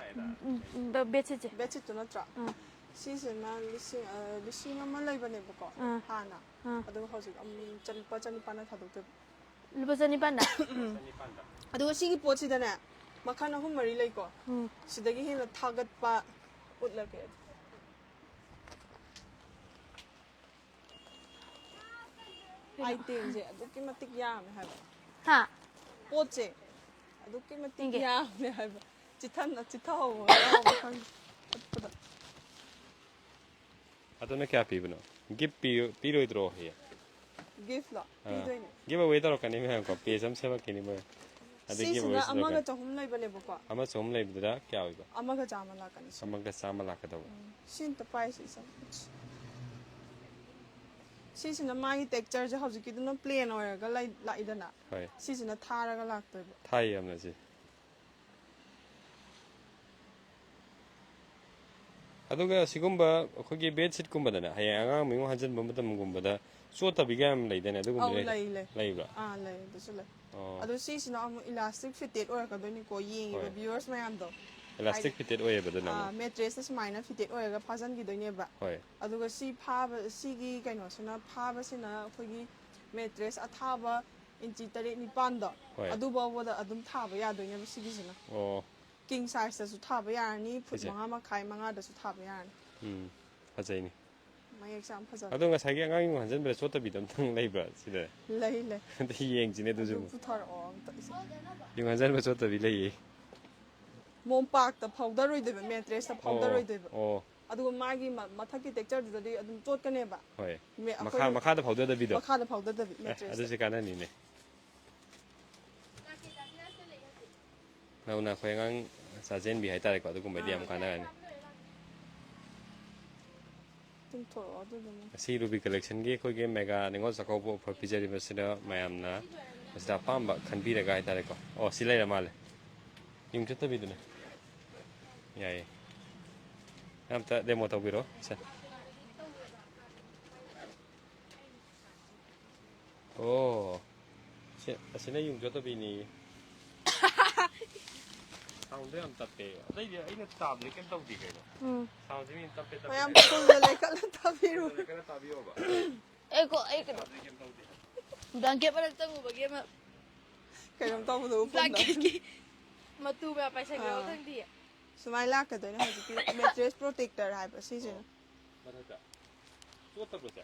ꯎꯝ, ꯎꯝ, ꯕꯦ-, ꯕꯦꯗꯁꯤꯠꯁꯦ꯫ ꯕꯦꯗꯁꯤꯠꯇꯨ ꯅꯠꯇ꯭ꯔꯣ? ꯑꯥ꯫ ꯁꯤꯁꯤꯅ ꯂꯤꯁꯤꯡ, ꯑ, ꯂꯤꯁꯤꯡ ꯑꯃ ꯂꯩꯕꯅꯦꯕꯀꯣ, ꯑꯥ꯫ ꯍꯥꯟꯅ꯫ ꯑꯥ꯫ ꯑꯗꯨꯒ ꯍꯧꯖꯤꯛ ꯑꯃꯨꯛ ꯆꯅꯤꯄꯥ-, ꯆꯅꯤꯄꯥꯟꯗ ꯊꯥꯗꯣꯛꯇꯣꯏꯕ꯫ ꯂꯨꯄꯥ ꯆꯅꯤꯄꯥꯟꯗ? ꯑꯗꯨꯒ ꯁꯤꯒꯤ ꯄꯣꯠꯁꯤꯗꯅꯦ, ꯃꯈꯜ ꯑꯍꯨꯝ ꯃꯔꯤ ꯂꯩꯀꯣ꯫ ꯎꯝ꯫ ꯁꯤꯗꯒꯤ ꯍꯦꯟꯅ ꯊꯥꯒꯠꯄ ꯎꯠꯂꯒꯦ꯫ ꯀꯩꯅꯣ? ꯑꯥꯏꯇꯦꯝꯁꯦ ꯑꯗꯨꯛꯀꯤ ꯃꯇꯤꯛ ꯌꯥꯝꯃꯦ ꯍꯥꯏꯕ꯫ ꯍꯥ? ꯄꯣꯠꯁꯦ ꯑꯗꯨꯛꯀꯤ ꯃꯇꯤꯛ ꯌꯦꯡꯒꯦ꯫ ꯌꯥꯝꯃꯦ ꯍꯥꯏꯕ꯫ ꯆꯤꯊꯝꯅ ꯆꯤꯊꯍꯧꯕ ꯌꯥꯎꯕ ꯈꯪꯗꯦ꯫ ꯆꯠꯄꯗ꯫ ꯑꯗꯨꯅ ꯀꯌꯥ ꯄꯤꯕꯅꯣ? ꯒꯤꯐ ꯄꯤ-, ꯄꯤꯔꯣꯏꯗ꯭ꯔꯣ ꯍꯌꯦꯡ? ꯒꯤꯐꯂꯣ? ꯑꯥ꯫ ꯄꯤꯗꯣꯏꯅꯦ꯫ ꯒꯤꯐ ꯑꯋꯦ ꯇꯧꯔꯛꯀꯅꯤ ꯃꯌꯥꯝꯀꯣ꯫ ꯄꯦꯖ ꯑꯃ ꯁꯦꯝꯃꯛꯈꯤꯅꯤ ꯃꯣꯏ꯫ ꯑꯗꯩ ꯒꯤꯐ ꯁꯤꯁꯤꯅ ꯑꯋꯦꯁꯨ ꯑꯃꯒ ꯇꯧꯔꯛꯀꯅꯤ꯫ ꯆꯍꯨꯝ ꯂꯩꯕꯅꯦꯕꯀꯣ꯫ ꯑꯃ ꯆꯍꯨꯝ ꯂꯩꯕꯗꯨꯗ ꯀꯌꯥ ꯑꯣꯏꯕ? ꯑꯃꯒ ꯆꯥꯝꯃ ꯂꯥꯛꯀꯅꯤ ꯁꯤ꯫ ꯑꯃꯒ ꯆꯥꯝꯃ ꯂꯥꯛꯀꯗꯧꯕ꯫ ꯎꯝ꯫ ꯁꯤ ꯑꯝꯇ ꯄꯥꯏꯁꯤ ꯏꯆꯟ꯫ ꯁꯤꯁꯤꯅ ꯃꯥꯒꯤ ꯇꯦꯛꯆꯔꯁꯦ ꯍꯧꯖꯤꯛꯀꯤꯗꯨꯅ ꯄ꯭ꯂꯦꯟ ꯑꯣꯏꯔꯒ ꯂꯩ-, ꯂꯥꯛꯏꯗꯅ꯫ ꯍꯣꯏ꯫ ꯁꯤꯁꯤꯅ ꯊꯥꯔꯒ ꯂꯥꯛꯇꯣꯏꯕ꯫ ꯊꯥꯏ ꯌꯥꯝꯅ ꯁꯤ꯫ ꯑꯗꯨꯒ ꯁꯤꯒꯨꯝꯕ ꯑꯩꯈꯣꯏꯒꯤ ꯕꯦꯗꯁꯤꯠꯀꯨꯝꯕꯗꯅꯦ, ꯍꯌꯦꯡ ꯑꯉꯥꯡ ꯃꯤꯉꯣ ꯍꯟꯖꯤꯟꯕ ꯃꯇꯝꯒꯨꯝꯕꯗ ꯆꯣꯠꯇꯕꯤꯒ ꯌꯥꯝ ꯂꯩꯗꯥꯏꯅꯦ? ꯑꯗꯨꯒꯨꯝꯕ ꯑꯧ, ꯂꯩ-, ꯂꯩ, ꯂꯩ꯫ ꯂꯩꯕ꯭ꯔꯥ? ꯑꯥ, ꯂꯩ꯫ ꯑꯗꯨꯁꯨ ꯂꯩ꯫ ꯑꯣ꯫ ꯑꯗꯣ ꯁꯤꯁꯤꯅ ꯑꯃꯨꯛ ꯏꯂꯥꯁꯇꯤꯛ ꯐꯤꯇꯦꯠ ꯑꯣꯏꯔꯛꯀꯗꯣꯏꯅꯤꯀꯣ, ꯌꯦꯡꯉꯤꯕ ꯍꯣꯏ꯫ ꯚ꯭ꯌꯨꯋꯔꯁ ꯃꯌꯥꯝꯗꯣ꯫ ꯏꯂꯥꯁꯇꯤꯛ ꯍꯥꯏꯗꯤ, ꯐꯤꯇꯦꯠ ꯑꯣꯏꯌꯦꯕ ꯑꯗꯨꯅ ꯑꯥ, ꯑꯃꯨꯛ꯫ ꯃꯦꯇ꯭ꯔꯦꯁꯇ ꯁꯨꯃꯥꯏꯅ ꯐꯤꯇꯦꯠ ꯑꯣꯏꯔꯒ ꯐꯥꯖꯤꯟꯈꯤꯗꯣꯏꯅꯦꯕ꯫ ꯍꯣꯏ꯫ ꯑꯗꯨꯒ ꯁꯤ ꯐꯥꯕ-, ꯁꯤꯒꯤ ꯀꯩꯅꯣꯁꯤꯅ ꯐꯥꯕꯁꯤꯅ ꯑꯩꯈꯣꯏꯒꯤ ꯃꯦꯇ꯭ꯔꯦꯁ ꯑꯊꯥꯕ ꯏꯟꯆꯤ ꯇꯔꯦꯠ ꯅꯤꯄꯥꯟꯗꯣ, ꯍꯣꯏ꯫ ꯑꯗꯨꯐꯥꯎꯕꯗ ꯑꯗꯨꯝ ꯊꯥꯕ ꯌꯥꯗꯣꯏꯅꯦꯕ ꯁꯤꯒꯤꯁꯤꯅ꯫ ꯑꯣ꯫ ꯀꯤꯡ ꯁꯥꯏꯖꯇꯁꯨ ꯊꯥꯕ ꯌꯥꯔꯅꯤ, ꯐꯨꯠ ꯁꯤꯁꯦ꯫ ꯃꯉꯥ ꯃꯈꯥꯏ, ꯃꯉꯥꯗꯁꯨ ꯊꯥꯕ ꯌꯥꯔꯅꯤ꯫ ꯎꯝ, ꯐꯖꯩꯅꯦ꯫ ꯃꯌꯦꯛꯁꯦ ꯌꯥꯝ ꯐꯖꯕ꯫ ꯑꯗꯣ ꯉꯁꯥꯏꯒꯤ ꯑꯉꯥꯡ ꯌꯨꯡ ꯍꯟꯖꯟꯕꯗ ꯆꯣꯠꯇꯕꯤꯗ ꯑꯝꯇꯪ ꯂꯩꯕ꯭ꯔꯥ ꯁꯤꯗ? ꯂꯩ, ꯂꯩ꯫ ꯑꯝꯇ ꯌꯦꯡꯁꯤꯅꯦ ꯑꯗꯨꯁꯨ ꯑꯗꯨ ꯑꯃꯨꯛ꯫ ꯄꯨꯊꯣꯔꯛꯑꯣ ꯑꯝꯇ ꯏꯆꯦ꯫ ꯌꯨꯡ ꯍꯟꯖꯟꯕ ꯆꯣꯠꯇꯕꯤ ꯂꯩꯌꯦ꯫ ꯃꯣꯝꯄꯥꯛꯇ ꯐꯧꯗꯔꯣꯏꯗꯣꯏꯕ, ꯃꯦꯇ꯭ꯔꯦꯁꯇ ꯑꯣ, ꯐꯧꯗꯔꯣꯏꯗꯣꯏꯕ꯫ ꯑꯣ꯫ ꯑꯗꯨꯒ ꯃꯥꯒꯤ ꯃ-, ꯃꯊꯛꯀꯤ ꯇꯦꯛꯆꯔꯗꯨꯗꯗꯤ ꯑꯗꯨꯝ ꯆꯣꯠꯀꯅꯦꯕ꯫ ꯍꯣꯏ꯫ ꯃꯦ-, ꯃꯈꯥ-, ꯑꯩꯈꯣꯏ ꯃꯈꯥꯗ ꯐꯧꯗꯗꯕꯤꯗꯣ? ꯃꯈꯥꯗ ꯐꯧꯗꯗꯕꯤ, ꯑꯦ, ꯃꯦꯇ꯭ꯔꯦꯁꯇ꯫ ꯑꯗꯨꯁꯨ ꯀꯥꯟꯅꯅꯤꯅꯦ꯫ ꯅꯧꯅ ꯑꯩꯈꯣꯏ ꯑꯉꯥꯡ ꯆꯥꯖꯦꯟꯕꯤ ꯍꯥꯏꯇꯥꯔꯦꯀꯣ, ꯑꯗꯨꯒꯨꯝꯕꯩꯗꯤ ꯌꯥꯝ ꯑꯥ꯫ ꯀꯥꯟꯅꯔꯅꯤ꯫ ꯆꯤꯡꯊꯣꯔꯛꯑꯣ ꯑꯗꯨꯗꯨꯅ꯫ ꯉꯁꯤ ꯔꯨꯕꯤ ꯀꯂꯦꯛꯁꯟꯒꯤ ꯑꯩꯈꯣꯏꯒꯤ ꯃꯦꯒꯥ ꯅꯤꯉꯣꯜ ꯆꯥꯛꯀꯧꯕ ꯑꯣꯐꯔ ꯄꯤꯖꯔꯤꯕꯁꯤꯗ ꯃꯌꯥꯝꯅ ꯃꯁꯤꯗ ꯑꯄꯥꯝꯕ ꯈꯟꯕꯤꯔꯒ ꯍꯥꯏꯇꯥꯔꯦꯀꯣ꯫ ꯑꯣ, ꯁꯤ ꯂꯩꯔ ꯃꯥꯜꯂꯦ꯫ ꯌꯨꯝ ꯆꯠꯇꯕꯤꯗꯨꯅꯦ꯫ ꯌꯥꯏꯌꯦ꯫ ꯑꯝꯇ ꯗꯦꯃꯣ ꯇꯧꯕꯤꯔꯣ ꯁꯦ꯫ ꯑꯣ꯫ ꯁꯤ ꯑꯁꯤꯅ ꯌꯨꯝ ꯆꯠꯇꯕꯤꯅꯤ꯫ ꯁꯥꯎꯟꯗꯣ ꯌꯥꯝ ꯇꯞꯄꯦ꯫ ꯑꯇꯩꯗꯤ ꯑꯩꯅ ꯇꯥꯕꯗꯤ ꯀꯩꯝ ꯇꯧꯗꯦ ꯀꯩꯅꯣ꯫ ꯎꯝ ꯁꯥꯎꯟꯁꯦ ꯃꯤꯅ ꯇꯞꯄꯦ ꯇꯞꯄꯦ ꯃꯌꯥꯝ ꯍꯥꯏ꯫ ꯐꯨꯜꯗ ꯂꯩꯈꯠꯂ ꯇꯥꯕꯤꯔꯨ꯫ ꯑꯗꯨꯅ ꯈꯔ ꯇꯥꯕꯤꯌꯣꯕ꯫ ꯑꯩꯀꯣ ꯑꯩ ꯀꯩꯅꯣ ꯇꯥꯕꯗꯤ ꯀꯩꯝ ꯇꯧꯗꯦ꯫ ꯕ꯭ꯂꯥꯡꯀꯦꯠ ꯃꯔꯛ ꯆꯪꯉꯨꯕꯒꯤ ꯑꯃ ꯀꯩꯅꯣꯝ ꯇꯧꯕꯗꯣ ꯎꯐꯨꯟꯗ꯫ ꯕ꯭ꯂꯥꯡꯀꯦꯠꯀꯤ ꯃꯇꯨ ꯃꯌꯥꯝ ꯄꯥꯏꯁꯟꯈ꯭ꯔꯕ ꯑꯥ꯫ ꯈꯪꯗꯤꯌꯦ꯫ ꯁꯨꯃꯥꯏꯅ ꯂꯥꯛꯀꯗꯣꯏꯅꯦ ꯍꯧꯖꯤꯛꯀꯤ ꯃꯦꯇ꯭ꯔꯦꯁ ꯄ꯭ꯔꯣꯇꯦꯛꯇꯔ ꯍꯥꯏꯕ ꯁꯤꯁꯤꯅ꯫ ꯃꯊꯛꯇ꯫ ꯆꯣꯠꯇꯕ꯭ꯔꯣ ꯁꯦ?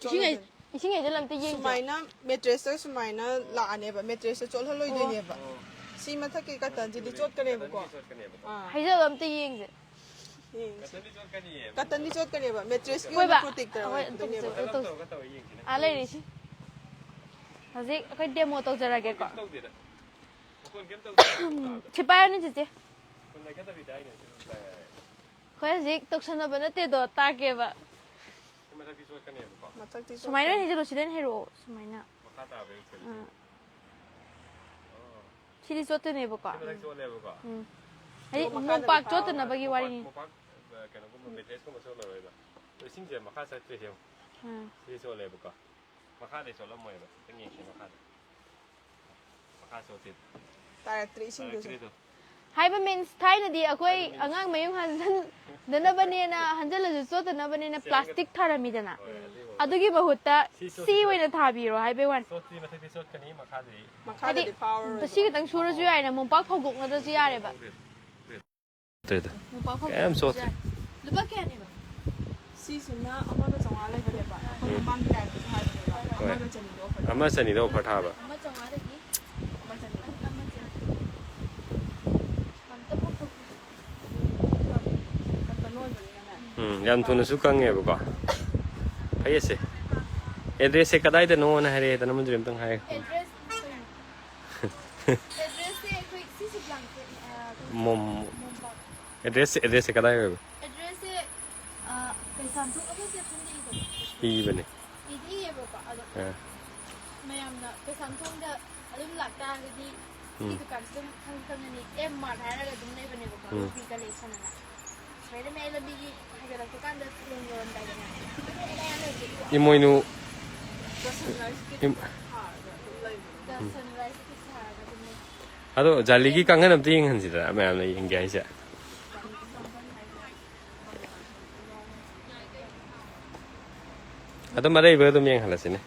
ꯏꯁꯤꯡ ꯍꯩ- ꯏꯁꯤꯡ ꯍꯩꯖꯤꯜꯂ ꯑꯝꯇ ꯌꯦꯡꯁꯦ꯫ ꯁꯨꯃꯥꯏꯅ ꯃꯦꯇ꯭ꯔꯦꯁꯇ ꯁꯨꯃꯥꯏꯅ ꯂꯥꯛꯑꯅꯦꯕ, ꯃꯦꯇ꯭ꯔꯦꯁꯇ ꯆꯣꯠꯍꯜꯂꯣꯏꯗꯣꯏꯅꯦꯕ꯫ ꯑꯣ꯫ ꯁꯤ ꯃꯊꯛꯀꯤ ꯀꯇꯟꯁꯤꯗꯤ ꯆꯣꯠꯀꯅꯦꯕꯀꯣ꯫ ꯀꯇꯟꯗꯤ ꯆꯣꯠꯀꯅꯦꯕꯀꯣ꯫ ꯑꯥ ꯍꯩꯖꯤꯜꯂ ꯑꯝꯇ ꯌꯦꯡꯁꯦ꯫ ꯌꯦꯡꯁꯦ꯫ ꯀꯇꯟꯗꯤ ꯆꯣꯠꯀꯅꯤꯌꯦ꯫ ꯀꯇꯟꯗꯤ ꯆꯣꯠꯀꯅꯦꯕ, ꯃꯦꯇ꯭ꯔꯦꯁꯀꯤ ꯍꯣꯏꯕ꯫ ꯑꯣꯏꯅ ꯄ꯭ꯔꯣꯇꯦꯛꯇꯔ ꯍꯣꯏ, ꯑꯣꯏꯗꯣꯏꯅꯦꯕ꯫ ꯇꯧꯁꯦ꯫ ꯀꯂꯝ ꯇꯧꯔꯒ ꯇꯧꯔ ꯌꯦꯡꯁꯤꯅꯦ꯫ ꯑꯥ ꯂꯩꯔꯤꯁꯤ꯫ ꯍꯧꯖꯤꯛ ꯑꯩꯈꯣꯏ ꯗꯦꯃꯣ ꯇꯧꯖꯔꯒꯦꯀꯣ꯫ ꯀꯩꯝ ꯇꯧꯗꯦꯗ꯫ ꯃꯈꯣꯟ ꯀꯩꯝ ꯇꯧꯗꯦ꯫ ꯁꯤ ꯄꯥꯏꯔꯅꯤ ꯆꯤꯆꯦ꯫ ꯃꯈꯣꯟ ꯂꯩꯈꯠꯇꯕꯤꯗ ꯑꯩꯅ ꯁꯤ ꯑꯗꯨꯝ ꯇꯥꯏ ꯍꯥꯏ꯫ ꯑꯩꯈꯣꯏ ꯍꯧꯖꯤꯛ ꯇꯧꯁꯟꯅꯕ ꯅꯠꯇꯦꯗꯣ, ꯇꯥꯛꯀꯦꯕ꯫ ꯁꯤ ꯃꯊꯛꯇꯤ ꯆꯣꯠꯀꯅꯦꯕꯀꯣ꯫ ꯃꯊꯛꯇꯤ ꯁꯨꯃꯥꯏꯅ ꯑꯣꯏꯅ ꯆꯣꯠꯀꯅꯤ꯫ ꯍꯩꯖꯤꯜꯂꯣ, ꯁꯤꯗ ꯑꯣꯏꯅ ꯍꯩꯔꯛꯑꯣ꯫ ꯁꯨꯃꯥꯏꯅ꯫ ꯃꯈꯥ ꯇꯥꯕꯩ ꯀꯩꯅꯣ꯫ ꯑꯥ꯫ ꯁꯤꯗꯤ ꯆꯣꯠꯇꯣꯏꯅꯦꯕꯀꯣ꯫ ꯁꯤ ꯃꯊꯛ ꯆꯣꯠꯂꯦꯕꯀꯣ꯫ ꯎꯝ꯫ ꯍꯥꯏꯗꯤ ꯑꯗꯣ ꯃꯈꯥꯗꯗꯤ ꯃꯣꯝꯄꯥꯛ ꯐꯥꯔꯣꯏ꯫ ꯆꯣꯠꯇꯅꯕꯒꯤ ꯃꯣꯝꯄꯥꯛ-, ꯋꯥꯔꯤꯅꯤ꯫ ꯃꯣꯝꯄꯥꯛ, ꯑ, ꯀꯩꯅꯣꯒꯨꯝꯕ ꯃꯦꯇ꯭ꯔꯦꯁꯀꯨꯝꯕ ꯆꯣꯠꯂꯔꯣꯏꯕ꯫ ꯑꯗꯣ ꯏꯁꯤꯡꯁꯦ ꯃꯈꯥ ꯆꯠꯇ꯭ꯔꯦ ꯌꯦꯡꯉꯨ꯫ ꯎꯝ꯫ ꯁꯤꯗꯤ ꯆꯣꯠꯂꯦꯕꯀꯣ꯫ ꯃꯈꯥꯗꯤ ꯆꯣꯠꯂꯝꯃꯣꯏꯕ꯫ ꯈꯤꯇꯪ ꯌꯦꯡꯁꯦ ꯃꯈꯥꯗ꯫ ꯃꯈꯥ ꯆꯣꯠꯇꯦ꯫ ꯇꯥꯔꯛꯇ꯭ꯔꯦ ꯏꯁꯤꯡꯗꯨꯁꯨ꯫ ꯇꯥꯔꯛꯇ꯭ꯔꯦꯗꯣ꯫ ꯍꯥꯏꯕ ꯃꯤꯟꯁ ꯊꯥꯏꯅꯗꯤ ꯑꯩꯈꯣꯏ ꯑꯉꯥꯡ ꯃꯌꯨꯡ ꯍꯟꯖꯟꯗꯅꯕꯅꯦꯅ, ꯍꯟꯖꯜꯂꯁꯨ ꯆꯣꯠꯇꯅꯕꯅꯦꯅ ꯄ꯭ꯂꯥꯁꯇꯤꯛ ꯊꯥꯔꯝꯃꯤꯗꯅ꯫ ꯍꯣꯏ, ꯑꯗꯨꯏ ꯋꯥꯅꯤ꯫ ꯑꯗꯨꯒꯤ ꯃꯍꯨꯠꯇ ꯁꯤ ꯆꯣꯠ-, ꯁꯤ ꯑꯣꯏꯅ ꯊꯥꯕꯤꯔꯣ ꯍꯥꯏꯕꯩ ꯋꯥꯅꯤ꯫ ꯆꯣꯠꯇꯤ ꯃꯊꯛꯇꯤ ꯆꯣꯠꯀꯅꯤ, ꯃꯈꯥꯗꯤ꯫ ꯃꯈꯥꯗꯗꯤ ꯍꯥꯏꯗꯤ ꯐꯥꯎꯔꯔꯣꯏꯕ꯫ ꯁꯤ ꯈꯤꯇꯪ ꯁꯨꯔꯁꯨ ꯌꯥꯏꯅ, ꯃꯣꯝꯄꯥꯛ ꯐꯧꯗꯣꯛꯅꯗ꯭ꯔꯁꯨ ꯌꯥꯔꯦꯕ꯫ ꯇꯧꯗꯦ꯫ ꯃꯣꯝꯄꯥꯛ ꯀꯌꯥꯝ ꯐꯧꯗꯣꯛꯅꯗ꯭ꯔꯁꯨ ꯆꯣꯠꯇꯦ꯫ ꯌꯥꯔꯦ꯫ ꯂꯨꯄꯥ ꯀꯌꯥꯅꯦꯕ? ꯁꯤꯁꯤꯅ ꯑꯃꯒ ꯆꯥꯝꯃꯉꯥ ꯂꯩꯕꯅꯦꯕ꯫ ꯑꯩꯈꯣꯏ ꯃꯃꯥꯡꯒꯤ ꯇꯥꯏꯞꯇꯁꯨ ꯍꯥꯏꯕꯅꯦꯕ꯫ ꯍꯣꯏ꯫ ꯑꯃꯒ ꯆꯅꯤꯗꯣ ꯑꯣꯐꯔ꯫ ꯑꯃ ꯆꯅꯤꯗ ꯑꯣꯐꯔ ꯊꯥꯕ꯫ ꯑꯃ ꯆꯥꯝꯃꯉꯥꯗꯒꯤ ꯑꯃ ꯆꯅꯤ꯫ ꯑꯝꯇ ꯐꯧꯗꯣꯛ- ꯀꯇꯟ ꯑꯣꯏꯕꯅꯤꯅꯅꯦ꯫ ꯎꯝ, ꯌꯥꯝ ꯊꯨꯅꯁꯨ ꯀꯪꯉꯦꯕꯀꯣ꯫ ꯐꯩꯌꯦꯁꯦ꯫ ꯑꯦꯗ꯭ꯔꯦꯁꯁꯦ ꯀꯗꯥꯏꯗꯅꯣꯅ ꯍꯥꯏꯔꯛꯑꯦꯗꯅ, ꯃꯗꯨꯗꯤ ꯑꯝꯇꯪ ꯍꯥꯏꯌꯨ꯫ ꯑꯦꯗ꯭ꯔꯦꯁ ꯑꯦꯗ꯭ꯔꯦꯁꯁꯦ ꯑꯩꯈꯣꯏ ꯁꯤꯁꯦ ꯕ꯭ꯂꯥꯡꯀꯦꯠ, ꯑ, ꯃꯣꯝ-, ꯃꯣꯝꯄꯥꯛ꯫ ꯑꯦꯗ꯭ꯔꯦꯁ, ꯑꯦꯗ꯭ꯔꯦꯁꯁꯦ ꯀꯗꯥꯏ ꯑꯣꯏꯕ? ꯑꯦꯗ꯭ꯔꯦꯁꯁꯦ, ꯑ, ꯀꯩꯁꯥꯝꯊꯣꯡ ꯑꯩꯈꯣꯏꯁꯦ ꯄꯤꯕꯅꯦ꯫ ꯄꯤꯗꯤ ꯏꯌꯦꯕꯀꯣ, ꯑꯗꯣ ꯑꯥ꯫ ꯃꯌꯥꯝꯅ ꯀꯩꯁꯥꯝꯊꯣꯡꯗ ꯑꯗꯨꯝ ꯂꯥꯛꯇꯥꯔꯒꯗꯤ ꯁꯤ ꯎꯝ꯫ ꯗꯨꯀꯥꯟꯁꯤ ꯑꯗꯨꯝ ꯈꯪ-, ꯈꯪꯉꯅꯤ꯫ ꯑꯦꯝ ꯃꯥꯔꯠ ꯍꯥꯏꯔꯒ ꯑꯗꯨꯝ ꯂꯩꯕꯅꯦꯕꯀꯣ, ꯎꯝ꯫ ꯔꯨꯕꯤ ꯀꯂꯦꯛꯁꯟ ꯑꯅ꯫ ꯁꯨꯃꯥꯏꯅ ꯃꯌꯥꯏ ꯂꯝꯕꯤꯒꯤ ꯍꯥꯏꯒꯠꯂꯛꯄ ꯀꯥꯟꯗ ꯊꯣꯡ ꯌꯧꯔꯝꯗꯥꯏꯗꯅꯦ꯫ ꯏꯃꯣꯏꯅꯨ꯫ ꯏꯝ-, ꯑꯗꯣ ꯖꯥꯂꯤꯒꯤ ꯀꯥꯡꯈꯟ ꯑꯝꯇ ꯌꯦꯡꯍꯟꯁꯤꯗꯅ, ꯃꯌꯥꯝꯅ ꯌꯦꯡꯒꯦ ꯍꯥꯏꯁꯦ꯫ ꯑꯗꯨꯝ ꯑꯔꯩꯕ ꯑꯗꯨꯝ ꯌꯦꯡꯍꯜꯂꯁꯤꯅꯦ꯫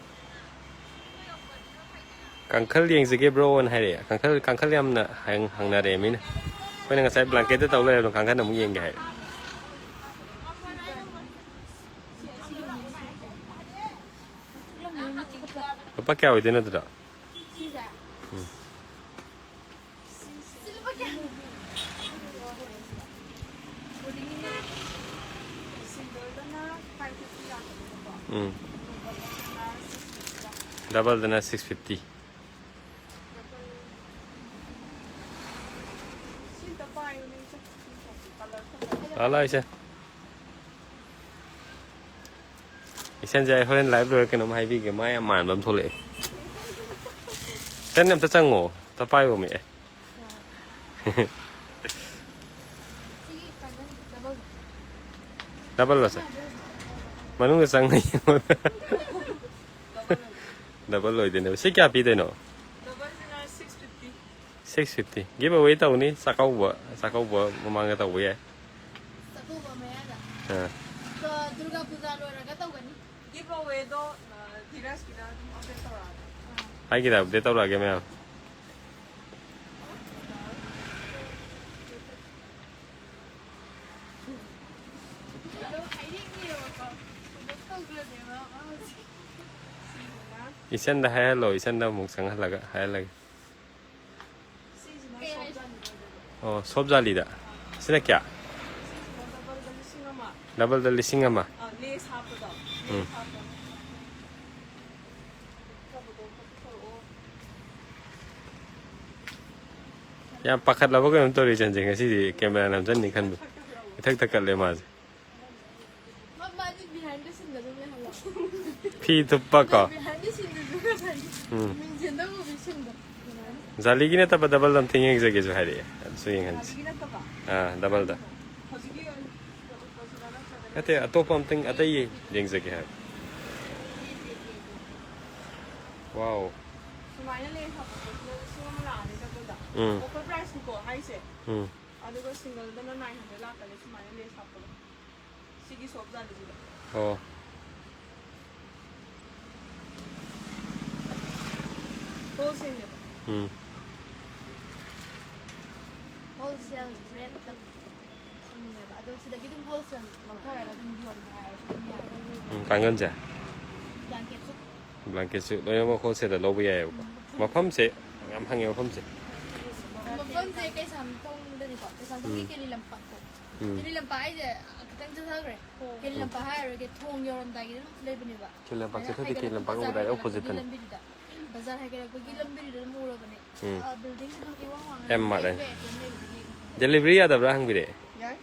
"ꯀꯥꯡꯈꯜ ꯌꯦꯡꯖꯒꯦ ꯕ꯭ꯔꯣꯅ" ꯍꯥꯏꯔꯛꯑꯦ꯫ ꯀꯥꯡꯈꯜ, ꯀꯥꯡꯈꯜ ꯌꯥꯝꯅ ꯍꯪ-, ꯍꯪꯅꯔꯛꯑꯦ ꯃꯤꯅ꯫ ꯑꯩꯈꯣꯏꯅ ꯉꯁꯥꯏ ꯕ꯭ꯂꯥꯡꯀꯦꯠꯇ ꯇꯧ ꯂꯩꯔꯕꯅꯣ, ꯀꯥꯡꯈꯜ ꯑꯃꯨꯛ ꯌꯦꯡꯒꯦ ꯍꯥꯏꯔꯦ꯫ ꯂꯨꯄꯥ ꯀꯌꯥ ꯑꯣꯏꯗꯣꯏꯅꯣ ꯑꯗꯨꯗꯣ? ꯎꯝ꯫ ꯎꯝ꯫ ꯗꯕꯜꯗꯅ ꯁꯤꯛꯁ ꯐꯤꯐꯇꯤ꯫ ꯂꯥꯛꯑꯣ, ꯂꯥꯛꯑꯣ, ꯏꯆꯦ꯫ ꯏꯆꯟꯁꯦ ꯑꯩ ꯍꯣꯔꯦꯟ ꯂꯥꯏꯚ ꯂꯣꯏꯔ ꯀꯩꯅꯣꯝ ꯍꯥꯏꯕꯤꯒꯦ, ꯃꯥ ꯌꯥꯝ ꯃꯥꯟꯕ ꯑꯃ ꯊꯣꯛꯂꯛꯑꯦ꯫ ꯏꯆꯟ, ꯑꯝꯇ ꯆꯪꯉꯣ, ꯑꯝꯇ ꯄꯥꯏꯌꯣꯃꯤ꯫ ꯑꯦ꯫ ꯗꯕꯜ ꯂꯣ ꯁꯦ? ꯃꯅꯨꯡꯗ ꯆꯪꯉ ꯌꯦꯡꯉꯣ꯫ ꯗꯕꯜ ꯑꯣꯏꯗꯣꯏꯅꯦꯕ꯫ ꯁꯤ ꯀꯌꯥ ꯄꯤꯗꯣꯏꯅꯣ? Six fifty. ꯒꯤꯚ ꯑꯋꯦ ꯇꯧꯅꯤ, ꯆꯥꯛꯀꯧꯕ, ꯆꯥꯛꯀꯧꯕ ꯃꯃꯥꯡꯗ ꯇꯧꯕ ꯌꯥꯏ꯫ ꯆꯥꯛꯀꯧꯕ ꯃꯌꯥꯗ꯫ ꯑꯥ꯫ ꯑꯗꯣ ꯗꯨꯔꯒꯥ ꯄꯨꯖꯥ ꯂꯣꯏꯔꯒ ꯇꯧꯒꯅꯤ꯫ ꯒꯤꯚ ꯑꯋꯦꯗꯣ, ꯑ, ꯙꯤꯔꯖꯀꯤꯗ ꯑꯗꯨꯝ ꯑꯞꯗꯦꯠ ꯇꯧꯔꯛꯑꯒꯦ꯫ ꯑꯥ꯫ ꯍꯥꯏꯒꯦ, ꯑꯞꯗꯦꯠ ꯇꯧꯔꯛꯑꯒꯦ ꯃꯌꯥꯝ꯫ ꯑꯗꯣ ꯍꯥꯏꯅꯤꯡꯉꯤꯑꯕꯀꯣ, ꯁꯨꯝꯗ ꯇꯧꯈ꯭ꯔꯗꯦꯕ ꯃꯥ ꯍꯧꯖꯤꯛ꯫ ꯏꯆꯟꯗ ꯍꯥꯏꯍꯜꯂꯣ, ꯏꯆꯟꯗ ꯑꯃꯨꯛ ꯆꯪꯍꯜꯂꯒ ꯍꯥꯏꯍꯜꯂꯒꯦ꯫ ꯁꯤꯁꯤꯅ ꯀꯩ ꯍꯥꯏ-, ꯁꯣꯞ ꯖꯥꯂꯤꯗ꯫ ꯑꯣ, ꯁꯣꯞ ꯖꯥꯂꯤꯗ꯫ ꯁꯤꯅ ꯀꯌꯥ? ꯁꯤꯁꯤꯅ ꯗꯕꯜꯗ ꯂꯤꯁꯤꯡ ꯑꯃ꯫ ꯗꯕꯜꯗ ꯂꯤꯁꯤꯡ ꯑꯃ꯫ ꯑꯥ, ꯂꯦꯁ ꯍꯥꯞꯄꯗꯣ꯫ ꯎꯝ꯫ ꯂꯦꯁ ꯍꯥꯞꯄꯗꯣ꯫ ꯐꯠꯇꯕꯗꯣ ꯑꯝꯇ ꯄꯨꯊꯣꯔꯛꯑꯣ꯫ ꯌꯥꯝ ꯄꯥꯈꯠꯂꯕ ꯀꯩꯅꯣꯝ ꯇꯧꯔꯤ ꯏꯆꯟꯁꯦ ꯉꯁꯤꯗꯤ, ꯀꯦꯃꯦꯔꯥ ꯅꯝꯁꯤꯟꯅꯤ ꯈꯟꯕ꯫ ꯏꯊꯛ ꯊꯛꯀꯠꯂꯦ ꯃꯥꯁꯦ꯫ ꯃꯥ-, ꯃꯥꯗꯤ behind the scene ꯗ ꯑꯗꯨꯝ ꯂꯩꯍꯜꯂꯣ꯫ ꯐꯤ ꯊꯨꯞꯄ ꯀꯣ꯫ ꯎꯝ꯫ ꯖꯥꯂꯤꯒꯤ ꯅꯠꯇꯕ ꯗꯕꯜꯗ ꯑꯝꯇ ꯌꯦꯡꯖꯒꯦꯁꯨ ꯍꯥꯏꯔꯛꯑꯦ꯫ ꯑꯗꯨꯁꯨ ꯌꯦꯡꯍꯟꯁꯤ꯫ ꯑꯥ, ꯗꯕꯜꯗ꯫ ꯅꯠꯇꯦ, ꯑꯇꯣꯞꯄ ꯑꯝꯇꯪ ꯑꯇꯩ ꯌꯦꯡꯖꯒꯦ ꯍꯥꯏꯕ꯫ ꯋꯥꯎ꯫ ꯁꯨꯃꯥꯏꯅ ꯂꯦꯟꯁ ꯍꯥꯞꯄꯁꯤꯅ ꯂꯤꯁꯤꯡ ꯑꯃ ꯂꯥꯛꯑꯅꯤ ꯗꯕꯜꯗ꯫ ꯎꯝ꯫ ꯑꯣꯐꯔ ꯄ꯭ꯔꯥꯏꯁꯅꯤꯀꯣ ꯍꯥꯏꯁꯦ꯫ ꯎꯝ꯫ ꯑꯗꯨꯒ ꯁꯤꯡꯒꯜꯗꯅ ꯅꯥꯏꯟ ꯍꯟꯗ꯭ꯔꯦꯗ ꯂꯥꯛꯀꯅꯤ ꯁꯨꯃꯥꯏꯅ ꯂꯦꯟꯁ ꯍꯥꯞꯄꯒ꯫ ꯁꯤꯒꯤ ꯁꯣꯞ ꯖꯥꯂꯤꯁꯤꯗ꯫ ꯑꯣ꯫ ꯍꯣꯜꯁꯦꯜꯅꯦꯕ꯫ ꯎꯝ꯫ ꯍꯣꯜꯁꯦꯜ ꯔꯦꯠꯇ ꯐꯪꯉꯦꯕ꯫ ꯑꯗꯣ ꯁꯤꯗꯒꯤ ꯑꯗꯨꯝ ꯍꯣꯜꯁꯦꯜ ꯂꯧꯊꯔꯒ ꯑꯗꯨꯝ ꯌꯣꯟꯕ ꯍꯥꯏꯔꯁꯨ ꯑꯗꯨꯝ ꯌꯥꯏ꯫ ꯎꯝ, ꯀꯥꯡꯒꯟꯁꯦ? ꯕ꯭ꯂꯥꯡꯀꯦꯠꯁꯨ꯫ ꯕ꯭ꯂꯥꯡꯀꯦꯠꯁꯨ ꯂꯣꯏꯅꯃꯛ ꯍꯣꯜꯁꯦꯜꯗ ꯂꯧꯕ ꯌꯥꯏꯑꯕꯀꯣ꯫ ꯃꯐꯝꯁꯦ ꯌꯥꯝ ꯍꯪꯉꯦ, ꯃꯐꯝꯁꯦ꯫ ꯃꯐꯝꯁꯦ ꯀꯩꯁꯥꯝꯊꯣꯡꯗꯅꯤꯀꯣ, ꯀꯩꯁꯥꯝꯊꯣꯡꯒꯤ ꯎꯝ꯫ ꯀꯦꯂꯤ ꯂꯝꯄꯥꯛꯇꯣ꯫ ꯎꯝ꯫ ꯀꯦꯂꯤ ꯂꯝꯄꯥꯛ ꯍꯥꯏꯁꯦ ꯈꯤꯇꯪ ꯆꯠꯊꯈ꯭ꯔꯦ꯫ ꯀꯦꯂꯤ ꯂꯝꯄꯥꯛ ꯍꯥꯏꯔꯔꯣꯏꯒꯦ, ꯊꯣꯡ ꯌꯧꯔꯝꯗꯥꯏꯒꯤꯗ ꯑꯗꯨꯝ ꯂꯩꯕꯅꯦꯕ꯫ ꯀꯦꯂꯤ ꯂꯝꯄꯥꯛ ꯑꯗ ꯆꯠꯊꯗꯦ, ꯀꯦꯂꯤ ꯍꯥꯏꯒꯠꯂꯛꯄ ꯂꯝꯄꯥꯛ ꯕꯖꯥꯔ ꯎꯕꯗꯥꯏ ꯍꯦꯛ ꯍꯦꯛꯂꯛꯄꯒꯤ ꯑꯣꯄꯣꯖꯤꯠꯇꯅꯤ꯫ ꯂꯝꯕꯤꯗꯨꯗ, ꯕꯖꯥꯔ ꯍꯥꯏꯒꯠꯂꯛꯄꯒꯤ ꯂꯝꯕꯤꯗꯨꯗ ꯑꯗꯨꯝ ꯎꯔꯕꯅꯦ꯫ ꯎꯝ꯫ ꯑ, ꯕꯤꯜꯗꯤꯡꯁꯨ ꯑꯗꯨꯝ ꯏꯋꯥꯡ ꯋꯥꯡꯉꯒ ꯑꯦꯝ ꯃꯥꯔꯠ ꯍꯥꯏ꯫ ꯂꯩꯕ ꯑꯗꯨꯝ ꯂꯩꯕꯗꯨꯒꯤ꯫ ꯗꯦꯂꯤꯚꯔꯤ ꯌꯥꯗꯕ꯭ꯔꯥ ꯍꯪꯕꯤꯔꯛꯑꯦ꯫ ꯌꯥꯏ꯫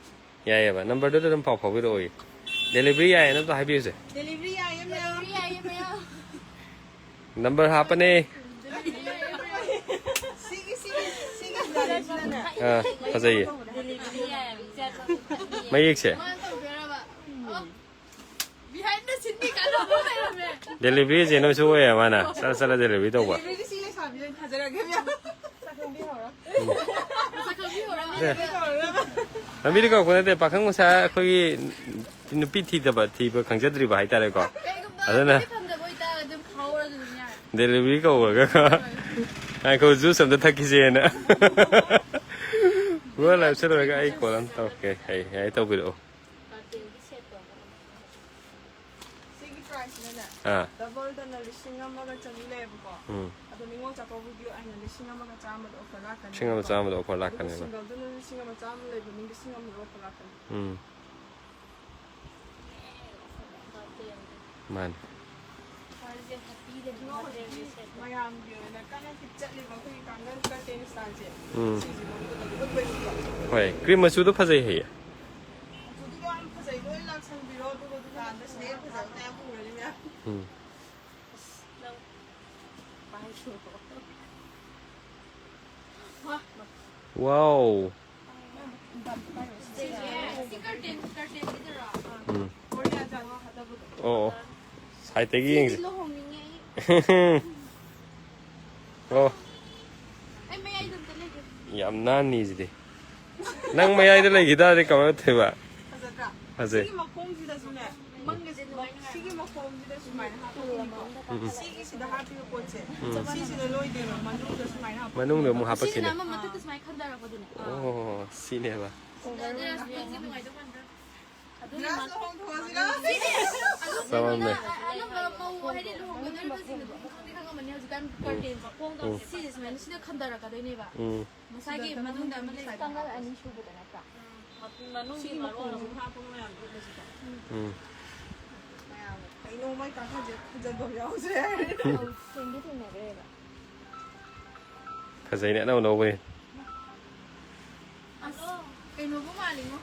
ꯌꯥꯏꯌꯦꯕ꯫ ꯅꯝꯕꯔꯗꯨꯗ ꯑꯗꯨꯝ ꯄꯥꯎ ꯐꯥꯎꯕꯤꯔꯛꯑꯣ꯫ ꯗꯦꯂꯤꯚꯔꯤ ꯌꯥꯏꯌꯦꯅ ꯑꯝꯇ ꯍꯥꯏꯕꯤꯌꯨꯁꯦ꯫ ꯗꯦꯂꯤꯚꯔꯤ ꯌꯥꯏꯌꯦ, ꯃꯌꯥꯝ꯫ ꯗꯦꯂꯤꯚꯔꯤ ꯌꯥꯏꯌꯦ, ꯃꯌꯥꯝ꯫ ꯅꯝꯕꯔ ꯍꯥꯞꯄꯅꯦ꯫ ꯗꯦꯂꯤꯚꯔꯤ ꯌꯥꯏꯌꯦ, ꯃꯌꯥꯝ꯫ ꯁꯤꯒꯤ, ꯁꯤꯒꯤ, ꯁꯤꯒꯤ ꯗꯤꯖꯥꯏꯟꯁꯤꯅꯅꯦ꯫ ꯑꯥ, ꯐꯖꯩꯌꯦ꯫ ꯗꯦꯂꯤꯚꯔꯤ ꯌꯥꯏꯌꯦ, ꯃꯌꯥꯝ꯫ ꯃꯌꯦꯛꯁꯦ꯫ ꯃꯥꯅ ꯇꯧꯖꯔꯕ? ꯑꯣ꯫ Behind the scene ꯀꯥꯟꯅꯕ ꯂꯩꯔꯝꯃꯦ꯫ ꯗꯦꯂꯤꯚꯔꯤꯁꯦ ꯅꯣꯏꯁꯨ ꯑꯣꯏꯌꯦ ꯃꯥꯅ꯫ ꯆꯠꯂ ꯆꯠꯂ ꯗꯦꯂꯤꯚꯔꯤ ꯇꯧꯕ꯫ ꯗꯦꯂꯤꯚꯔꯤꯁꯤ ꯂꯩꯁꯥꯕꯤꯁꯦ ꯐꯖꯔꯒꯦ ꯃꯌꯥꯝ꯫ ꯁꯛ ꯈꯪꯕꯤꯍꯧꯔꯣ꯫ ꯁꯛ ꯈꯪꯕꯤꯍꯧꯔꯣ꯫ ꯂꯝꯕꯤꯗ ꯀꯧꯔꯛꯄ ꯅꯠꯇꯦ, ꯄꯥꯈꯪ ꯃꯆꯥ ꯑꯩꯈꯣꯏꯒꯤ ꯅꯨꯄꯤ ꯊꯤꯗꯕ, ꯊꯤꯕ ꯈꯪꯖꯗ꯭ꯔꯤꯕ ꯍꯥꯏꯇꯥꯔꯦꯀꯣ꯫ ꯀꯩꯒꯨꯝꯕ ꯑꯗꯨꯅ ꯅꯨꯄꯤ ꯐꯪꯗꯕ ꯑꯣꯏꯇꯥꯔꯒꯗꯤ ꯑꯗꯨꯝ ꯐꯥꯎꯔꯒ ꯑꯗꯨꯝ ꯌꯥꯔꯦ꯫ ꯗꯦꯂꯤꯚꯔꯤ ꯀꯧꯔꯒ꯫ ꯉꯥꯏꯈꯣ, ꯖꯨꯁ ꯑꯝꯇ ꯊꯛꯈꯤꯁꯦꯅ꯫ ꯕ꯭ꯔꯣ, ꯂꯥꯏꯞꯁꯦ ꯂꯣꯏꯔꯒ ꯑꯩ ꯀꯣꯜ ꯑꯃ ꯇꯧꯔꯛꯀꯦ꯫ ꯍꯩ, ꯌꯥꯏ, ꯇꯧꯕꯤꯔꯛꯑꯣ꯫ ꯁꯤꯒꯤ ꯄ꯭ꯔꯥꯏꯁꯁꯤꯅꯅꯦ, ꯑꯥ꯫ ꯗꯕꯜꯗꯅ ꯂꯤꯁꯤꯡ ꯑꯃꯒ ꯆꯅꯤ ꯂꯩꯌꯦꯕꯀꯣ꯫ ꯎꯝ꯫ ꯑꯗꯣ ꯅꯤꯉꯣꯜ ꯆꯥꯛꯀꯧꯕꯒꯤ ꯑꯣꯏꯅ ꯂꯤꯁꯤꯡ ꯑꯃꯒ ꯆꯥꯝꯃꯗ ꯑꯣꯐꯔ ꯂꯥꯛꯀꯅꯦꯕꯀꯣ꯫ ꯂꯤꯁꯤꯡ ꯑꯃ ꯆꯥꯝꯃꯗ ꯑꯣꯐꯔ ꯑꯗꯨꯒ ꯂꯥꯛꯀꯅꯦꯕ꯫ ꯁꯤꯡꯒꯜꯗꯨꯅ ꯂꯤꯁꯤꯡ ꯑꯃ ꯆꯥꯝꯃ ꯂꯩꯕꯅꯤ, ꯂꯤꯁꯤꯡ ꯑꯃꯗ ꯑꯣꯐꯔ ꯂꯥꯛꯀꯅꯤ꯫ ꯎꯝ꯫ ꯃꯥꯅꯤ꯫ ꯃꯌꯥꯝꯒꯤ ꯑꯣꯏꯅ ꯀꯟꯅ ꯍꯤꯠ ꯆꯠꯂꯤꯕ ꯑꯩꯈꯣꯏꯒꯤ ꯀꯥꯡꯒꯟ ꯀꯔꯇꯦꯟ ꯁ꯭ꯇꯥꯏꯜꯁꯦ꯫ ꯎꯝ꯫ ꯁꯤꯁꯤꯃꯛꯇꯗ ꯎꯠꯄꯅꯤꯀꯣ꯫ ꯍꯣꯏ, ꯀ꯭ꯔꯤꯝ ꯃꯆꯨꯗꯣ ꯐꯖꯩ ꯍꯥꯏꯌꯦ꯫ ꯃꯆꯨꯗꯨꯒ ꯌꯥꯝ ꯐꯖꯩ, ꯂꯣꯏ ꯂꯥꯛꯁꯟꯕꯤꯔꯣ, ꯑꯗꯨꯒ ꯎꯝ꯫ ꯋꯥꯎ꯫ ꯎꯝ꯫ ꯑꯣ, ꯑꯣ꯫ ꯁꯥꯏꯠꯇꯒꯤ ꯌꯦꯡꯁꯤ꯫ ꯑꯣ꯫ ꯌꯥꯝ ꯅꯥꯟꯅꯤ ꯁꯤꯗꯤ꯫ ꯅꯪ ꯃꯌꯥꯏꯗ ꯂꯩꯈꯤ ꯇꯥꯔꯗꯤ ꯀꯃꯥꯏꯅ ꯇꯧꯕ? ꯐꯖꯗ꯭ꯔꯥ? ꯐꯖꯩ꯫ ꯁꯤꯒꯤ ꯃꯈꯣꯡꯁꯤꯗꯁꯨꯅꯦ, ꯁꯤꯒꯤ ꯃꯈꯣꯡꯁꯤꯗ ꯁꯨꯃꯥꯏꯅ ꯍꯥꯞꯄꯤꯀꯣ꯫ ꯎꯝ꯫ ꯁꯤꯒꯤꯁꯤꯗ ꯍꯥꯞꯄꯤꯕ ꯄꯣꯠꯁꯦ, ꯎꯝ꯫ ꯁꯤꯁꯤꯗ ꯂꯣꯏꯗꯣꯏꯕ, ꯃꯅꯨꯡꯗ ꯁꯨꯃꯥꯏꯅ ꯍꯥꯞꯄ꯫ ꯃꯅꯨꯡꯗ ꯑꯃꯨꯛ ꯁꯤꯁꯤꯅ ꯍꯥꯞꯄꯛꯈꯤꯅꯦ꯫ ꯑꯃ ꯃꯊꯛꯇ ꯁꯨꯃꯥꯏꯅ ꯈꯟꯊꯔꯛꯄꯗꯨꯅꯦ꯫ ꯑꯣ, ꯁꯤꯅꯦꯕ꯫ ꯑꯗꯨꯅ ꯒ꯭ꯂꯥꯁ ꯂꯨꯍꯣꯡꯊꯣꯛꯑꯁꯤꯔꯣ? ꯆꯃꯝꯅꯩ꯫ ꯑꯅꯝꯕ ꯃꯧ ꯍꯥꯏꯗꯤ ꯂꯨꯍꯣꯡꯒꯗꯧꯔꯤꯕꯁꯤꯡꯅ ꯑꯗꯨꯝ ꯈꯪꯗꯤ ꯈꯪꯉꯝꯃꯅꯤ꯫ ꯍꯧꯖꯤꯛꯀꯥꯟ ꯎꯝ꯫ ꯀꯔꯇꯦꯟ ꯃꯈꯣꯡꯗ ꯎꯝ꯫ ꯁꯤꯁꯦ ꯁꯨꯃꯥꯏꯅ ꯁꯤꯅ ꯈꯟꯊꯔꯛꯀꯗꯣꯏꯅꯦꯕ꯫ ꯎꯝ꯫ ꯉꯁꯥꯏꯒꯤ ꯃꯅꯨꯡꯗ ꯑꯃ ꯂꯩꯕ꯫ ꯀꯥꯡꯒꯜ ꯑꯅꯤ ꯁꯨꯕꯗ ꯅꯠꯇ꯭ꯔꯥ? ꯃꯅꯨꯡꯒꯤ ꯁꯤꯒꯤ ꯃꯔꯣꯟ ꯃꯈꯣꯡꯁꯦ ꯑꯃ꯫ ꯍꯥꯞꯄꯒ ꯃꯌꯥꯝ ꯎꯠꯂꯁꯤꯀꯣ꯫ ꯎꯝ꯫ ꯃꯌꯥꯝ ꯀꯩꯅꯣ ꯃꯥꯏ ꯀꯥꯡꯈꯟꯁꯦ ꯐꯖꯕ ꯌꯥꯎꯗ꯭ꯔꯦ꯫ ꯊꯦꯡꯗꯤ ꯊꯦꯡꯅꯈ꯭ꯔꯦꯕ꯫ ꯐꯖꯩꯅꯦ, ꯑꯅꯧ ꯑꯅꯧꯕꯅꯤ꯫ ꯑꯁ, ꯀꯩꯅꯣꯕꯨ ꯃꯥꯜꯂꯤꯉꯣ꯫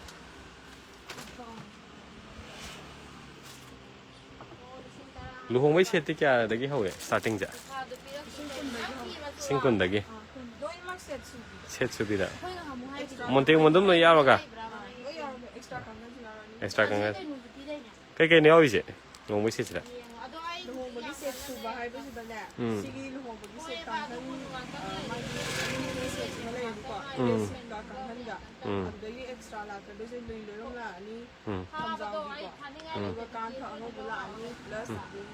ꯂꯨꯍꯣꯡꯕꯩ ꯁꯦꯠꯇꯤ ꯀꯌꯥꯗꯒꯤ ꯍꯧꯋꯦ ꯁ꯭ꯇꯥꯔꯇꯤꯡꯁꯦ? ꯂꯤꯁꯤꯡ ꯀꯨꯟꯗꯒꯤ꯫ ꯂꯣꯏꯅꯃꯛ ꯁꯦꯠ ꯁꯨꯕꯤꯗ꯫ ꯁꯦꯠ ꯁꯨꯕꯤꯗ꯫ ꯑꯩꯈꯣꯏ ꯅꯍꯥꯟꯃꯨꯛ ꯍꯥꯏꯗ꯭ꯔꯤꯕ꯫ ꯃꯣꯟꯇꯦꯛ ꯃꯣꯟꯗꯨꯝ ꯂꯣꯏ ꯌꯥꯎꯔꯒ? ꯂꯣꯏ ꯌꯥꯎꯔꯒ ꯑꯦꯛꯁꯇ꯭ꯔꯥ ꯀꯥꯡꯒꯟꯁꯨ ꯌꯥꯎꯔꯅꯤ꯫ ꯑꯦꯛꯁꯇ꯭ꯔꯥ ꯑꯁꯤ ꯀꯥꯡꯒꯟ꯫ ꯀꯩꯅꯣꯗꯨꯗꯤ ꯂꯩꯅꯦ꯫ ꯀꯩ ꯀꯩꯅꯣ ꯌꯥꯎꯔꯤꯁꯦ ꯂꯨꯍꯣꯡꯕꯩ ꯁꯦꯠꯁꯤꯗ? ꯂꯨꯍꯣꯡꯕꯒꯤ ꯁꯦꯠ ꯁꯨꯕ ꯍꯥꯏꯕꯁꯤꯗꯅꯦ, ꯎꯝ꯫ ꯁꯤꯒꯤ ꯂꯨꯍꯣꯡꯕꯒꯤ ꯁꯦꯠ ꯀꯥꯡꯈꯟ, ꯑ, ꯃꯥꯒꯤ ꯃꯅꯨꯡꯒꯤ ꯁꯦꯠ ꯑꯃ ꯂꯩꯌꯦꯕꯀꯣ, ꯎꯝ꯫ ꯕꯦꯗꯁꯤꯠꯀ ꯀꯥꯡꯈꯟꯒ꯫ ꯎꯝ꯫ ꯑꯗꯨꯗꯒꯤ ꯑꯦꯛꯁꯇ꯭ꯔꯥ ꯂꯥꯛꯀꯗꯣꯏꯁꯦ ꯂꯨꯏ ꯂꯣꯏꯔꯝ ꯂꯥꯛꯑꯅꯤ, ꯎꯝ꯫ ꯊꯝꯖꯥꯎꯒꯤꯀꯣ꯫ ꯎꯝ꯫ ꯑꯗꯨꯒ ꯀꯥꯡꯈꯟ ꯑꯉꯧꯕ ꯂꯥꯛꯑꯅꯤ, ꯄ꯭ꯂꯁ ꯎꯝ꯫ ꯑꯗꯨꯝ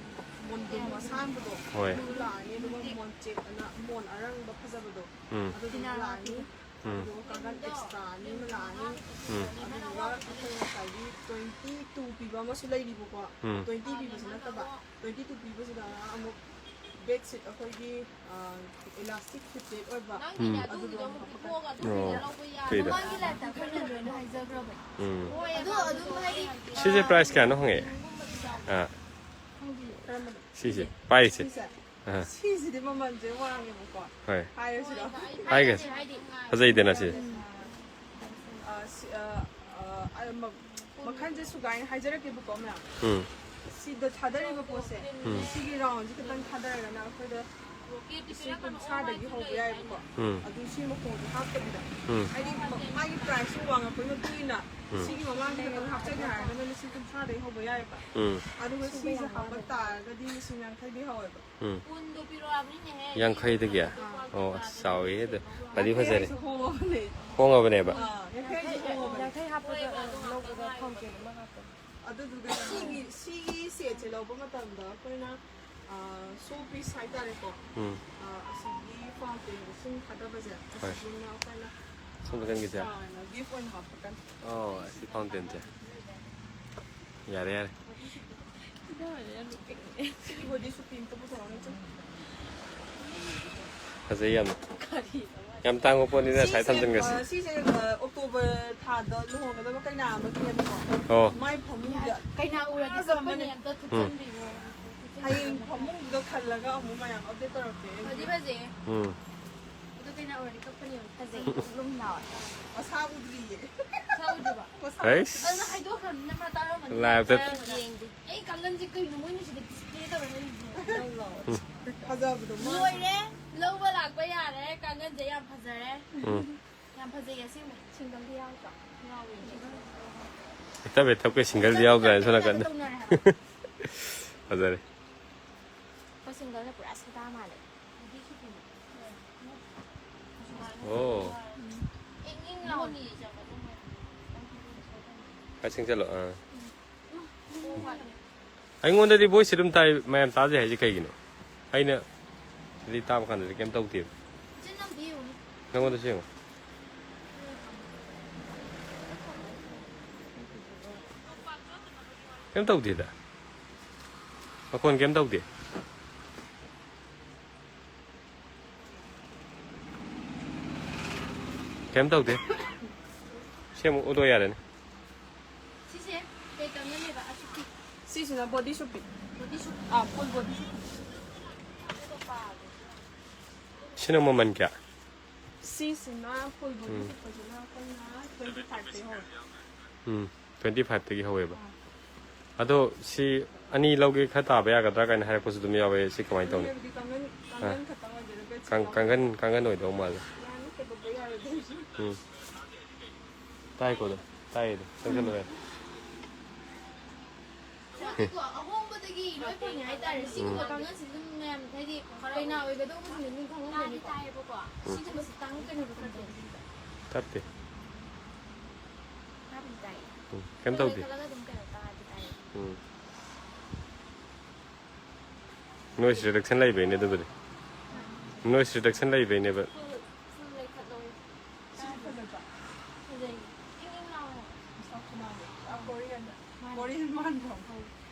ꯃꯣꯟꯗꯨꯝ ꯑꯁꯥꯡꯕꯗꯣ, ꯍꯣꯏ꯫ ꯑꯗꯨ ꯂꯥꯛꯑꯅꯤ, ꯑꯗꯨꯒ ꯃꯣꯟꯆꯦꯛ ꯑꯅ ꯃꯣꯟ ꯑꯔꯪꯕ ꯐꯖꯕꯗꯣ, ꯎꯝ꯫ ꯑꯗꯨꯗꯨꯃ ꯂꯥꯛꯑꯅꯤ꯫ ꯎꯝ꯫ ꯑꯗꯨꯒ ꯀꯥꯡꯈꯟ ꯑꯦꯛꯁꯇ꯭ꯔꯥ ꯑꯅꯤ ꯑꯃ ꯂꯥꯛꯑꯅꯤ꯫ ꯎꯝ꯫ ꯑꯗꯨꯗꯨꯒ ꯑꯩꯈꯣꯏ ꯉꯁꯥꯏꯒꯤ ꯇ꯭ꯋꯦꯟꯇꯤ ꯇꯨ ꯄꯤꯕ ꯑꯃꯁꯨ ꯂꯩꯔꯤꯕꯀꯣ꯫ ꯎꯝ꯫ ꯇ꯭ꯋꯦꯟꯇꯤ ꯄꯤꯕꯁꯨ ꯅꯠꯇꯕ, ꯇ꯭ꯋꯦꯟꯇꯤ ꯇꯨ ꯄꯤꯕꯁꯤꯗ ꯑꯃꯨꯛ ꯕꯦꯗꯁꯤꯠ ꯑꯩꯈꯣꯏꯒꯤ, ꯑ, ꯏꯂꯥꯁꯇꯤꯛ ꯐꯤꯇꯦꯠ ꯑꯣꯏꯕ꯫ ꯎꯝ꯫ ꯑꯗꯨꯗꯣ ꯑꯃꯨꯛ ꯄꯤꯊꯣꯛꯑꯒ ꯑꯗꯨ ꯑꯣ꯫ ꯂꯧꯕ ꯌꯥꯏ꯫ ꯐ꯭ꯔꯤꯗ꯫ ꯃꯃꯥꯡꯒꯤ ꯂꯥꯏꯐꯇ ꯑꯩꯈꯣꯏꯅ ꯂꯣꯏꯅ ꯍꯥꯏꯖꯈ꯭ꯔꯕꯅꯦ꯫ ꯎꯝ꯫ ꯍꯣꯏ, ꯑꯗꯣ ꯑꯗꯨꯝ ꯍꯥꯏꯗꯤ, ꯁꯤꯁꯦ ꯑ, ꯄ꯭ꯔꯥꯏꯁ ꯀꯌꯥꯅꯣ ꯍꯪꯉꯛꯑꯦ? ꯑꯥ꯫ ꯈꯪꯗꯤꯌꯦ꯫ ꯀꯔꯝꯕꯅꯣ? ꯁꯤꯁꯦ, ꯄꯥꯏꯔꯤꯁꯦ꯫ ꯁꯤꯁꯦ? ꯑꯥ꯫ ꯁꯤꯁꯤꯗꯤ ꯃꯃꯜꯁꯦ ꯋꯥꯡꯉꯦꯕꯀꯣ꯫ ꯍꯣꯏ꯫ ꯍꯥꯏꯔꯁꯤꯔꯣ? ꯍꯥꯏꯒꯦ꯫ ꯐꯖꯩꯗꯅ ꯁꯤ꯫ ꯑ, ꯁꯤ, ꯑ, ꯑ, ꯑ, ꯃ-, ꯃꯈꯜꯁꯦ ꯁꯨꯒꯥꯏꯅ ꯍꯥꯏꯖꯔꯛꯀꯦꯕꯀꯣ ꯃꯌꯥꯝ꯫ ꯎꯝ꯫ ꯁꯤꯗ ꯊꯥꯗꯔꯤꯕ ꯄꯣꯠꯁꯦ, ꯎꯝ꯫ ꯁꯤꯒꯤ ꯔꯥꯎꯟꯁꯦ ꯈꯤꯇꯪ ꯊꯥꯗꯔꯒꯅ ꯑꯩꯈꯣꯏꯗ ꯂꯤꯁꯤꯡ ꯀꯨꯟꯊ꯭ꯔꯥꯗꯒꯤ ꯍꯧꯕ ꯌꯥꯏꯕꯀꯣ꯫ ꯎꯝ꯫ ꯑꯗꯨ ꯁꯤ ꯃꯈꯣꯡꯁꯦ ꯍꯥꯞꯇꯕꯤꯗ꯫ ꯎꯝ꯫ ꯍꯥꯏꯗꯤ ꯃꯥꯒꯤ ꯄ꯭ꯔꯥꯏꯁꯁꯨ ꯋꯥꯡꯉꯛꯄꯒꯤ ꯃꯇꯨꯡ ꯏꯟꯅ ꯎꯝ꯫ ꯁꯤꯒꯤ ꯃꯃꯥꯡꯁꯤꯗ ꯈꯤꯇꯪ ꯍꯥꯞꯆꯒꯦ ꯍꯥꯏꯔꯒꯅ ꯂꯤꯁꯤꯡ ꯀꯨꯟꯊ꯭ꯔꯥꯗꯒꯤ ꯍꯧꯕ ꯌꯥꯏꯑꯕ꯫ ꯎꯝ꯫ ꯑꯗꯨꯒ ꯁꯤꯁꯦ ꯍꯥꯞꯄ ꯇꯥꯔꯒꯗꯤ ꯂꯤꯁꯤꯡ ꯌꯥꯡꯈꯩꯗꯒꯤ ꯍꯧꯋꯦꯕ꯫ ꯎꯝ꯫ ꯌꯥꯡꯈꯩꯗꯒꯤ? ꯑꯥ꯫ ꯑꯣ, ꯑꯁ, ꯆꯥꯎꯋꯦ ꯑꯗꯣ꯫ ꯐꯗꯤ ꯐꯖꯔꯦ꯫ ꯌꯥꯡꯈꯩ ꯍꯥꯏꯁꯦ ꯍꯣꯡꯉꯕꯅꯦ꯫ ꯍꯣꯡꯉꯕꯅꯦꯕ? ꯑꯥ, ꯌꯥꯡꯈꯩ ꯍꯥꯏꯁꯦ ꯍꯣꯡꯉꯕꯅꯦ꯫ ꯌꯥꯡꯈꯩ ꯍꯥꯞꯄꯗ ꯂꯧꯕꯗ ꯐꯥꯎꯟꯇꯦꯟ ꯑꯃ ꯍꯥꯞꯄꯅꯤ꯫ ꯑꯗꯨꯗꯨꯒ ꯁꯤꯒꯤ, ꯁꯤꯒꯤ ꯁꯦꯠꯁꯦ ꯂꯧꯕ ꯃꯇꯝꯗ ꯑꯩꯈꯣꯏꯅ, ꯑꯥ, ꯁꯣ ꯄꯤꯁ ꯍꯥꯏꯇꯥꯔꯦꯀꯣ꯫ ꯎꯝ꯫ ꯑꯥ, ꯑꯁꯤꯒꯤ ꯐꯥꯎꯟꯇꯦꯟ ꯏꯁꯤꯡ ꯊꯥꯗꯕꯁꯦ, ꯍꯣꯏ꯫ ꯑꯁꯤꯁꯤꯅ ꯑꯩꯈꯣꯏꯅ, ꯁꯣꯝ ꯅꯥꯀꯟꯒꯤꯁꯦ? ꯑꯥ, ꯒꯤꯐ ꯑꯣꯏꯅ ꯍꯥꯞꯄꯛꯀꯅꯤ꯫ ꯑꯣ, ꯑꯁꯤ ꯐꯥꯎꯟꯇꯦꯟꯁꯦ꯫ ꯌꯥꯔꯦ, ꯌꯥꯔꯦ꯫ ꯁꯤꯒꯤ ꯕꯣꯗꯤ ꯁꯣꯞ ꯑꯝꯇ ꯄꯨꯊꯣꯔꯛꯑꯣꯅꯦ, ꯏꯆꯦ꯫ ꯐꯖꯩ ꯌꯥꯝꯅ꯫ ꯌꯥꯝ ꯇꯥꯡꯕ ꯄꯣꯠꯅꯤꯅ ꯁꯥꯏ ꯁꯤꯁꯦ, ꯊꯝꯖꯤꯟꯒ꯭ꯔꯁꯤ꯫ ꯑ, ꯁꯤꯁꯦ, ꯑ, ꯑꯣꯛꯇꯣꯕꯔ ꯊꯥꯗ ꯂꯨꯍꯣꯡꯒꯗꯕ ꯀꯩꯅꯥ ꯑꯃꯒꯤꯅꯦꯕꯀꯣ꯫ ꯑꯣ꯫ ꯃꯥꯏ ꯐꯃꯨꯡꯗ ꯀꯩꯅꯥ ꯎꯔꯗꯤ ꯐꯖꯕꯅꯦ꯫ ꯀꯞꯄꯅꯤ, ꯑꯝꯇ ꯊꯨꯞꯆꯟꯕꯤꯌꯣ꯫ ꯍꯌꯦꯡ ꯐꯃꯨꯡꯗꯨꯗ ꯈꯜꯂꯒ ꯑꯃꯨꯛ ꯃꯌꯥꯝ ꯑꯞꯗꯦꯠ ꯇꯧꯔꯛꯀꯦ꯫ ꯐꯗꯤ ꯐꯖꯩꯌꯦ꯫ ꯎꯝ꯫ ꯑꯗꯣ ꯀꯩꯅꯥ ꯎꯔꯗꯤ ꯀꯞꯄꯅꯤ, ꯐꯖꯩ, ꯂꯨꯝ ꯂꯥꯎꯋꯦ꯫ ꯃꯁꯥ ꯎꯗ꯭ꯔꯤꯌꯦ꯫ ꯃꯁꯥ ꯎꯗ꯭ꯔꯤꯕ? ꯃꯁꯥ ꯍꯩꯁ꯫ ꯑꯗꯨꯅ ꯍꯥꯏꯗꯣꯛꯈ꯭ꯔꯕꯅꯤꯅ ꯃꯥ ꯇꯥꯔꯝꯃꯅꯤ꯫ ꯂꯥꯏꯞꯇ꯫ ꯇꯥꯔꯝꯃꯅꯤ꯫ ꯌꯦꯡꯗꯦ꯫ ꯑꯩ ꯀꯥꯡꯒꯟꯁꯦ ꯀꯩꯅꯣ ꯃꯣꯏꯅ ꯁꯤꯗ ꯗꯤꯁꯄ꯭ꯂꯦ ꯇꯧꯔ ꯂꯩꯔꯤꯁꯦ? ꯐꯖꯕꯗꯣ ꯃꯥ꯫ ꯂꯣꯏꯔꯦ꯫ ꯂꯧꯕ ꯂꯥꯛꯄ ꯌꯥꯔꯦ꯫ ꯀꯥꯡꯒꯟꯁꯦ ꯌꯥꯝ ꯐꯖꯔꯦ꯫ ꯎꯝ꯫ ꯌꯥꯝ ꯐꯖꯩꯌꯦ ꯑꯁꯦꯡꯕ꯫ ꯁꯤꯡꯒꯜꯗꯤ ꯌꯥꯎꯗ꯭ꯔꯣ? ꯌꯥꯎꯋꯦ꯫ ꯍꯦꯛꯇ ꯕꯦꯊꯞꯀ ꯁꯤꯡꯒꯜꯗꯤ ꯌꯥꯎꯗ꯭ꯔꯥ ꯍꯥꯏꯅ ꯁꯣꯝ ꯅꯥꯀꯟꯗ? ꯇꯧꯅꯔꯦ ꯍꯥꯏꯕ꯫ ꯐꯖꯔꯦ꯫ ꯑꯩꯈꯣꯏ ꯁꯤꯡꯒꯜꯅ ꯄꯨꯔꯥ ꯁꯦꯇꯥ ꯃꯥꯜꯂꯦ꯫ ꯑꯣ꯫ ꯏꯪ ꯏꯪ ꯂꯥꯎꯅꯤ꯫ ꯈꯔ ꯆꯪꯁꯤꯜꯂꯣ, ꯑꯥ꯫ ꯑꯩꯉꯣꯟꯗꯗꯤ ꯚꯣꯏꯁꯁꯦ ꯑꯗꯨꯝ ꯇꯥꯏ, ꯃꯌꯥꯝ ꯇꯥꯗꯦ ꯍꯥꯏꯁꯦ ꯀꯩꯒꯤꯅꯣ? ꯑꯩꯅ ꯁꯤꯗꯤ ꯇꯥꯕ ꯀꯥꯟꯗꯗꯤ ꯀꯩꯝ ꯇꯧꯗꯦꯕ꯫ ꯆꯤꯟ ꯑꯝꯇ ꯌꯦꯡꯉꯨꯅꯦ꯫ ꯅꯪꯉꯣꯟꯗꯁꯨ ꯌꯦꯡꯉꯣ꯫ ꯀꯩꯝ ꯇꯧꯗꯦꯗ꯫ ꯃꯈꯣꯟ ꯀꯩꯝ ꯇꯧꯗꯦ꯫ ꯀꯩꯝ ꯇꯧꯗꯦ꯫ ꯁꯤ ꯑꯃꯨꯛ ꯎꯠꯂꯣ ꯌꯥꯔꯦꯅꯦ꯫ ꯁꯤꯁꯦ ꯀꯩ ꯀꯥꯟꯅꯅꯦꯕ? ꯑꯁꯨꯛꯀꯤ꯫ ꯁꯤꯁꯤꯅ ꯕꯣꯗꯤ ꯁꯨꯞꯄꯤ꯫ ꯕꯣꯗꯤ ꯁꯨꯞ꯫ ꯑꯥ, ꯐꯨꯜ ꯕꯣꯗꯤ ꯁꯨꯞꯄꯤ꯫ ꯑꯗꯨꯒ ꯄꯥꯒꯦ꯫ ꯁꯤꯅ ꯃꯃꯜ ꯀꯌꯥ? ꯁꯤꯁꯤꯅ ꯐꯨꯜ ꯕꯣꯗꯤ ꯎꯝ꯫ ꯁꯨꯞꯄꯁꯤꯅ ꯑꯩꯈꯣꯏꯅ twenty five ꯇꯩ ꯍꯧꯔꯦ꯫ ꯎꯝ꯫ ꯇ꯭ꯋꯦꯟꯇꯤ ꯐꯥꯏꯚꯇꯒꯤ ꯍꯧꯋꯦꯕ꯫ ꯑꯗꯣ ꯁꯤ ꯑꯅꯤ ꯂꯧꯒꯦ, ꯈꯔ ꯇꯥꯕ ꯌꯥꯒꯗ꯭ꯔꯥ ꯀꯥꯏꯅ ꯍꯥꯏꯔꯛꯄꯁꯨ ꯑꯗꯨꯝ ꯌꯥꯎꯋꯦ꯫ ꯁꯤ ꯀꯃꯥꯏꯅ ꯇꯧꯅꯤ? ꯍꯥꯏꯕꯗꯤ ꯀꯥꯡꯒꯟ, ꯀꯥꯡꯒꯟ ꯑꯥ꯫ ꯈꯛꯇꯪ ꯑꯣꯏꯗꯣꯏꯔꯥ? ꯕꯦꯗꯁꯤꯠ ꯀꯥꯡ-, ꯌꯥꯎꯗꯣꯏꯔꯥ? ꯀꯥꯡꯒꯟ, ꯀꯥꯡꯒꯟ ꯑꯣꯏꯗꯧ ꯃꯥꯜꯂꯦ꯫ ꯌꯥꯅꯤ, ꯀꯩꯗꯧꯕ ꯌꯥꯔꯣꯏꯗꯣꯏꯅꯣ? ꯎꯝ꯫ ꯇꯥꯏꯀꯣ ꯑꯗꯣ? ꯇꯥꯏꯌꯦ ꯑꯗꯣ꯫ ꯆꯪꯁꯜꯂꯣ ꯌꯥꯔꯦ꯫ ꯃꯣꯏꯒꯤꯀꯣ ꯑꯍꯣꯡꯕꯗꯒꯤ ꯂꯣꯏ ꯐꯪꯉꯦ ꯍꯥꯏꯇꯥꯔꯦ꯫ ꯁꯤꯒꯨꯝꯕ ꯎꯝ꯫ ꯀꯥꯡꯒꯟꯁꯤꯗꯤ ꯑꯗꯨꯝ ꯃꯌꯥꯝ ꯍꯥꯏꯗꯤ ꯀꯩꯅꯥ ꯑꯣꯏꯒꯗꯧꯕꯁꯤꯡꯗꯤ ꯑꯗꯨꯝ ꯈꯪꯉꯝꯒꯅꯤꯀꯣ꯫ ꯎꯝ꯫ ꯁꯤꯒꯨꯝꯕꯁꯤ ꯇꯥꯡꯉꯛꯀꯅꯦꯕ ꯈꯔ ꯈꯔ꯫ ꯇꯞꯄꯦ꯫ ꯇꯥꯕꯨꯗꯤ ꯇꯥꯏꯌꯦ꯫ ꯎꯝ꯫ ꯀꯩꯝ ꯇꯧꯗꯦ꯫ ꯂꯩꯈꯠꯂꯒ ꯑꯗꯨꯝ ꯀꯩꯅꯣ ꯇꯥꯔꯗꯤ ꯇꯥꯏꯌꯦ꯫ ꯎꯝ꯫ Noise reduction ꯂꯩꯕꯩꯅꯦ ꯑꯗꯨꯕꯨꯗꯤ꯫ Noise reduction ꯂꯩꯕꯩꯅꯦꯕ꯫ Full, full ꯂꯩꯈꯠꯂꯣ꯫ ꯁꯤꯁꯨ ꯐꯖꯗ꯭ꯔꯣ? ꯐꯖꯩ꯫ ꯏꯪ ꯏꯪ ꯂꯥꯎꯋꯦ꯫ ꯃꯁꯛꯁꯨ ꯃꯥꯜꯂꯦ꯫ ꯄꯨꯔꯥ Korean꯫ ꯃꯥꯅꯦ꯫ Korean ꯃꯥꯟꯗ꯭ꯔꯣ? ꯑꯧ꯫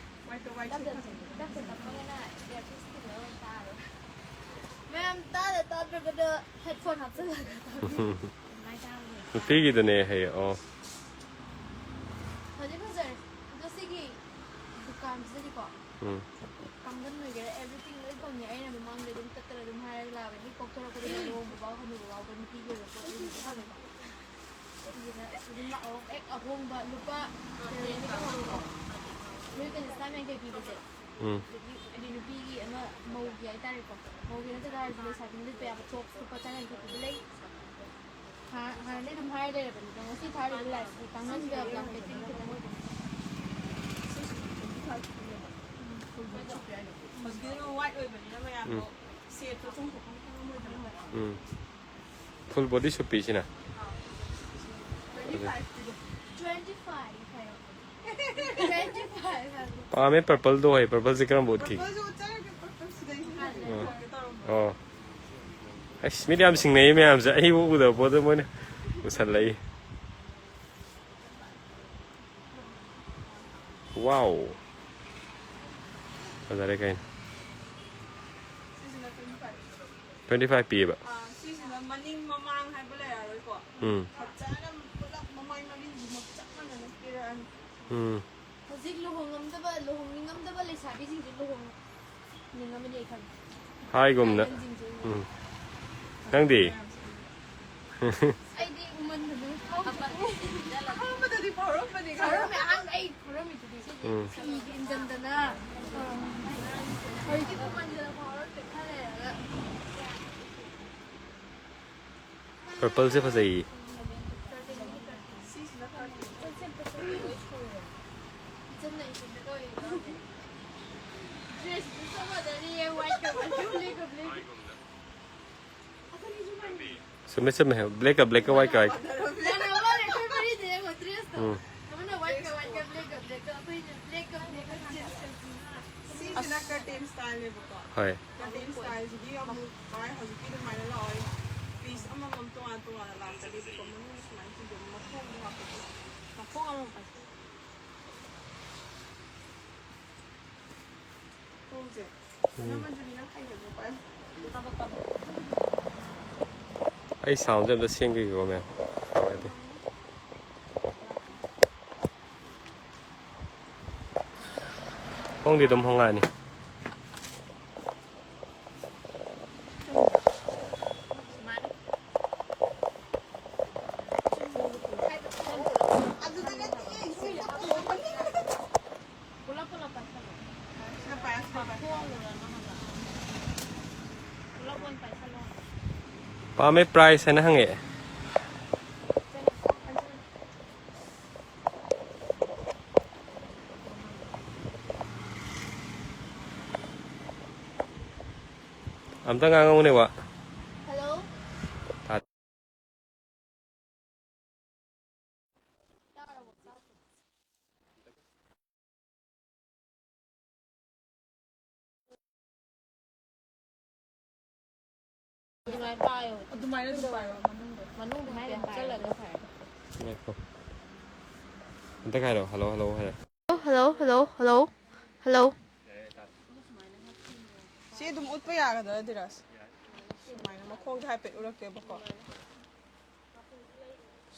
White ꯇ white ꯇꯞꯇ ꯁꯦꯠꯄ ꯇꯞꯇ ꯐꯖꯩ꯫ ꯇꯞꯄꯒꯅ earpiece ꯊꯤꯜꯂꯒ ꯑꯣꯏꯅ ꯇꯥꯔꯣ꯫ ꯃꯌꯥꯝ ꯇꯥꯗ ꯇꯥꯗ꯭ꯔꯒꯅ headphone ꯍꯥꯞꯆꯤꯜꯂꯒ ꯇꯥꯕꯤꯌꯨ꯫ ꯑꯗꯨꯃꯥꯏꯅ ꯇꯥꯕꯅꯦ꯫ ꯅꯨꯄꯤꯒꯤꯗꯨꯅꯦ ꯍꯌꯦ꯫ ꯑꯣ꯫ ꯐꯗꯤ ꯐꯖꯔꯦ꯫ ꯑꯗꯣ ꯁꯤꯒꯤ ꯗꯨꯀꯥꯟꯁꯤꯗꯗꯤꯀꯣ ꯎꯝ꯫ ꯀꯥꯡꯒꯟ ꯑꯣꯏꯒꯦꯔꯥ, everything ꯂꯣꯏ ꯐꯪꯉꯦ꯫ ꯑꯩꯅ ꯃꯃꯥꯡꯗ ꯑꯗꯨꯝ ꯇꯠꯇꯅ ꯑꯗꯨꯝ ꯍꯥꯏꯔꯒ ꯂꯥꯛꯑꯕꯅꯤ꯫ ꯄꯣꯛꯊꯣꯔꯛꯄꯗꯒꯤ ꯂꯨꯍꯣꯡꯕ ꯐꯥꯎ, ꯍꯅꯨꯕ ꯐꯥꯎꯕ ꯅꯨꯄꯤꯒꯤ ꯑꯣꯏꯕ ꯄꯣꯠ ꯂꯣꯏꯅꯃꯛ ꯐꯪꯉꯦꯀꯣ꯫ ꯑꯗꯨꯗꯨꯅ ꯑꯗꯨꯝ ꯂꯥꯛꯑꯣ꯫ ꯍꯦꯛ ꯑꯍꯣꯡꯕ ꯂꯨꯄꯥ ꯇꯦꯟꯗꯒꯤ ꯍꯧꯔꯒ ꯅꯣꯏ ꯀꯩꯅꯣ ꯆꯥꯝ ꯌꯥꯡꯈꯩ ꯄꯤꯕꯁꯦ꯫ ꯎꯝ꯫ ꯑꯗꯒꯤ ꯍꯥꯏꯗꯤ ꯅꯨꯄꯤꯒꯤ ꯑꯃ ꯃꯧꯒꯤ ꯍꯥꯏꯇꯥꯔꯦꯀꯣ꯫ ꯃꯧꯒꯤ ꯅꯠꯇ꯭ꯔꯒ ꯍꯥꯏꯔꯁꯨ ꯂꯩꯁꯥꯕꯤꯅ ꯂꯤꯠꯄ ꯌꯥꯕ tops ꯂꯨꯄꯥ ꯆꯥꯝ ꯌꯥꯡꯈꯩ ꯄꯤꯕ ꯂꯩ꯫ ꯍꯥ-, ꯍꯥꯟꯅꯗꯤ ꯑꯗꯨꯝ ꯍꯥꯏꯔ ꯂꯩꯔꯕꯅꯤꯗ, ꯉꯁꯤ ꯊꯥꯔꯤꯕ ꯂꯥꯏꯐꯁꯤꯗꯤ ꯀꯥꯡꯈꯟꯒ blanket ꯇꯨ ꯈꯤꯇꯪ ꯑꯣꯏꯕꯅꯤ꯫ ꯍꯧꯖꯤꯛꯀꯤꯗꯨꯅ white ꯑꯣꯏꯕꯅꯤꯅ ꯃꯌꯥꯝꯗꯣ ꯎꯝ꯫ Set ꯇꯣ ꯆꯣꯡꯊꯣꯛꯐꯝ ꯈꯪꯉꯝꯃꯣꯏꯗꯅ꯫ ꯎꯝ꯫ Full body ꯁꯨꯞꯄꯤ ꯁꯤꯅ꯫ Twenty five ꯀꯤꯗꯣ꯫ Twenty five ꯍꯥꯏꯌꯣ꯫ Twenty five ꯍꯥꯏꯕ꯫ ꯄꯥꯝꯃꯦ purple ꯗꯣ ꯍꯣꯏ, purple ꯁꯦ ꯀꯔꯝꯕ ꯎꯠꯈꯤ? Purple ꯁꯦ ꯎꯠꯆꯔꯒꯦ, purple ꯁꯤꯗꯩꯁꯤꯗ ꯑꯥ꯫ ꯍꯪꯒꯦ ꯇꯧꯔꯝꯕ꯫ ꯑꯣ꯫ ꯑꯁ, ꯃꯤꯗꯤ ꯌꯥꯝ ꯁꯤꯡꯅꯩ ꯃꯌꯥꯝꯁꯦ, ꯑꯩꯕꯨ ꯎꯗꯕ ꯄꯣꯠꯇ ꯃꯣꯏꯅ ꯎꯁꯜꯂꯛꯏ꯫ Wow꯫ ꯐꯖꯔꯦ ꯀꯩꯅꯣ꯫ ꯁꯤꯁꯤꯅ twenty five꯫ Twenty five ꯄꯤꯌꯦꯕ꯫ ꯑꯥ, ꯁꯤꯁꯤꯅ ꯃꯅꯤꯡ ꯃꯃꯥꯡ ꯍꯥꯏꯕ ꯂꯩꯔꯔꯣꯏꯀꯣ꯫ ꯎꯝ꯫ ꯐꯖꯅ ꯄꯨꯂꯞ ꯃꯃꯥꯏ ꯃꯃꯤꯡꯗꯨꯃꯛ ꯆꯞ ꯃꯥꯟꯅꯅ ꯄꯤꯔꯛꯑꯅꯤ꯫ ꯎꯝ꯫ ꯍꯧꯖꯤꯛ ꯂꯨꯍꯣꯡꯉꯝꯗꯕ, ꯂꯨꯍꯣꯡꯅꯤꯡꯉꯝꯗꯕ ꯂꯩꯁꯥꯕꯤꯁꯤꯡꯁꯦ ꯂꯨꯍꯣꯡꯅꯤꯡꯉꯝꯃꯅꯤ ꯑꯩ ꯈꯪꯉꯦ꯫ ꯍꯥꯏꯒꯨꯝꯅ꯫ ꯀꯥꯡꯈꯟꯁꯤꯡꯁꯦ ꯎꯝ꯫ ꯅꯪꯗꯤ? ꯑꯩꯗꯤ ꯎꯃꯟꯗꯅ ꯐꯥꯎꯗꯦ꯫ ꯑꯍꯥꯟꯕꯗꯗꯤ ꯐꯥꯎꯔꯝꯕꯅꯤ ꯈꯔ꯫ ꯐꯥꯎꯔꯝꯃꯦ, ꯑꯍꯥꯟꯕ ꯑꯩ ꯐꯥꯎꯔꯝꯃꯤꯗꯨꯗꯤ꯫ ꯎꯝ꯫ ꯐꯤꯒꯤ ꯏꯟꯖꯟꯗꯅ꯫ ꯍꯧꯖꯤꯛꯇꯤ ꯃꯃꯟꯗꯅ ꯐꯥꯎꯔꯛꯇ꯭ꯔꯦ, ꯈꯔ ꯂꯩꯔꯒ꯫ Purple ꯁꯦ ꯐꯖꯩꯌꯦ꯫ ꯁꯤꯁꯤꯅ ꯈꯔ ꯏꯆꯟ ꯂꯩꯁꯤꯅ ꯇꯧꯔꯤꯗꯣ꯫ Dress ꯁꯨ ꯆꯞ ꯃꯥꯟꯅꯔꯤꯌꯦ, white ꯀ white ꯀ, black ꯀ black ꯀ꯫ ꯆꯨꯝꯃꯦ, ꯆꯨꯝꯃꯦ꯫ Black ꯀ black ꯀ, white ꯀ white ꯀ꯫ ꯃꯥꯟꯅꯕ ꯃꯥꯜꯂꯦ, ꯑꯩꯈꯣꯏ ꯃꯔꯤꯗꯤ ꯌꯦꯡꯉꯣ, dress ꯇꯣ꯫ ꯎꯝ꯫ ꯑꯃꯅ white ꯀ white ꯀ, black ꯀ black ꯀ, ꯑꯩꯈꯣꯏꯅ black ꯀ black ꯀ change ꯇꯧꯁꯤꯅ꯫ ꯁꯤꯁꯤꯅ curtain style ꯅꯦꯕꯀꯣ꯫ ꯍꯣꯏ꯫ Curtain style ꯁꯤꯗꯤ ꯑꯃꯨꯛ ꯃꯥꯏ ꯍꯧꯖꯤꯛꯀꯤ ꯑꯗꯨꯃꯥꯏꯅ ꯂꯥꯛꯑꯣꯏ꯫ Piece ꯑꯃꯃꯝ ꯇꯣꯉꯥꯟ ꯇꯣꯉꯥꯟꯅ ꯂꯥꯛꯀꯅꯦꯕꯀꯣ꯫ ꯃꯅꯨꯡꯗ ꯁꯨꯃꯥꯏꯅ ꯆꯤꯡꯗꯣꯏꯅꯤ꯫ ꯃꯈꯣꯡꯗꯣ ꯍꯥꯞꯄꯗꯤ꯫ ꯃꯈꯣꯡ ꯑꯃꯃꯝ ꯄꯥꯏꯁꯜꯂꯣ꯫ ꯈꯣꯡꯁꯦ꯫ ꯎꯝ꯫ ꯅꯃꯟꯗꯨꯗꯤ ꯅꯪ ꯍꯩꯒꯗ꯭ꯔꯣ ꯄꯥꯏꯕ? ꯑꯩ sound ꯁꯦ ꯑꯝꯇ ꯁꯦꯝꯈꯤꯒꯦꯀꯣ, ꯃꯌꯥꯝ꯫ ꯌꯥꯗꯦ꯫ ꯍꯣꯡꯗꯤ ꯑꯗꯨꯝ ꯍꯣꯡꯉꯛꯑꯅꯤ꯫ ꯄꯥꯝꯃꯦ, price ꯍꯥꯏꯅ ꯍꯪꯉꯛꯑꯦ꯫ ꯑꯝꯇ ꯉꯥꯡꯉꯧꯅꯦ, ꯋꯥ꯫ Hello? ꯇꯥ- ꯑꯗꯨꯃꯥꯏꯅ ꯄꯥꯏꯌꯣ꯫ ꯑꯗꯨꯃꯥꯏꯅ ꯑꯗꯨꯝ ꯄꯥꯏꯌꯣ, ꯃꯅꯨꯡꯗ꯫ ꯃꯅꯨꯡꯗ ꯍꯥꯏꯐꯦꯠ ꯍꯥꯞꯆꯜꯂꯒ ꯐꯔꯦ꯫ ꯉꯥꯏꯈꯣ꯫ ꯑꯝꯇ ꯍꯥꯏꯔꯣ, hello, hello ꯍꯥꯏꯔꯣ꯫ Hello, hello, hello, hello꯫ ꯁꯤ ꯑꯗꯨꯝ ꯎꯠꯄ ꯌꯥꯒꯗ꯭ꯔꯥ, ꯙꯤꯔꯥꯖ? ꯁꯨꯃꯥꯏꯅ ꯃꯈꯣꯡꯁꯦ ꯍꯥꯏꯐꯦꯠ ꯎꯔꯛꯀꯦꯕꯀꯣ꯫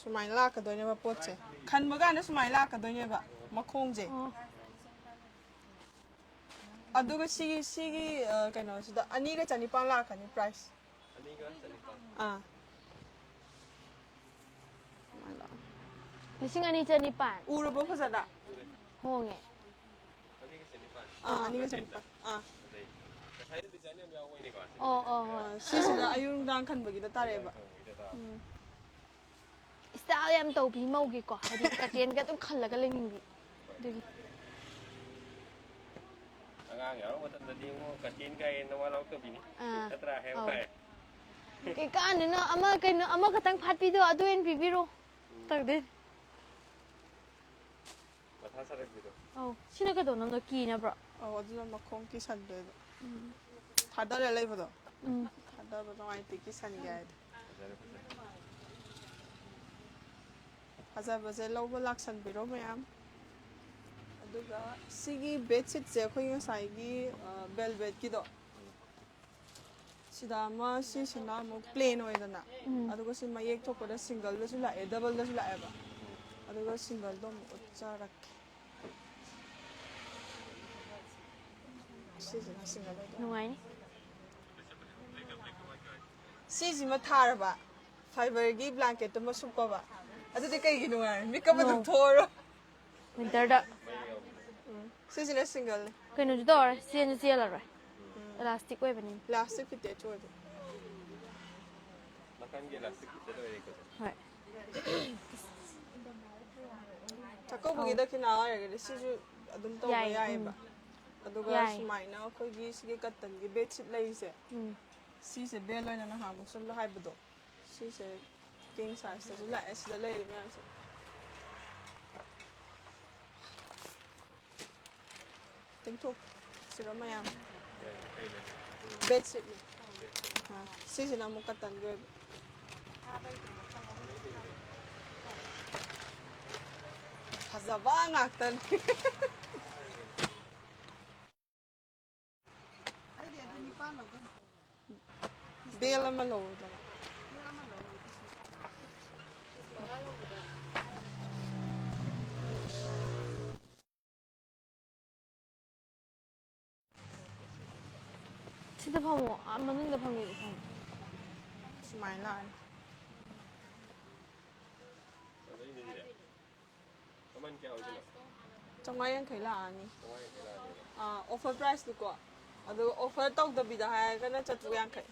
ꯁꯨꯃꯥꯏꯅ ꯂꯥꯛꯀꯗꯣꯏꯅꯦꯕ ꯄꯣꯠꯁꯦ꯫ ꯈꯟꯕ ꯀꯥꯟꯗ ꯁꯨꯃꯥꯏꯅ ꯂꯥꯛꯀꯗꯣꯏꯅꯦꯕ ꯃꯈꯣꯡꯁꯦ꯫ ꯑꯣ꯫ ꯑꯗꯨꯒ ꯁꯤꯒꯤ, ꯁꯤꯒꯤ, ꯑ, ꯀꯩꯅꯣꯁꯤꯗ ꯑꯅꯤꯒ ꯆꯅꯤꯄꯥꯟ ꯂꯥꯛꯀꯅꯤ price꯫ ꯑꯥ꯫ ꯁꯨꯃꯥꯏꯅ ꯂꯥꯛꯑꯣ꯫ ꯂꯤꯁꯤꯡ ꯑꯅꯤ ꯆꯅꯤꯄꯥꯟ꯫ ꯎꯔꯕꯣ ꯐꯖꯅ? ꯍꯣꯡꯉꯦ꯫ ꯑꯥ, ꯑꯅꯤꯒ ꯆꯅꯤꯄꯥꯟ꯫ ꯑꯥ꯫ ꯑꯣ, ꯑꯣ, ꯍꯣꯏ꯫ ꯑꯥ, ꯁꯤꯁꯤꯅ ꯑꯌꯨꯛ ꯅꯨꯡꯗꯥꯡ ꯈꯟꯕꯒꯤꯗ ꯇꯥꯔꯛꯑꯦꯕ꯫ ꯎꯝ꯫ ꯏꯁꯇꯥꯏꯜ ꯌꯥꯝ ꯇꯧꯕꯤ ꯃꯧꯒꯤꯀꯣ, ꯍꯥꯏꯗꯤ ꯀꯇꯦꯟꯒ ꯑꯗꯨꯝ ꯈꯜꯂꯒ ꯂꯩꯅꯤꯡꯕꯤ꯫ ꯑꯗꯨꯒꯤ꯫ ꯑꯉꯥꯡ ꯌꯥꯎꯔꯛꯄ ꯃꯇꯝꯗꯗꯤ ꯑꯃꯨꯛ ꯀꯇꯦꯟ ꯀꯥꯏꯌꯦ ꯅꯋꯥ ꯂꯧꯗꯕꯤꯅꯤ꯫ ꯑꯥ꯫ ꯅꯠꯇ꯭ꯔꯥ? ꯍꯥꯏꯌꯨ ꯑꯧ꯫ ꯍꯥꯏ꯫ ꯀꯩꯀꯥꯟꯗꯅꯣ ꯑꯃ, ꯀꯩꯅꯣ, ꯑꯃꯈꯛꯇꯪ ꯐꯥꯠꯄꯤꯗꯣ ꯑꯗꯨ ꯑꯣꯏꯅ ꯄꯤꯕꯤꯔꯣ꯫ ꯎꯝ꯫ ꯇꯧꯗꯦ꯫ ꯃꯊꯥ ꯁꯥꯔꯛꯄꯤꯗꯣ꯫ ꯑꯧ꯫ ꯁꯤꯅ ꯀꯩꯗꯧꯅꯕꯅꯣ? ꯀꯤꯅꯕ꯭ꯔꯣ? ꯑꯧ, ꯑꯗꯨꯅ ꯃꯈꯣꯡ ꯀꯤꯁꯟꯗꯣꯏꯕ꯫ ꯎꯝ꯫ ꯊꯥꯗꯔ ꯂꯩꯕꯗꯣ꯫ ꯎꯝ꯫ ꯊꯥꯗꯕ ꯅꯨꯡꯉꯥꯏꯇꯦ, ꯀꯤꯁꯟꯒꯦ ꯍꯥꯏꯗꯤ꯫ ꯐꯖꯔꯦ, ꯐꯖꯔꯦ꯫ ꯐꯖꯕꯁꯦ ꯂꯧꯕ ꯂꯥꯛꯁꯟꯕꯤꯔꯣ ꯃꯌꯥꯝ꯫ ꯑꯗꯨꯒ ꯁꯤꯒꯤ ꯕꯦꯗꯁꯤꯠꯁꯦ ꯑꯩꯈꯣꯏ ꯉꯁꯥꯏꯒꯤ, ꯑ, ꯚꯦꯜꯚꯦꯠꯀꯤꯗꯣ꯫ ꯎꯝ꯫ ꯁꯤꯗ ꯑꯃ, ꯁꯤꯁꯤꯅ ꯑꯃꯨꯛ ꯄ꯭ꯂꯦꯟ ꯑꯣꯏꯗꯅ, ꯎꯝ꯫ ꯑꯗꯨꯒ ꯁꯤ ꯃꯌꯦꯛ ꯊꯣꯛꯄꯗ ꯁꯤꯡꯒꯜꯗꯁꯨ ꯂꯥꯛꯑꯦ, ꯗꯕꯜꯗꯁꯨ ꯂꯥꯛꯑꯦꯕ꯫ ꯑꯗꯨꯒ ꯁꯤꯡꯒꯜꯗꯣ ꯑꯃꯨꯛ ꯎꯠꯆꯔꯛꯀꯦ꯫ ꯁꯤꯁꯤꯅ ꯁꯤꯡꯒꯜ ꯑꯣꯏꯗꯣꯏꯅꯦ꯫ ꯅꯨꯡꯉꯥꯏꯅꯤ꯫ ꯁꯤꯁꯤꯃ ꯊꯥꯔꯕ, ꯐꯥꯏꯕꯔꯒꯤ ꯕ꯭ꯂꯥꯡꯀꯦꯠꯇꯨꯃ ꯁꯨꯞꯄꯕ, ꯑꯗꯨꯗꯤ ꯀꯩꯒꯤ ꯅꯨꯡꯉꯥꯏꯔꯣꯏ? ꯃꯤꯀꯞ ꯑꯗꯨꯝ ꯅꯣ꯫ ꯊꯣꯛꯑꯔꯣꯏ꯫ ꯋꯤꯟꯇꯔꯗ꯫ ꯎꯝ꯫ ꯁꯤꯁꯤꯅ ꯁꯤꯡꯒꯜꯅꯦ꯫ ꯀꯩꯅꯣꯁꯨ ꯇꯧꯔꯔꯣꯏ, ꯆꯦꯟꯁꯨ ꯆꯦꯜꯂꯔꯣꯏ꯫ ꯎꯝ꯫ ꯏꯂꯥꯁꯇꯤꯛ ꯑꯣꯏꯕꯅꯤꯅ꯫ ꯏꯂꯥꯁꯇꯤꯛ ꯐꯤꯇꯦꯠꯁꯨ ꯑꯣꯏꯗꯣꯏꯅꯦ꯫ ꯅꯥꯀꯟꯒꯤ ꯏꯂꯥꯁꯇꯤꯛ ꯐꯤꯇꯦꯠ ꯑꯣꯏꯔꯦꯀꯣ꯫ ꯍꯣꯏ꯫ ꯆꯥꯛꯀꯧꯕꯒꯤ ꯑꯧ꯫ ꯗꯈꯤꯅꯥ ꯑꯣꯏꯔꯒꯗꯤ ꯁꯤꯁꯨ ꯑꯗꯨꯝ ꯇꯧꯕ ꯌꯥꯏ, ꯌꯥꯏꯌꯦꯕ꯫ ꯎꯝ꯫ ꯑꯗꯨꯒ ꯌꯥꯏ꯫ ꯁꯨꯃꯥꯏꯅ ꯑꯩꯈꯣꯏꯒꯤ ꯁꯤꯒꯤ ꯀꯇꯟꯒꯤ ꯕꯦꯗꯁꯤꯠ ꯂꯩꯔꯤꯁꯦ, ꯎꯝ꯫ ꯁꯤꯁꯦ ꯕꯦꯜ ꯑꯣꯏꯅ ꯅꯍꯥꯟꯃꯨꯛ ꯁꯨꯝ ꯍꯥꯏꯕꯗꯣ, ꯁꯤꯁꯦ ꯀꯤꯡ ꯁꯥꯏꯖꯇꯁꯨ ꯂꯥꯛꯑꯦ, ꯁꯤꯗ ꯂꯩꯔꯤ ꯃꯌꯥꯝꯁꯦ꯫ ꯇꯤꯡꯊꯣꯛꯁꯤꯔꯣ ꯃꯌꯥꯝ? ꯕꯦꯗꯁꯤꯠꯅꯤ꯫ ꯑꯥ, ꯁꯤꯁꯤꯅ ꯑꯃꯨꯛ ꯀꯇꯟꯒꯤ ꯑꯣꯏꯕ꯫ ꯐꯖꯕ ꯉꯥꯛꯇꯅꯤ꯫ ꯕꯦꯜ ꯑꯃ ꯂꯧꯔꯨꯗꯅ꯫ ꯁꯤꯗ ꯐꯝꯃꯣ, ꯑꯥ ꯃꯅꯨꯡꯗ ꯐꯝꯒꯦꯗꯤ ꯐꯝꯃꯣ꯫ ꯁꯨꯃꯥꯏꯅ ꯂꯥꯛꯑꯅꯤ꯫ ꯆꯥꯝꯃꯉꯥ ꯌꯥꯡꯈꯩ ꯂꯥꯛꯑꯅꯤ꯫ ꯑꯥ, ꯑꯣꯐꯔ ꯄ꯭ꯔꯥꯏꯁꯇꯨꯀꯣ꯫ ꯑꯗꯨꯒ ꯑꯣꯐꯔ ꯇꯧꯗꯕꯤꯗ ꯍꯥꯏꯔꯒꯅ ꯆꯥꯇ꯭ꯔꯨꯛ ꯌꯥꯡꯈꯩ꯫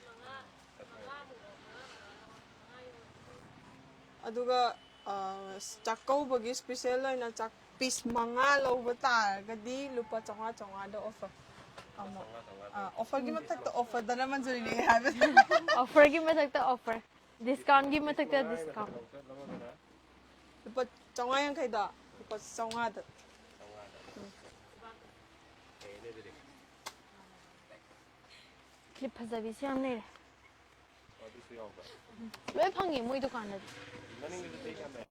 ꯑꯗꯨꯒ, ꯑꯥ, ꯆꯥꯛꯀꯧꯕꯒꯤ ꯁ꯭ꯄꯤꯁꯦꯜ ꯑꯣꯏꯅ ꯆꯥꯛ ꯄꯤꯁ ꯃꯉꯥ ꯂꯧꯕ ꯇꯥꯔꯒꯗꯤ ꯂꯨꯄꯥ ꯆꯥꯝꯃꯉꯥ, ꯆꯥꯝꯃꯉꯥꯗ ꯑꯣꯐꯔ ꯑꯃꯨꯛ꯫ ꯑꯥ, ꯑꯣꯐꯔꯒꯤ ꯃꯊꯛꯇ ꯑꯣꯐꯔꯗꯅ ꯃꯟꯖꯨꯔꯤꯅꯦ ꯍꯥꯏꯕ꯫ ꯑꯣꯐꯔꯒꯤ ꯃꯊꯛꯇ ꯑꯣꯐꯔ, ꯗꯤꯁꯀꯥꯎꯟꯒꯤ ꯃꯊꯛꯇ ꯗꯤꯁꯀꯥꯎꯟ꯫ ꯂꯨꯄꯥ ꯆꯥꯝꯃꯉꯥ ꯌꯥꯡꯈꯩꯗꯣ ꯂꯨꯄꯥ ꯆꯥꯝꯃꯉꯥꯗ꯫ ꯎꯝ꯫ ꯀ꯭ꯂꯤꯞ ꯐꯖꯕꯤꯁꯨ ꯌꯥꯝ ꯂꯩꯔꯦ꯫ ꯑꯗꯨꯁꯨ ꯌꯥꯎꯕ꯭ꯔꯥ? ꯂꯣꯏ ꯐꯪꯉꯦ ꯃꯣꯏ ꯗꯨꯀꯥꯟꯗꯗꯤ꯫ ꯃꯅꯤꯡꯗꯁꯨ ꯇꯦꯛ ꯌꯥꯝ ꯂꯩ꯫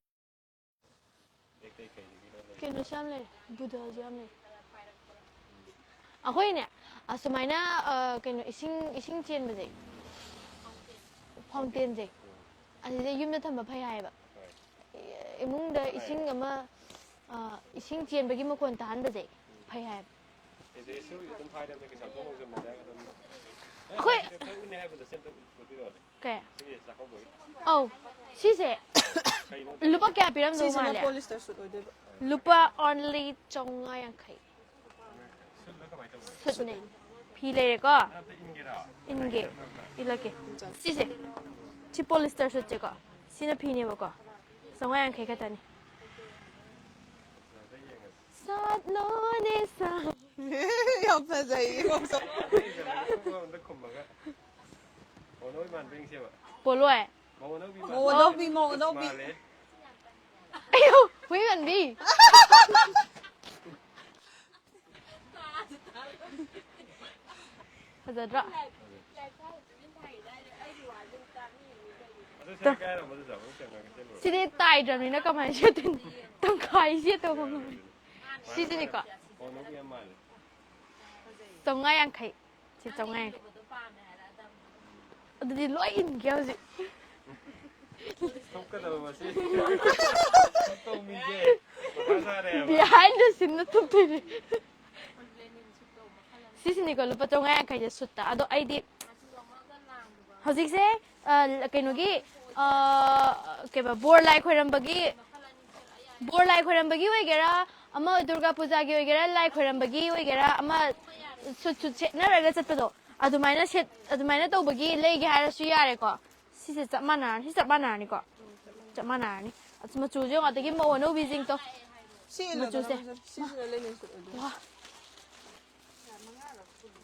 ꯇꯦꯛ ꯇꯦꯛ ꯀꯩꯒꯤꯅꯣ ꯂꯩ? ꯀꯩꯅꯣꯁꯨ ꯌꯥꯝ ꯂꯩꯔꯦ, ꯕꯨꯙꯁꯨ ꯌꯥꯝ ꯂꯩꯔꯦ꯫ ꯑꯩꯈꯣꯏꯅꯦ, ꯑꯁꯨꯃꯥꯏꯅ, ꯑ, ꯀꯩꯅꯣ, ꯏꯁꯤꯡ, ꯏꯁꯤꯡ ꯆꯦꯟꯕꯁꯦ, ꯐꯥꯎꯟꯇꯦꯟꯁꯦ, ꯑꯁꯤꯁꯦ ꯌꯨꯝꯗ ꯊꯝꯕ ꯐꯩ ꯍꯥꯏꯌꯦꯕ꯫ ꯍꯣꯏ꯫ ꯏꯃꯨꯡꯗ ꯏꯁꯤꯡ ꯑꯃ, ꯑ, ꯏꯁꯤꯡ ꯆꯦꯟꯕꯒꯤ ꯃꯈꯣꯟ ꯇꯥꯍꯟꯕꯁꯦ ꯐꯩ ꯍꯥꯏꯌꯦꯕ꯫ ꯑꯦꯗ꯭ꯔꯦꯁꯁꯨ ꯑꯗꯨꯝ ꯍꯥꯏꯔꯕꯅꯦ, ꯀꯩꯁꯥꯝꯊꯣꯡ ꯅꯣꯡꯖꯝ ꯕꯖꯥꯔ ꯑꯗꯨꯝ꯫ ꯑꯩꯈꯣꯏ ꯈꯔ ꯎꯠꯅꯤ ꯍꯥꯏꯕꯗꯣ ꯁꯤ ꯑꯝꯇ ꯎꯠꯄꯤꯔꯛꯑꯣꯅꯦ꯫ ꯀꯩ? ꯁꯤꯒꯤ ꯆꯥꯛꯀꯧꯕꯒꯤ꯫ ꯑꯧ, ꯁꯤꯁꯦ ꯀꯩꯅꯣ? ꯂꯨꯄꯥ ꯀꯌꯥ ꯄꯤꯔꯝꯗꯧ ꯁꯤꯁꯤꯅ ꯃꯥꯜꯂꯦ? ꯄꯣꯂꯤꯁꯇꯔ ꯁꯨꯠ ꯑꯣꯏꯗꯣꯏꯕ꯫ ꯂꯨꯄꯥ only ꯆꯥꯝꯃꯉꯥ ꯌꯥꯡꯈꯩ꯫ ꯁꯨꯠꯂ ꯀꯃꯥꯏꯅ ꯇꯧꯕꯅꯣ? ꯁꯨꯠꯅꯦ꯫ ꯐꯤ ꯂꯩꯔꯦꯀꯣ? ꯑꯝꯇ ꯏꯟꯒꯦꯔꯥ? ꯏꯟꯒꯦ꯫ ꯏꯜꯂꯛꯀꯦ꯫ ꯁꯤꯁꯦ꯫ ꯁꯤ ꯄꯣꯂꯤꯁꯇꯔ ꯁꯨꯠꯁꯦꯀꯣ? ꯁꯤꯅ ꯐꯤꯅꯦꯕꯀꯣ? ꯆꯥꯝꯃꯉꯥ ꯌꯥꯡꯈꯩ ꯈꯛꯇꯅꯤ꯫ ꯁꯥꯠꯂꯣꯅꯦ ꯁꯥ- ꯌꯥꯝ ꯐꯖꯩꯌꯦ, ꯏꯕꯣꯛꯁꯨ꯫ ꯑꯝꯇ ꯈꯨꯝꯃꯒ꯫ ꯑꯣ, ꯅꯣꯏ ꯃꯥꯟꯕ ꯌꯦꯡꯁꯦꯕ꯫ ꯄꯣꯂꯣꯏ꯫ ꯃꯧ ꯑꯅꯧꯕꯤ ꯃꯧ ꯃꯥꯜꯂꯦ꯫ ꯑꯅꯧꯕꯤ, ꯃꯧ ꯑꯅꯧꯕꯤ꯫ ꯃꯥꯜꯂꯦ꯫ ꯑꯌꯣ, ꯍꯨꯏ ꯃꯥꯟꯕꯤ꯫ ꯐꯖꯗ꯭ꯔꯣ? ꯑꯗꯨ ꯁꯦꯠꯀꯦ ꯍꯥꯏꯔꯣ? ꯃꯗꯨꯁꯨ ꯑꯃꯨꯛ ꯆꯪꯉꯒ ꯁꯦꯠꯂꯨꯔꯣ? ꯁꯤꯗꯤ ꯇꯥꯏꯗ꯭ꯔꯕꯅꯤꯅ ꯀꯃꯥꯏꯅ ꯁꯦꯠꯇꯣꯏꯅꯣ? ꯇꯪꯈꯥꯏ ꯁꯦꯠꯇꯧꯕ ꯉꯝꯃꯣꯏ꯫ ꯁꯤꯁꯤꯅꯤꯀꯣ? ꯑꯣ, ꯅꯣꯏꯒꯤ ꯌꯥꯝ ꯃꯥꯜꯂꯦ꯫ ꯆꯥꯝꯃꯉꯥ ꯌꯥꯡꯈꯩ꯫ ꯁꯤ ꯆꯥꯝꯃꯉꯥ ꯌꯥꯡꯈꯩ꯫ ꯑꯗꯨꯗꯤ ꯂꯣꯏ ꯏꯟꯒꯦ ꯍꯧꯖꯤꯛ꯫ ꯊꯨꯞꯀꯗꯕ ꯃꯁꯤ꯫ ꯊꯨꯞꯇꯧ ꯃꯤꯁꯦ ꯃꯊꯥ ꯁꯥꯔꯦꯕ꯫ Behind the scene ꯊꯨꯞꯇꯣꯏꯅꯦ꯫ ꯁꯤꯁꯤꯅꯤꯀꯣ ꯂꯨꯄꯥ ꯆꯥꯝꯃꯉꯥ ꯌꯥꯡꯈꯩꯁꯦ ꯁꯨꯠꯇ꯫ ꯑꯗꯣ ꯑꯩꯗꯤ ꯍꯧꯖꯤꯛꯁꯦ, ꯑ, ꯀꯩꯅꯣꯒꯤ, ꯑ, ꯀꯩꯕ, ꯕꯣꯔ ꯂꯥꯏ ꯈꯣꯏꯔꯝꯕꯒꯤ ꯕꯣꯔ ꯂꯥꯏ ꯈꯣꯏꯔꯝꯕꯒꯤ ꯑꯣꯏꯒꯦꯔꯥ, ꯑꯃ ꯗꯨꯔꯒꯥ ꯄꯨꯖꯥꯒꯤ ꯑꯣꯏꯒꯦꯔꯥ, ꯂꯥꯏ ꯈꯣꯏꯔꯝꯕꯒꯤ ꯑꯣꯏꯒꯦꯔꯥ, ꯑꯃ ꯁꯨꯠ ꯁꯨꯠ ꯁꯦꯠꯅꯔꯒ ꯆꯠꯄꯗꯣ, ꯑꯗꯨꯃꯥꯏꯅ ꯁꯦꯠ ꯑꯗꯨꯃꯥꯏꯅ ꯇꯧꯕꯒꯤ ꯂꯩꯒꯦ ꯍꯥꯏꯔꯁꯨ ꯌꯥꯔꯦꯀꯣ꯫ ꯁꯤꯁꯦ ꯆꯞ ꯃꯥꯟꯅꯔꯅꯤ꯫ ꯁꯤ ꯆꯞ ꯃꯥꯟꯅꯔꯅꯤꯀꯣ꯫ ꯆꯞ ꯃꯥꯟꯅꯔꯅꯤ꯫ ꯑꯁ, ꯃꯆꯨꯁꯦ ꯌꯦꯡꯉꯣ, ꯑꯗꯒꯤ ꯃꯧ ꯑꯅꯧꯕꯤꯁꯤꯡꯗꯣ꯫ ꯁꯤ ꯏꯜꯂꯣꯗꯅ ꯃꯆꯨꯁꯦ꯫ ꯃꯆꯨ-, ꯁꯤꯁꯤꯅ ꯂꯦꯅꯤꯟ ꯁꯨꯠ ꯑꯣꯏꯗꯣꯏꯅꯦ꯫ ꯋꯥ꯫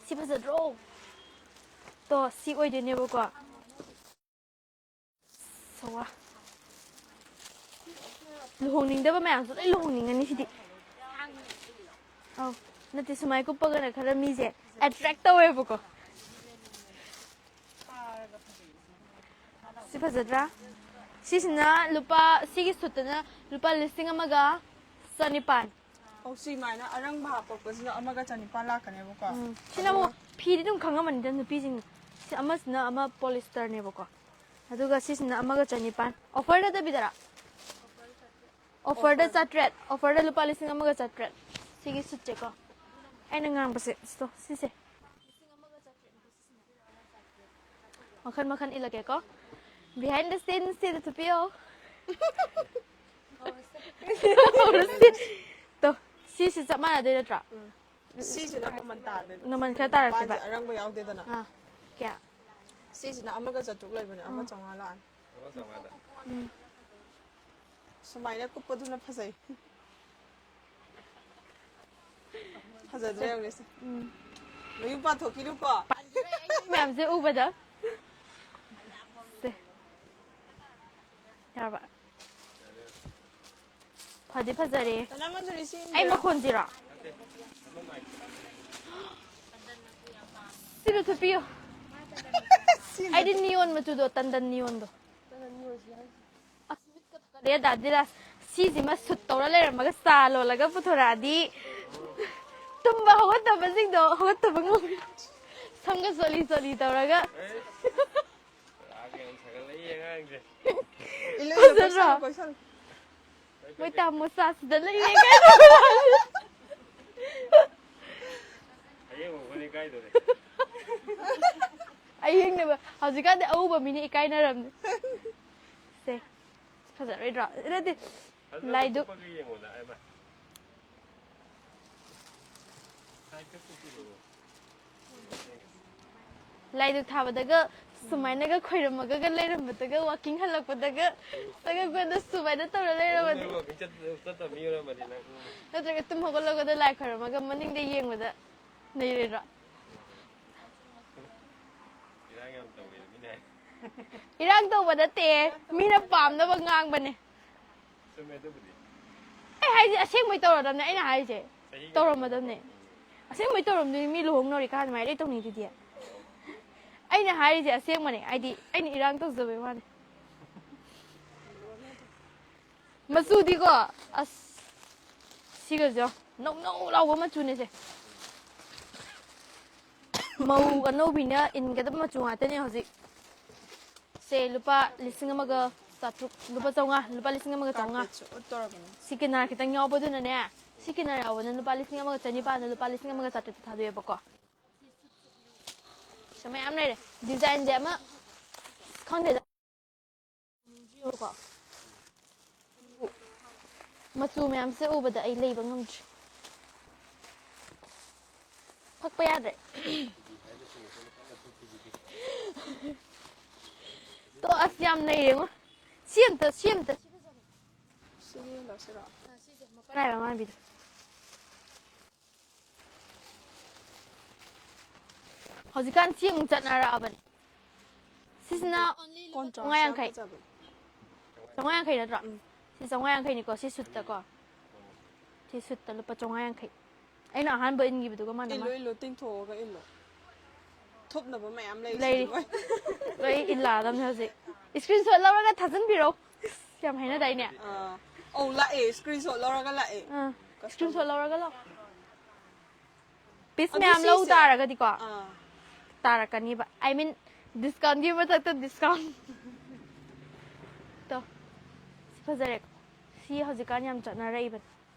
ꯁꯤ ꯐꯖꯗ꯭ꯔꯣ? ꯇꯣ, ꯁꯤ ꯑꯣꯏꯗꯣꯏꯅꯦꯕꯀꯣ꯫ ꯁꯋꯥ꯫ ꯂꯨꯍꯣꯡꯅꯤꯡꯗꯕ ꯃꯌꯥꯝꯁꯨ ꯂꯣꯏ ꯂꯨꯍꯣꯡꯅꯤꯡꯉꯅꯤ ꯁꯤꯗꯤ꯫ ꯑꯧ, ꯅꯠꯇꯦ, ꯁꯨꯃꯥꯏ ꯀꯨꯞꯄꯒꯅ ꯈꯔ ꯃꯤꯁꯦ attract ꯇꯧꯋꯦꯕꯀꯣ꯫ ꯁꯤ ꯐꯖꯗ꯭ꯔꯥ? ꯁꯤꯁꯤꯅ ꯂꯨꯄꯥ, ꯁꯤꯒꯤ ꯁꯨꯠꯇꯅ ꯂꯨꯄꯥ ꯂꯤꯁꯤꯡ ꯑꯃꯒ ꯆꯅꯤꯄꯥꯟ꯫ ꯑꯧ, ꯁꯤꯃꯥꯏꯅ ꯑꯔꯪꯕ ꯍꯥꯞꯄꯛꯄꯁꯤꯅ ꯑꯃꯒ ꯆꯅꯤꯄꯥꯟ ꯂꯥꯛꯀꯅꯦꯕꯀꯣ꯫ ꯎꯝ꯫ ꯁꯤꯅ ꯑꯃꯨꯛ ꯑꯗꯨꯒ ꯐꯤꯗꯤ ꯑꯗꯨꯝ ꯈꯪꯉꯝꯃꯅꯤꯗ ꯅꯨꯄꯤꯁꯤꯡꯅ꯫ ꯁꯤ ꯑꯃꯁꯤꯅ ꯑꯃ polysterꯅꯦꯕꯀꯣ꯫ ꯑꯗꯨꯒ ꯁꯤꯁꯤꯅ ꯑꯃꯒ ꯆꯅꯤꯄꯥꯟ꯫ Offer ꯅꯠꯇꯕꯤꯗꯔꯥ? Offerꯗ ꯆꯥꯇ꯭ꯔꯦꯠ꯫ Offerꯗ ꯂꯨꯄꯥ ꯂꯤꯁꯤꯡ ꯑꯃꯒ ꯆꯥꯇ꯭ꯔꯦꯠ꯫ ꯁꯤꯒꯤ ꯁꯨꯠꯁꯦꯀꯣ꯫ ꯑꯩꯅ ꯉꯥꯡꯕꯁꯦ, ꯁꯤꯗꯣ, ꯁꯤꯁꯦ꯫ ꯃꯈꯟ ꯃꯈꯟ ꯏꯜꯂꯒꯦꯀꯣ꯫ Behind the sceneꯁꯤꯗ ꯊꯨꯞꯄꯤꯌꯣ꯫ ꯍꯧꯔꯁꯤ꯫ ꯇꯣ, ꯁꯤꯁꯨ ꯆꯞ ꯃꯥꯟꯅꯗꯣꯏ ꯅꯠꯇ꯭ꯔꯣ? ꯎꯝ꯫ ꯁꯤꯁꯤꯅ ꯃꯃꯜ ꯇꯥꯗꯣꯏꯕ꯫ ꯃꯃꯜ ꯈꯔ ꯇꯥꯔꯛꯇꯣꯏꯕ꯫ ꯃꯄꯥꯟꯁꯦ ꯑꯔꯪꯕ ꯌꯥꯎꯗꯦꯗꯅ꯫ ꯑꯥ, ꯀꯌꯥ? ꯁꯤꯁꯤꯅ ꯑꯃꯒ ꯆꯥꯇ꯭ꯔꯨꯛ ꯂꯩꯕꯅꯦ, ꯑꯃ ꯎꯝ꯫ ꯆꯥꯝꯃꯉꯥ ꯂꯥꯛꯑꯅꯤ꯫ ꯎꯝ꯫ ꯁꯨꯃꯥꯏꯅ ꯀꯨꯞꯄꯗꯨꯅ ꯐꯖꯩ꯫ ꯐꯖꯗ꯭ꯔꯥ ꯌꯦꯡꯉꯨꯅꯦ ꯁꯦ꯫ ꯎꯝ꯫ ꯃꯌꯨꯝ ꯄꯥꯟꯊꯣꯛꯈꯤꯅꯨꯀꯣ꯫ ꯃꯌꯥꯝꯁꯦ ꯎꯕꯗ꯫ ꯁꯦ꯫ ꯌꯥꯔꯕ? ꯐꯗꯤ ꯐꯖꯔꯦ꯫ ꯀꯅꯥ ꯃꯟꯖꯨꯔꯤ ꯁꯤ ꯑꯩ ꯏꯟꯗ꯭ꯔꯥ? ꯃꯈꯣꯟꯁꯤꯔꯣ? ꯁꯤꯗ ꯊꯨꯞꯄꯤꯌꯣ꯫ ꯁꯤ ꯑꯩꯗꯤ neon ꯃꯆꯨꯗꯣ, ꯇꯟꯗꯟ neonꯗꯣ꯫ ꯇꯟꯗꯟ neon ꯁꯤ ꯍꯥꯏꯁꯦ꯫ ꯑꯁ, ꯃꯤꯠꯀ ꯊꯛꯀꯠꯂꯦ, ꯗꯥ ꯗꯤꯔꯥꯖ꯫ ꯁꯤꯁꯤꯃ ꯁꯨꯠ ꯇꯧꯔ ꯂꯩꯔꯝꯃꯒ ꯆꯥ ꯂꯣꯜꯂꯒ ꯄꯨꯊꯣꯔꯛꯑꯗꯤ ꯇꯨꯝꯕ ꯍꯧꯒꯠꯇꯕꯁꯤꯡꯗꯣ ꯍꯧꯒꯠꯇꯕ ꯉꯝꯃꯤ꯫ ꯁꯝꯒ ꯆꯣꯠꯂꯤ ꯆꯣꯠꯂꯤ ꯇꯧꯔꯒ꯫ ꯂꯥꯛꯑꯒꯦ, ꯌꯥꯝ ꯁꯥꯒꯠꯂꯛꯏ ꯑꯉꯥꯡꯁꯦ꯫ ꯏꯜꯂꯨ, ꯏꯜꯂꯨ, ꯐꯖꯗ꯭ꯔꯣ? ꯀꯣꯏꯁꯜꯂꯨ, ꯀꯣꯏꯁꯜꯂꯨ꯫ ꯃꯣꯏ ꯇꯥꯃꯣ ꯆꯥꯁꯤꯗ ꯂꯩꯌꯦ ꯀꯥꯏꯅ꯫ ꯍꯌꯦꯡ ꯎꯒꯅꯤ ꯀꯥꯏꯗꯨꯅꯦ꯫ ꯑꯌꯦꯡꯅꯦꯕ꯫ ꯍꯧꯖꯤꯛꯀꯥꯟꯗꯤ ꯑꯎꯕ ꯃꯤꯅ ꯏꯀꯥꯏꯅꯔꯝꯅꯦ꯫ ꯁꯦ꯫ ꯐꯖꯔꯣꯏꯗ꯭ꯔꯣ? ꯅꯠꯇꯦ꯫ ꯐꯖꯅ ꯂꯥꯏꯗꯨꯛ ꯀꯨꯞꯄꯒ ꯌꯦꯡꯉꯣꯅ, ꯑꯩꯃ꯫ ꯁꯥꯏꯠꯇ ꯀꯨꯞꯄꯤꯔꯣ꯫ ꯂꯥꯏꯗꯨꯛ ꯊꯥꯕꯗꯒ ꯁꯨꯃꯥꯏꯅꯒ ꯈꯣꯏꯔꯝꯃꯒꯒ ꯂꯩꯔꯝꯕꯗꯒ, ꯋꯥꯀꯤꯡ ꯍꯜꯂꯛꯄꯗꯒ ꯇꯒ ꯀꯣꯟꯗ ꯁꯨꯃꯥꯏꯅ ꯇꯧꯔ ꯂꯩꯔꯝꯃꯗꯤ, ꯋꯥꯀꯤꯡ ꯆꯠ-, ꯆꯠꯇꯕ ꯃꯤ ꯑꯣꯏꯔꯝꯃꯗꯤ ꯅꯪ, ꯎꯝ꯫ ꯅꯠꯇ꯭ꯔꯒ ꯇꯨꯝ ꯍꯧꯒꯠꯂꯛꯄꯗ ꯂꯥꯏ ꯈꯣꯏꯔꯝꯃꯒ ꯃꯅꯤꯡꯗ ꯌꯦꯡꯕꯗ ꯅꯩꯔꯣꯏꯗ꯭ꯔꯣ? ꯏꯔꯥꯡ ꯌꯥꯝ ꯇꯧꯋꯦ ꯃꯤꯅ ꯍꯥꯏ꯫ ꯏꯔꯥꯡ ꯇꯧꯕ ꯅꯠꯇꯦ, ꯃꯤꯅ ꯄꯥꯝꯅꯕ ꯉꯥꯡꯕꯅꯦ꯫ ꯆꯨꯝꯃꯦ ꯑꯗꯨꯕꯨꯗꯤ꯫ ꯑꯩ ꯍꯥꯏꯁꯦ ꯑꯁꯦꯡꯕꯩ ꯇꯧꯔꯗꯕꯅꯦ ꯑꯩꯅ ꯍꯥꯏꯁꯦ꯫ ꯆꯍꯤꯒ ꯇꯧꯔꯝꯃꯗꯕꯅꯦ꯫ ꯎꯝ꯫ ꯑꯁꯦꯡꯕꯩ ꯇꯧꯔꯝꯗꯣꯏꯅꯤ, ꯃꯤ ꯂꯨꯍꯣꯡꯅꯧꯔꯤ ꯀꯥꯟ ꯑꯗꯨꯃꯥꯏꯅ ꯂꯣꯏ ꯇꯧꯅꯤꯡꯗꯨꯗꯤ꯫ ꯑꯩꯅ ꯍꯥꯏꯔꯤꯁꯦ ꯑꯁꯦꯡꯕꯅꯦ, ꯍꯥꯏꯗꯤ ꯑꯩꯅ ꯏꯔꯥꯡ ꯇꯧꯖꯕꯩ ꯋꯥꯅꯦ꯫ ꯃꯆꯨꯗꯤꯀꯣ, ꯑꯁ, ꯁꯤꯒꯁꯦ ꯌꯦꯡꯉꯣ꯫ ꯅꯧ ꯅꯧ ꯂꯥꯎꯕ ꯃꯆꯨꯅꯦꯁꯦ꯫ ꯃꯧ ꯑꯅꯧꯕꯤꯅ ꯏꯟꯒꯗꯕ ꯃꯆꯨ ꯉꯥꯛꯇꯅꯦ ꯍꯧꯖꯤꯛ꯫ ꯁꯦ, ꯂꯨꯄꯥ ꯂꯤꯁꯤꯡ ꯑꯃꯒ ꯆꯥꯇ꯭ꯔꯨꯛ, ꯂꯨꯄꯥ ꯆꯥꯝꯃꯉꯥ, ꯂꯨꯄꯥ ꯂꯤꯁꯤꯡ ꯑꯃꯒ ꯆꯥꯝꯃꯉꯥ꯫ ꯀꯥꯔꯄꯦꯠꯁꯨ ꯎꯠꯇꯣꯔꯕꯅꯤ꯫ ꯁꯤ ꯀꯤꯅꯥꯔ ꯈꯤꯇꯪ ꯌꯥꯎꯕꯗꯨꯅꯅꯦ, ꯁꯤ ꯀꯤꯅꯥꯔ ꯌꯥꯎꯕꯅ ꯂꯨꯄꯥ ꯂꯤꯁꯤꯡ ꯑꯃꯒ ꯆꯅꯤꯄꯥꯟꯗ, ꯂꯨꯄꯥ ꯂꯤꯁꯤꯡ ꯑꯃꯒ ꯆꯥꯇ꯭ꯔꯨꯛꯇ ꯊꯥꯗꯣꯛꯑꯦꯕꯀꯣ꯫ ꯁꯤ ꯃꯌꯥꯝ ꯂꯩꯔꯦ꯫ ꯗꯤꯖꯥꯏꯟꯁꯦ ꯑꯃ ꯈꯪꯗꯦꯗ꯫ ꯀꯣ꯫ ꯃꯆꯨ ꯃꯌꯥꯝꯁꯦ ꯎꯕꯗ ꯑꯩ ꯂꯩꯕ ꯉꯝꯗ꯭ꯔꯦ꯫ ꯐꯛꯄ ꯌꯥꯗ꯭ꯔꯦ꯫ ꯇꯣ ꯑꯁ ꯌꯥꯝ ꯅꯩꯔꯦꯉꯣ꯫ ꯁꯤ ꯑꯝꯇ, ꯁꯤ ꯑꯝꯇ꯫ ꯁꯤꯒꯤ ꯂꯧꯁꯤꯔꯣ? ꯀꯗꯥꯏ ꯃꯃꯥꯟꯕꯤꯗꯣ? ꯍꯧꯖꯤꯛꯀꯥꯟ ꯁꯤ ꯑꯃꯨꯛ ꯆꯠꯅꯔꯛꯑꯕꯅꯤ꯫ ꯁꯤꯁꯤꯅ only ꯂꯨꯄꯥ ꯀꯣꯟꯇ꯭ꯔꯥꯁ ꯆꯥꯝꯃꯉꯥ ꯌꯥꯝ ꯌꯥꯡꯈꯩ꯫ ꯐꯖꯕ꯫ ꯆꯥꯝꯃꯉꯥ ꯌꯥꯡꯈꯩ ꯅꯠꯇ꯭ꯔꯣ? ꯎꯝ꯫ ꯁꯤ ꯆꯥꯝꯃꯉꯥ ꯌꯥꯡꯈꯩꯅꯤꯀꯣ, ꯁꯤ ꯁꯨꯠꯇꯀꯣ꯫ ꯁꯤ ꯁꯨꯠꯇ ꯂꯨꯄꯥ ꯆꯥꯝꯃꯉꯥ ꯌꯥꯡꯈꯩ꯫ ꯑꯩꯅ ꯑꯍꯥꯟꯕ ꯏꯟꯈꯤꯕꯗꯨꯒ ꯃꯥꯟꯅ ꯏꯜꯂꯨ, ꯃꯥꯟꯅ꯫ ꯏꯜꯂꯨ, ꯇꯤꯡꯊꯣꯛꯑꯒ ꯏꯜꯂꯨ꯫ ꯊꯨꯞꯅꯕ ꯃꯌꯥꯝ ꯂꯩ ꯂꯩꯔꯤ꯫ ꯁꯤꯗ ꯂꯣꯏ꯫ ꯂꯣꯏ ꯏꯜꯂꯛꯑꯗꯕꯅꯦ ꯍꯧꯖꯤꯛ꯫ Screenshot ꯂꯧꯔꯒ ꯊꯥꯖꯤꯟꯕꯤꯔꯣ꯫ ꯌꯥꯝ ꯍꯥꯏꯅꯗꯥꯏꯅꯦ? ꯑꯥ, ꯑꯧ, ꯂꯥꯛꯑꯦ, screenshot ꯂꯧꯔꯒ ꯂꯥꯛꯑꯦ꯫ ꯑꯥ, customer꯫ Screenshot ꯂꯧꯔꯒ ꯂꯥꯛꯑꯣ꯫ Piece ꯑꯗꯨ ꯃꯌꯥꯝ ꯂꯧ ꯁꯤꯁꯦ ꯇꯥꯔꯒꯗꯤꯀꯣ, ꯑꯥ꯫ ꯇꯥꯔꯛꯀꯅꯤꯕ꯫ I mean, discountꯀꯤ ꯃꯊꯛꯇ discount꯫ ꯇꯣ, ꯁꯤ ꯐꯖꯔꯦꯀꯣ꯫ ꯁꯤ ꯍꯧꯖꯤꯛꯀꯥꯟ ꯌꯥꯝ ꯆꯠꯅꯔꯛꯏꯕꯅꯤ꯫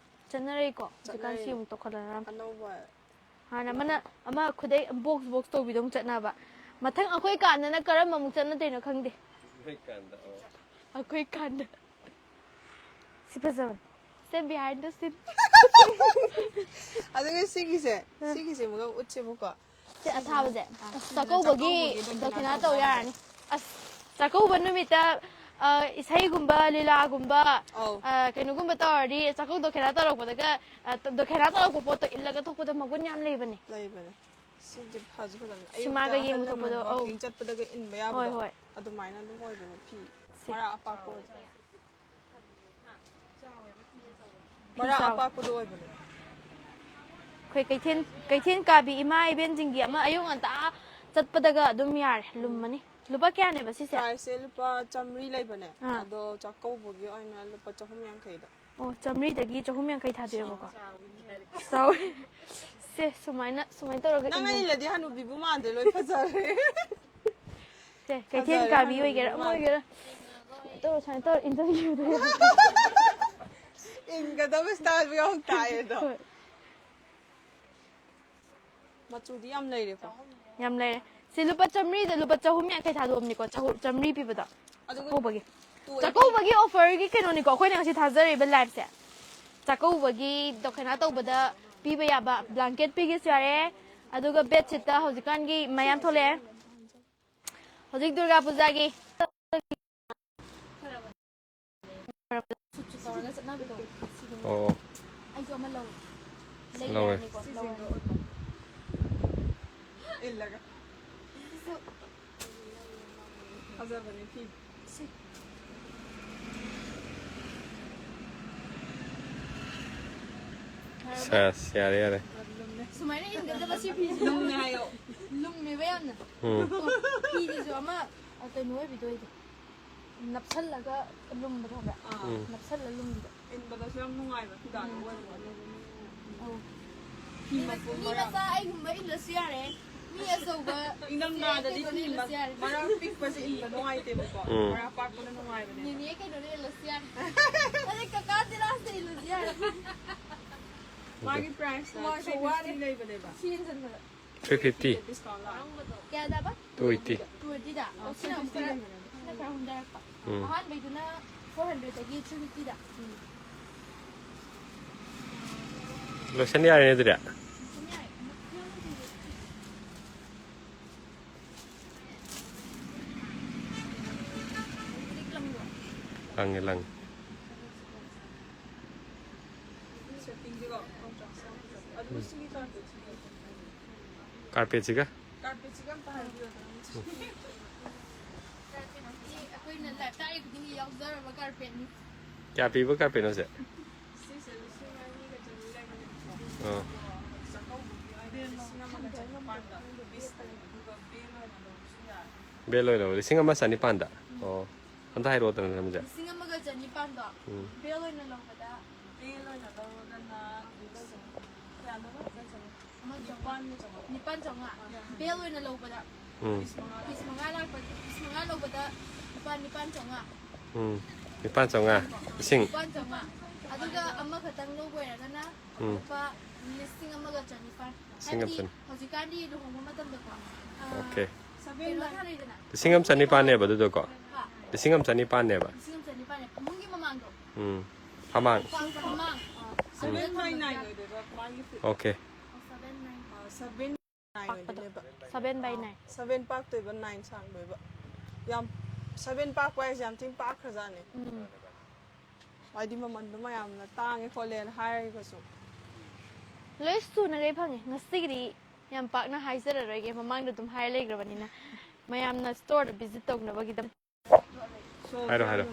ꯆꯠꯅꯔꯛꯏꯀꯣ? ꯍꯧꯖꯤꯛꯀꯥꯟ ꯁꯤ ꯆꯠꯅꯔꯛꯏ꯫ ꯑꯃꯨꯛ ꯇꯧꯈꯠꯂꯛꯑꯕꯅꯤ꯫ ꯑꯅꯧꯕ꯫ ꯍꯥꯟꯅ ꯑꯃꯅ, ꯑꯃ ꯈꯨꯗꯩ box box ꯇꯧꯕꯤꯗꯣ ꯑꯃꯨꯛ ꯆꯠꯅꯕ꯫ ꯃꯊꯪ ꯑꯩꯈꯣꯏ ꯀꯥꯟꯗꯅ ꯀꯔꯝꯕ ꯑꯃꯨꯛ ꯆꯠꯅꯗꯣꯏꯅꯣ ꯈꯪꯗꯦ꯫ ꯑꯩꯈꯣꯏ ꯀꯥꯟꯗ, ꯑꯣ꯫ ꯑꯩꯈꯣꯏ ꯀꯥꯟꯗ꯫ ꯁꯤ ꯐꯖꯕꯅꯤ꯫ Stay behind the scene꯫ ꯑꯗꯨꯒ ꯁꯤꯒꯤꯁꯦ, ꯁꯤꯒꯤꯁꯦ ꯑꯃꯨꯛ ꯎꯠꯁꯦꯕꯀꯣ꯫ ꯁꯤ ꯑꯊꯥꯕꯁꯦ꯫ ꯑꯁ, ꯆꯥꯛꯀꯧꯕꯒꯤ ꯗꯈꯤꯅꯥ ꯇꯧ ꯌꯥꯔꯅꯤ꯫ ꯑꯁ, ꯆꯥꯛꯀꯧꯕ ꯅꯨꯃꯤꯠꯇ ꯑ, ꯏꯁꯩꯒꯨꯝꯕ, ꯂꯤꯂꯥꯒꯨꯝꯕ, ꯑꯧ꯫ ꯑ, ꯀꯩꯅꯣꯒꯨꯝꯕ ꯇꯧꯔꯗꯤ ꯆꯥꯛꯀꯧ ꯗꯈꯤꯅꯥ ꯇꯧꯔꯛꯄꯗꯒ, ꯑ, ꯗꯈꯤꯅꯥ ꯇꯧꯔꯛꯄ ꯄꯣꯠꯇꯣ ꯏꯜꯂꯒ ꯊꯣꯛꯄꯗ ꯃꯒꯨꯟ ꯌꯥꯝ ꯂꯩꯕꯅꯦ꯫ ꯂꯩꯕꯅꯦ꯫ ꯁꯤꯗꯤ ꯐꯁꯨ ꯐꯖꯕꯅꯦ꯫ ꯁꯤꯃꯥꯒ ꯑꯌꯨꯛꯇ ꯑꯍꯜ ꯌꯦꯡꯕ ꯂꯃꯟ ꯊꯣꯛꯄꯗꯣ, ꯑꯧ꯫ Walking ꯆꯠꯄꯗꯒ ꯏꯟꯕ ꯍꯣꯏ, ꯌꯥꯕꯗꯣ꯫ ꯍꯣꯏ꯫ ꯑꯗꯨꯃꯥꯏꯅ ꯑꯗꯨꯝ ꯑꯣꯏꯕꯅꯦ ꯐꯤ꯫ ꯁꯤ꯫ ꯃꯔꯥ ꯑꯄꯥꯛꯄ ꯑꯣꯏꯕ꯫ ꯃꯔꯥ ꯆꯥꯎꯋꯦ꯫ ꯑꯄꯥꯛꯄꯗꯣ ꯑꯣꯏꯕꯅꯦ꯫ ꯑꯩꯈꯣꯏ ꯀꯩꯊꯦꯜ, ꯀꯩꯊꯦꯜ ꯀꯥꯕꯤ ꯏꯃꯥ ꯏꯕꯦꯟꯁꯤꯡꯒꯤ ꯑꯃ ꯑꯌꯨꯛ ꯉꯟꯇꯥ ꯆꯠꯄꯗꯒ ꯑꯗꯨꯝ ꯌꯥꯔꯦ, ꯂꯨꯝꯃꯅꯤ꯫ ꯂꯨꯄꯥ ꯀꯌꯥꯅꯦꯕ ꯁꯤꯁꯦ? Priceꯁꯦ ꯂꯨꯄꯥ ꯆꯥꯃꯔꯤ ꯂꯩꯕꯅꯦ꯫ ꯑꯥ꯫ ꯑꯗꯣ ꯆꯥꯛꯀꯧꯕꯒꯤ ꯑꯣꯏꯅ ꯂꯨꯄꯥ ꯆꯍꯨꯝ ꯌꯥꯡꯈꯩꯗ꯫ ꯑꯣ, ꯆꯥꯃꯔꯤꯗꯒꯤ ꯆꯍꯨꯝ ꯌꯥꯡꯈꯩ ꯊꯥꯗꯣꯛꯑꯦꯕꯀꯣ꯫ ꯆꯥꯎꯋꯦ꯫ ꯁꯦ, ꯁꯨꯃꯥꯏꯅ, ꯁꯨꯃꯥꯏꯅ ꯇꯧꯔꯒ ꯅꯪ ꯏꯃꯣ-, ꯑꯩꯅꯗꯤ ꯍꯅꯨꯕꯤꯕꯨ ꯃꯥꯟꯗꯦ, ꯂꯣꯏ ꯐꯖꯔꯦ꯫ ꯁꯦ, ꯀꯩꯊꯦꯜ ꯐꯖꯔꯦ, ꯀꯥꯕꯤ ꯍꯅꯨꯕꯤꯕꯨ ꯑꯣꯏꯒꯦꯔꯥ ꯑꯃ ꯃꯥꯟꯗꯦ꯫ ꯑꯣꯏꯒꯦꯔꯥ꯫ ꯁꯨꯃꯥꯏꯅ ꯇꯧꯔ, ꯁꯨꯃꯥꯏꯅ ꯇꯧꯔ ꯏꯟꯇꯔꯚꯤꯌꯨꯗ꯫ ꯏꯟꯒꯗꯕ styleꯕꯨ ꯌꯥꯝ ꯇꯥꯏꯌꯦ ꯑꯗꯣ꯫ ꯍꯣꯏ꯫ ꯃꯆꯨꯗꯤ ꯌꯥꯝ ꯂꯩꯔꯦꯀꯣ꯫ ꯌꯥꯝ ꯂꯩꯔꯦ꯫ ꯁꯤ ꯂꯨꯄꯥ ꯆꯥꯃꯔꯤꯗ ꯂꯨꯄꯥ ꯆꯍꯨꯝ ꯌꯥꯡꯈꯩ ꯊꯥꯗꯣꯛꯑꯕꯅꯤꯀꯣ, ꯆꯍꯨꯝ, ꯆꯥꯃꯔꯤ ꯄꯤꯕꯗꯣ꯫ ꯑꯗꯨꯒ ꯆꯥꯛꯀꯧꯕꯒꯤ꯫ ꯇꯣꯏ- ꯆꯥꯛꯀꯧꯕꯒꯤ offerꯒꯤ ꯀꯩꯅꯣꯅꯤꯀꯣ ꯑꯩꯈꯣꯏꯅ ꯉꯁꯤ ꯊꯥꯖꯔꯤꯕ lifeꯁꯦ꯫ ꯆꯥꯛꯀꯧꯕꯒꯤ ꯗꯈꯤꯅꯥ ꯇꯧꯕꯗ ꯄꯤꯕ ꯌꯥꯕ blanket ꯄꯤꯒꯦꯁꯨ ꯌꯥꯔꯦ꯫ ꯑꯗꯨꯒ bedsheetꯇ ꯍꯧꯖꯤꯛꯀꯥꯟꯒꯤ ꯃꯌꯥꯝ ꯊꯣꯛꯂꯛꯑꯦ꯫ ꯍꯧꯖꯤꯛ ꯗꯨꯔꯒꯥ ꯄꯨꯖꯥꯒꯤ꯫ ꯁꯨꯠꯁꯨ ꯇꯧꯔꯒ ꯆꯠꯅꯕꯗꯣ꯫ ꯑꯣ꯫ ꯑꯩꯁꯨ ꯑꯃ ꯂꯧꯔꯦ꯫ ꯂꯧꯔꯦ꯫ ꯂꯩꯔꯅꯤꯀꯣ, ꯂꯧꯔꯅꯤ꯫ ꯏꯜꯂꯒ꯫ ꯁꯤꯁꯨ ꯐꯖꯕꯅꯦ ꯐꯤ꯫ ꯁꯦꯁ, ꯌꯥꯔꯦ, ꯌꯥꯔꯦ꯫ ꯁꯨꯃꯥꯏꯅ ꯏꯟꯒꯗꯕ ꯁꯤ ꯐꯤꯁꯦ꯫ ꯂꯨꯝꯃꯦ ꯍꯥꯏꯌꯣ꯫ ꯂꯨꯝꯃꯦꯕ ꯌꯥꯝꯅ꯫ ꯎꯝ꯫ ꯐꯤꯁꯤꯁꯨ ꯑꯃ ꯀꯩꯅꯣ ꯑꯣꯏꯕꯤꯗꯣ ꯑꯣꯏꯗꯣ꯫ ꯅꯞꯁꯜꯂꯒ ꯂꯨꯝꯕꯗꯣ ꯈꯪꯕ꯭ꯔꯥ? ꯑꯥ꯫ ꯎꯝ꯫ ꯅꯞꯁꯜꯂ ꯂꯨꯝꯕꯤꯗꯣ꯫ ꯏꯟꯕꯗꯁꯨ ꯌꯥꯝ ꯅꯨꯡꯉꯥꯏꯕ ꯐꯤꯗꯥꯗꯣ ꯑꯣꯏꯕ꯫ ꯑꯧ꯫ ꯐꯤ ꯃꯄꯨꯝ ꯃꯤ ꯃꯔꯥ꯫ ꯃꯆꯥ ꯑꯩꯒꯨꯝꯕ ꯏꯜꯂꯁꯨ ꯌꯥꯔꯦ꯫ ꯃꯤ ꯑꯆꯧꯕ ꯏꯪꯊꯝꯊꯥꯗꯗꯤ ꯀꯩꯅꯣ ꯐꯤ ꯏꯜꯂꯁꯨ ꯌꯥꯔꯦ꯫ ꯃꯔꯥ ꯄꯤꯛꯄꯁꯦ ꯏꯟꯕ ꯅꯨꯡꯉꯥꯏꯇꯦꯕꯀꯣ꯫ ꯎꯝ꯫ ꯃꯔꯥ ꯄꯥꯛꯄꯅ ꯅꯨꯡꯉꯥꯏꯕꯅꯦ꯫ ꯅꯦꯅꯦ ꯀꯩꯅꯣꯗ ꯏꯜꯂꯁꯨ ꯌꯥꯔꯦ꯫ ꯑꯗꯩ ꯀꯀꯥ ꯇꯤꯂꯥꯁꯇ ꯏꯜꯂꯁꯨ ꯌꯥꯔꯦ꯫ ꯃꯥꯒꯤ priceꯅ ꯃꯥꯁꯨ three fifty ꯋꯥꯔꯦ꯫ ꯂꯩꯕꯅꯦꯕ꯫ ꯁꯤ ꯏꯟꯁꯤꯟꯕꯗ꯫ Three fifty. Discount ꯂꯥꯛꯑꯦ꯫ ꯀꯌꯥꯗꯕ? Two eighty. Two eightyꯗ? ꯑꯣ, ꯁꯤꯅ ꯑꯃꯨꯛ ꯈꯔ, ꯁꯤꯅ ꯈꯔ ꯍꯟꯊꯔꯛꯄ꯫ ꯎꯝ꯫ ꯑꯍꯥꯟꯕꯩꯗꯨꯅ ꯐꯣꯔ ꯍꯟꯗ꯭ꯔꯦꯗꯇꯒꯤ ꯊ꯭ꯔꯤ ꯐꯤꯐꯇꯤꯗ꯫ ꯂꯣꯏꯁꯟ ꯌꯥꯔꯦꯅꯦ ꯑꯗꯨꯗꯤ꯫ ꯂꯪꯉꯦ, ꯂꯪꯉꯦ꯫ ꯀꯥꯔꯄꯦꯠꯁꯤꯒ? ꯀꯥꯔꯄꯦꯠꯁꯤꯒ ꯑꯝꯇ ꯍꯥꯏꯕꯤꯌꯣ꯫ ꯀꯥꯔꯄꯦꯠꯁꯤꯗꯤ ꯑꯩꯈꯣꯏꯅ ꯂꯥꯏꯐ ꯇꯥꯛꯏ ꯈꯨꯗꯤꯡꯒꯤ ꯌꯥꯎꯖꯔꯕ ꯀꯥꯔꯄꯦꯠꯅꯤ꯫ ꯀꯌꯥ ꯄꯤꯕ ꯀꯥꯔꯄꯦꯠꯅꯣ ꯁꯦ? ꯁꯤꯁꯦ ꯂꯤꯁꯤꯡ ꯑꯅꯤꯒ ꯆꯅꯤ ꯂꯩꯕꯅꯦꯕꯀꯣ꯫ ꯑꯥ꯫ ꯆꯥꯛꯀꯧꯕꯒꯤ ꯑꯣꯏꯅ ꯂꯤꯁꯤꯡ ꯑꯃꯒ ꯆꯅꯤꯄꯥꯟꯗ ꯄꯤꯁ ꯑꯅꯤ, ꯑꯗꯨꯒ ꯕꯦꯜ ꯑꯣꯏꯅ ꯂꯧꯕꯁꯨ ꯌꯥꯏ꯫ ꯕꯦꯜ ꯑꯣꯏꯅ ꯂꯧꯕ ꯂꯤꯁꯤꯡ ꯑꯃ ꯆꯅꯤꯄꯥꯟꯗ? ꯎꯝ꯫ ꯑꯣ꯫ ꯑꯝꯇ ꯍꯥꯏꯔꯛꯑꯣ, ꯇꯅ ꯅꯝꯁꯦ꯫ ꯂꯤꯁꯤꯡ ꯑꯃꯒ ꯆꯅꯤꯄꯥꯟꯗꯣ꯫ ꯎꯝ꯫ ꯕꯦꯜ ꯑꯣꯏꯅ ꯂꯧꯕꯗ꯫ ꯕꯦꯜ ꯑꯣꯏꯅ ꯂꯧꯔꯒꯅ ꯂꯤꯁꯤꯡ ꯀꯌꯥꯅꯣ? ꯅꯤꯄꯥꯟ ꯆꯥꯝꯃꯉꯥ꯫ ꯅꯤꯄꯥꯟ ꯆꯥꯝꯃꯉꯥ꯫ ꯕꯦꯜ ꯑꯣꯏꯅ ꯂꯧꯕꯗ꯫ ꯎꯝ꯫ ꯄꯤꯁ ꯃꯉꯥ ꯂꯥꯛꯄ, ꯄꯤꯁ ꯃꯉꯥ ꯂꯧꯕꯗ ꯂꯨꯄꯥ ꯅꯤꯄꯥꯟ ꯆꯥꯝꯃꯉꯥ꯫ ꯎꯝ꯫ ꯅꯤꯄꯥꯟ ꯆꯥꯝꯃꯉꯥ꯫ ꯏꯁꯤꯡ꯫ ꯅꯤꯄꯥꯟ ꯆꯥꯝꯃꯉꯥ꯫ ꯑꯗꯨꯒ ꯑꯃꯈꯛꯇꯪ ꯂꯧꯕ ꯑꯣꯏꯔꯒꯅ ꯎꯝ꯫ ꯂꯨꯄꯥ ꯂꯤꯁꯤꯡ ꯑꯃꯒ ꯆꯅꯤꯄꯥꯟ꯫ ꯂꯤꯁꯤꯡ ꯑꯃ ꯍꯥꯏꯕꯗꯤ ꯆꯅꯤ-, ꯍꯧꯖꯤꯛꯀꯥꯟꯗꯤ ꯂꯨꯍꯣꯡꯕ ꯃꯇꯝꯗꯀꯣ, ꯑ, ꯑꯣꯀꯦ꯫ ꯀꯩꯅꯣ ꯊꯥꯅꯩꯗꯅ? ꯂꯤꯁꯤꯡ ꯑꯃ ꯆꯅꯤꯄꯥꯟꯅꯦꯕ ꯑꯗꯨꯗꯣꯀꯣ? ꯍꯥ? ꯂꯤꯁꯤꯡ ꯑꯃ ꯆꯅꯤꯄꯥꯟꯅꯦꯕ? ꯂꯤꯁꯤꯡ ꯑꯃ ꯆꯅꯤꯄꯥꯟꯅꯦ꯫ ꯐꯃꯨꯡꯒꯤ ꯃꯃꯥꯡꯗꯣ꯫ ꯎꯝ꯫ ꯐꯃꯥꯡ꯫ ꯐꯃꯥꯡ꯫ ꯑ, seven by nine ꯑꯣꯏꯗꯣꯏꯕ ꯃꯥꯒꯤ feet꯫ ꯑꯣꯀꯦ꯫ Seven nine꯫ ꯑ, seven nine ꯄꯥꯛꯄꯗꯣ꯫ ꯑꯣꯏꯗꯣꯏꯅꯦꯕ꯫ Seven by nine꯫ Seven ꯄꯥꯛꯇꯣꯏꯕ, nine ꯁꯥꯡꯗꯣꯏꯕ꯫ ꯌꯥꯝ, seven ꯄꯥꯛꯄ ꯍꯥꯏꯁꯦ ꯌꯥꯝ ꯊꯤꯅ ꯄꯥꯛꯈ꯭ꯔꯖꯥꯠꯅꯤ꯫ ꯎꯝ꯫ ꯍꯥꯏꯗꯤ ꯃꯃꯟꯗꯣ ꯃꯌꯥꯝꯅ ꯇꯥꯡꯉꯦ ꯈꯣꯠꯂꯦꯅ ꯍꯥꯏꯔꯒꯁꯨ꯫ ꯂꯣꯏ ꯁꯨꯅꯈꯩ ꯐꯪꯉꯦ꯫ ꯉꯁꯤꯒꯤꯗꯤ ꯌꯥꯝ ꯄꯥꯛꯅ ꯍꯥꯏꯖꯔꯔꯣꯏꯒꯦ, ꯃꯃꯥꯡꯗ ꯑꯗꯨꯝ ꯍꯥꯏꯔ ꯂꯩꯈ꯭ꯔꯕꯅꯤꯅ꯫ ꯃꯌꯥꯝꯅ storeꯗ visit ꯇꯧꯅꯕꯒꯤꯗꯝ-꯫ ꯍꯥꯏꯔꯣ, ꯍꯥꯏꯔꯣ꯫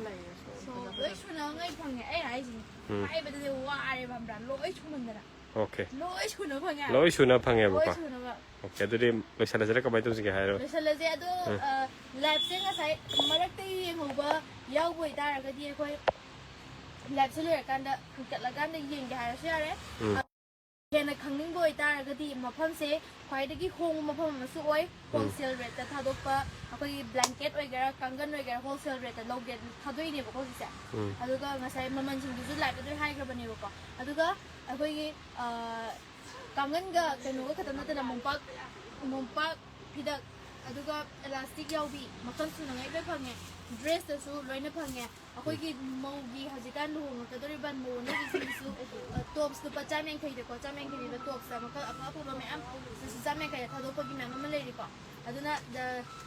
So, ꯂꯣꯏ ꯁꯨꯅꯉꯩ ꯐꯪꯉꯦ꯫ ꯑꯩ ꯍꯥꯏꯁꯤꯅꯤ꯫ ꯎꯝ꯫ ꯍꯥꯏꯕꯗꯗꯤ ꯋꯥꯔꯦꯕ, ꯈꯪꯕ꯭ꯔꯥ? ꯂꯣꯏ ꯁꯨꯃꯟꯗꯅ꯫ ꯑꯣꯀꯦ꯫ ꯂꯣꯏ ꯁꯨꯅ ꯐꯪꯉꯦ ꯍꯥꯏꯕ꯫ ꯂꯣꯏ ꯁꯨꯅ ꯐꯪꯉꯦꯕꯀꯣ? ꯂꯣꯏ ꯁꯨꯅꯕ꯫ ꯑꯣꯀꯦ, ꯑꯗꯨꯗꯤ ꯂꯣꯏꯁꯤꯜꯂꯁꯤꯔ, ꯀꯃꯥꯏꯅ ꯇꯧꯁꯤꯒꯦ ꯍꯥꯏꯔꯣ? ꯂꯣꯏꯁꯤꯜꯂꯁꯦ꯫ ꯑꯗꯣ, ꯎꯝ꯫ ꯑ, liveꯁꯦ ꯉꯁꯥꯏ ꯃꯔꯛꯇ ꯌꯦꯡꯍꯧꯕ ꯌꯥꯎꯕ ꯑꯣꯏꯇꯥꯔꯒꯗꯤ ꯑꯩꯈꯣꯏ liveꯁꯦ ꯂꯣꯏꯔꯀꯥꯟꯗ ꯍꯟꯀꯠꯂꯀꯥꯟꯗ ꯌꯦꯡꯒꯦ ꯍꯥꯏꯔꯁꯨ ꯌꯥꯔꯦ꯫ ꯎꯝ꯫ ꯍꯦꯟꯅ ꯈꯪꯅꯤꯡꯕ ꯑꯣꯏꯇꯥꯔꯒꯗꯤ ꯃꯐꯝꯁꯦ ꯈ꯭ꯋꯥꯏꯗꯒꯤ ꯍꯣꯡꯕ ꯃꯐꯝ ꯑꯃꯁꯨ ꯑꯣꯏ꯫ ꯎꯝ꯫ Wholesale rateꯇ ꯊꯥꯗꯣꯛꯄ, ꯑꯩꯈꯣꯏꯒꯤ blanket ꯑꯣꯏꯒꯦꯔꯥ, ꯀꯥꯡꯒꯟ ꯑꯣꯏꯒꯦꯔꯥ, wholesale rateꯇ ꯂꯧꯒꯦ, ꯊꯥꯗꯣꯛꯏꯅꯦꯕꯀꯣ ꯍꯧꯖꯤꯛꯁꯦ꯫ ꯎꯝ꯫ ꯑꯗꯨꯒ ꯉꯁꯥꯏ ꯃꯃꯜꯁꯤꯡꯗꯨꯁꯨ liveꯇ ꯂꯣꯏ ꯍꯥꯏꯈ꯭ꯔꯕꯅꯦꯕꯀꯣ꯫ ꯑꯗꯨꯒ ꯑꯩꯈꯣꯏꯒꯤ, ꯑ, ꯀꯥꯡꯒꯟꯒ ꯀꯩꯅꯣꯒ ꯈꯛꯇ ꯅꯠꯇꯅ ꯃꯣꯝꯄꯥꯛ, ꯃꯣꯝꯄꯥꯛ ꯐꯤꯗꯛ, ꯑꯗꯨꯒ ꯑꯦꯂꯥꯁꯇꯤꯛ ꯌꯥꯎꯕꯤ ꯃꯈꯜ ꯁꯨꯅꯉꯩ ꯂꯣꯏ ꯐꯪꯉꯦ꯫ ꯗ꯭ꯔꯦꯁꯇꯁꯨ ꯂꯣꯏꯅ ꯐꯪꯉꯦ꯫ ꯑꯩꯈꯣꯏꯒꯤ ꯃꯧꯒꯤ ꯍꯧꯖꯤꯛꯀꯥꯟ ꯂꯨꯍꯣꯡꯉꯛꯀꯗꯧꯔꯤꯕ ꯃꯧ ꯑꯅꯧꯕꯤꯁꯤꯡꯒꯤꯁꯨ, ꯑ, ꯇꯣꯞꯁ ꯂꯨꯄꯥ ꯆꯥꯝ ꯌꯥꯡꯈꯩꯗꯀꯣ, ꯆꯥꯝ ꯌꯥꯡꯈꯩ ꯄꯤꯕ ꯇꯣꯞꯁꯇ ꯃꯈꯜ ꯑꯐ ꯑꯐꯕ ꯃꯌꯥꯝ, ꯁꯤꯁꯨ ꯆꯥꯝ ꯌꯥꯡꯈꯩꯗ ꯊꯥꯗꯣꯛꯄꯒꯤ ꯃꯌꯥꯝ ꯑꯃ ꯂꯩꯔꯤꯀꯣ꯫ ꯑꯗꯨꯅ, ꯑ,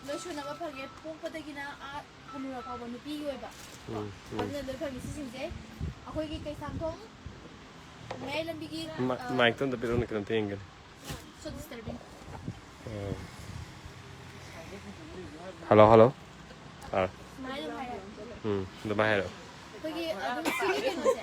ꯂꯣꯏ ꯁꯨꯅꯕ ꯐꯪꯉꯦ, ꯄꯣꯛꯄꯗꯒꯤꯅ ꯑꯥ ꯍꯅꯨꯔ ꯐꯥꯎꯕ ꯅꯨꯄꯤꯒꯤ ꯑꯣꯏꯕ ꯀꯣ꯫ ꯎꯝ, ꯎꯝ꯫ ꯑꯗꯨꯅ ꯂꯣꯏ ꯐꯪꯉꯦ ꯁꯤꯁꯤꯡꯁꯦ꯫ ꯑꯩꯈꯣꯏꯒꯤ ꯀꯩꯁꯥꯝꯊꯣꯡ ꯃꯌꯥꯏ ꯂꯝꯕꯤꯒꯤ, ꯃ-, ꯑ, ꯃꯥꯏꯛꯇꯣ ꯑꯝꯇ ꯄꯤꯔꯛꯎꯅꯦ, ꯀꯩꯅꯣꯝꯇ ꯌꯦꯡꯒꯦ꯫ So disturbing. ꯑꯣ꯫ Hello, hello. ꯑꯥ꯫ ꯁꯨꯃꯥꯏꯅ ꯑꯗꯨꯝ ꯍꯥꯏꯔꯛꯑꯣ꯫ ꯎꯝ, ꯑꯗꯨꯃꯥꯏꯅ ꯍꯥꯏꯔꯛꯑꯣ꯫ ꯑꯩꯈꯣꯏꯒꯤ ꯑꯗꯨꯝ ꯁꯤꯒꯤ ꯀꯩꯅꯣꯁꯦ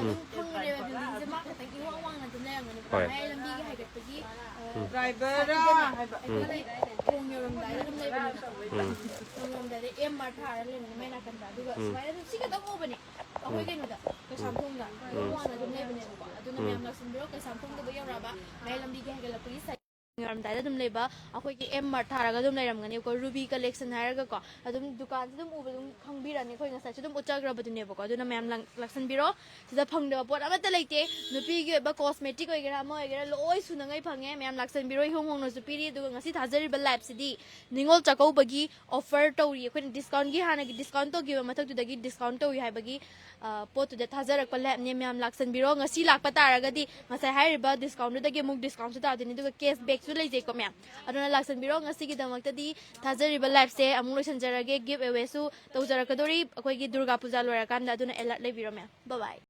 ꯑꯗꯨꯝ ꯎꯝ꯫ ꯐꯪꯕꯅꯦꯕ, ꯕꯤꯜꯗꯤꯡꯁꯦ ꯃꯥ ꯈꯛꯇꯪ ꯏꯋꯥꯡ ꯋꯥꯡꯅ ꯑꯗꯨꯝ ꯂꯩꯔꯝꯒꯅꯤꯀꯣ꯫ ꯍꯣꯏ꯫ ꯃꯌꯥꯏ ꯂꯝꯕꯤꯒꯤ ꯍꯥꯏꯒꯠꯄꯒꯤ, ꯑ, ꯎꯝ꯫ ꯗ꯭ꯔꯥꯏꯚꯔꯔꯥ ꯁꯥꯏꯠꯇꯅꯦ ꯍꯥꯏꯕ꯫ ꯑꯩꯈꯣꯏꯒꯤ ꯎꯝ꯫ ꯊꯣꯡ ꯌꯧꯔꯝꯗꯥꯏꯗ ꯑꯗꯨꯝ ꯂꯩꯕꯅꯦꯕ꯫ ꯎꯝ꯫ ꯊꯣꯡ ꯌꯧꯔꯝꯗꯥꯏꯗ ꯑꯦꯝ ꯃꯥꯔꯠ ꯊꯥꯔ ꯂꯩꯕꯅꯦ ꯃꯥꯏ ꯅꯥꯀꯟꯗ꯫ ꯑꯗꯨꯒ ꯎꯝ꯫ ꯁꯨꯃꯥꯏꯅ ꯑꯗꯨꯝ ꯁꯤ ꯈꯛꯇꯪ ꯎꯕꯅꯦ꯫ ꯑꯩꯈꯣꯏ ꯎꯝ꯫ ꯀꯩꯅꯣꯗ, ꯎꯝ꯫ ꯀꯩꯁꯥꯝꯊꯣꯡꯗ ꯎꯝ꯫ ꯏꯋꯥꯡ ꯋꯥꯡꯅ ꯑꯗꯨꯝ ꯂꯩꯕꯅꯦꯕꯀꯣ꯫ ꯑꯗꯨꯅ ꯎꯝ꯫ ꯃꯌꯥꯝ ꯂꯥꯛꯁꯤꯟꯕꯤꯔꯣ, ꯀꯩꯁꯥꯝꯊꯣꯡꯗꯕꯨ ꯌꯧꯔꯛꯑꯕ ꯃꯌꯥꯏ ꯂꯝꯕꯤꯒꯤ ꯍꯥꯏꯒꯠꯂꯛꯄꯒꯤ ꯁꯥꯏꯠ ꯌꯧꯔꯝꯗꯥꯏꯗ ꯑꯗꯨꯝ ꯂꯩꯕ ꯑꯩꯈꯣꯏꯒꯤ ꯑꯦꯝ ꯃꯥꯔꯠ ꯊꯥꯔꯒ ꯑꯗꯨꯝ ꯂꯩꯔꯝꯒꯅꯦꯕꯀꯣ, ꯔꯨꯕꯤ ꯀꯂꯦꯛꯁꯟ ꯍꯥꯏꯔꯒꯀꯣ꯫ ꯑꯗꯨꯝ ꯗꯨꯀꯥꯟꯁꯦ ꯑꯗꯨꯝ ꯎꯕꯗ ꯑꯗꯨꯝ ꯈꯪꯕꯤꯔꯅꯤ, ꯑꯩꯈꯣꯏ ꯉꯁꯥꯏꯁꯨ ꯑꯗꯨꯝ ꯎꯠꯆꯈ꯭ꯔꯕꯗꯨꯅꯦꯕꯀꯣ꯫ ꯑꯗꯨꯅ ꯃꯌꯥꯝ ꯂꯥꯛ-, ꯂꯥꯛꯁꯟꯕꯤꯔꯣ꯫ ꯁꯤꯗ ꯐꯪꯗꯕ ꯄꯣꯠ ꯑꯃꯠꯇ ꯂꯩꯇꯦ꯫ ꯅꯨꯄꯤꯒꯤ ꯑꯣꯏꯕ ꯀꯣꯁꯃꯦꯇꯤꯛ ꯑꯣꯏꯒꯦꯔꯥ ꯑꯃ ꯑꯣꯏꯒꯦꯔꯥ ꯂꯣꯏ ꯁꯨꯅꯉꯩ ꯐꯪꯉꯦ꯫ ꯃꯌꯥꯝ ꯂꯥꯛꯁꯟꯕꯤꯔꯣ, ꯏꯍꯣꯡ ꯍꯣꯡꯅꯁꯨ ꯄꯤꯔꯤ꯫ ꯑꯗꯨꯒ ꯉꯁꯤ ꯊꯥꯖꯔꯤꯕ ꯂꯥꯏꯞꯁꯤꯗꯤ ꯅꯤꯉꯣꯜ ꯆꯥꯛꯀꯧꯕꯒꯤ ꯑꯣꯐꯔ ꯇꯧꯔꯤ꯫ ꯑꯩꯈꯣꯏꯅ ꯗꯤꯁꯀꯥꯎꯟꯒꯤ ꯍꯥꯟꯅꯒꯤ ꯗꯤꯁꯀꯥꯎꯟ ꯇꯧꯈꯤꯕ ꯃꯊꯛꯇꯨꯗꯒꯤ ꯗꯤꯁꯀꯥꯎꯟ ꯇꯧꯔꯤ ꯍꯥꯏꯕꯒꯤ, ꯑ, ꯄꯣꯠꯇꯨꯗ ꯊꯥꯖꯔꯛꯄ ꯂꯥꯏꯞꯅꯦ꯫ ꯃꯌꯥꯝ ꯂꯥꯛꯁꯟꯕꯤꯔꯣ꯫ ꯉꯁꯤ ꯂꯥꯛꯄ ꯇꯥꯔꯒꯗꯤ ꯉꯁꯥꯏ ꯍꯥꯏꯔꯤꯕ ꯗꯤꯁꯀꯥꯎꯟꯗꯨꯗꯒꯤ ꯑꯃꯨꯛ ꯗꯤꯁꯀꯥꯎꯟꯁꯨ ꯇꯥꯗꯣꯏꯅꯤ, ꯑꯗꯨꯒ ꯀꯦꯁ ꯕꯦꯛꯁꯨ ꯂꯩꯖꯩꯀꯣ ꯃꯌꯥꯝ꯫ ꯑꯗꯨꯅ ꯂꯥꯛꯁꯟꯕꯤꯔꯣ꯫ ꯉꯁꯤꯒꯤꯗꯃꯛꯇꯗꯤ ꯊꯥꯖꯔꯤꯕ ꯂꯥꯏꯞꯁꯦ ꯑꯃꯨꯛ ꯂꯣꯏꯁꯤꯟꯖꯔꯒꯦ꯫ ꯒꯤꯐ ꯑꯦꯋꯦꯁꯨ ꯇꯧꯖꯔꯛꯀꯗꯧꯔꯤ ꯑꯩꯈꯣꯏꯒꯤ ꯗꯨꯔꯒꯥ ꯄꯨꯖꯥ ꯂꯣꯏꯔꯀꯥꯟꯗ, ꯑꯗꯨꯅ ꯑꯦꯂꯔꯠ ꯂꯩꯕꯤꯔꯣ ꯃꯌꯥꯝ꯫ ꯕꯥꯏ ꯕꯥꯏ꯫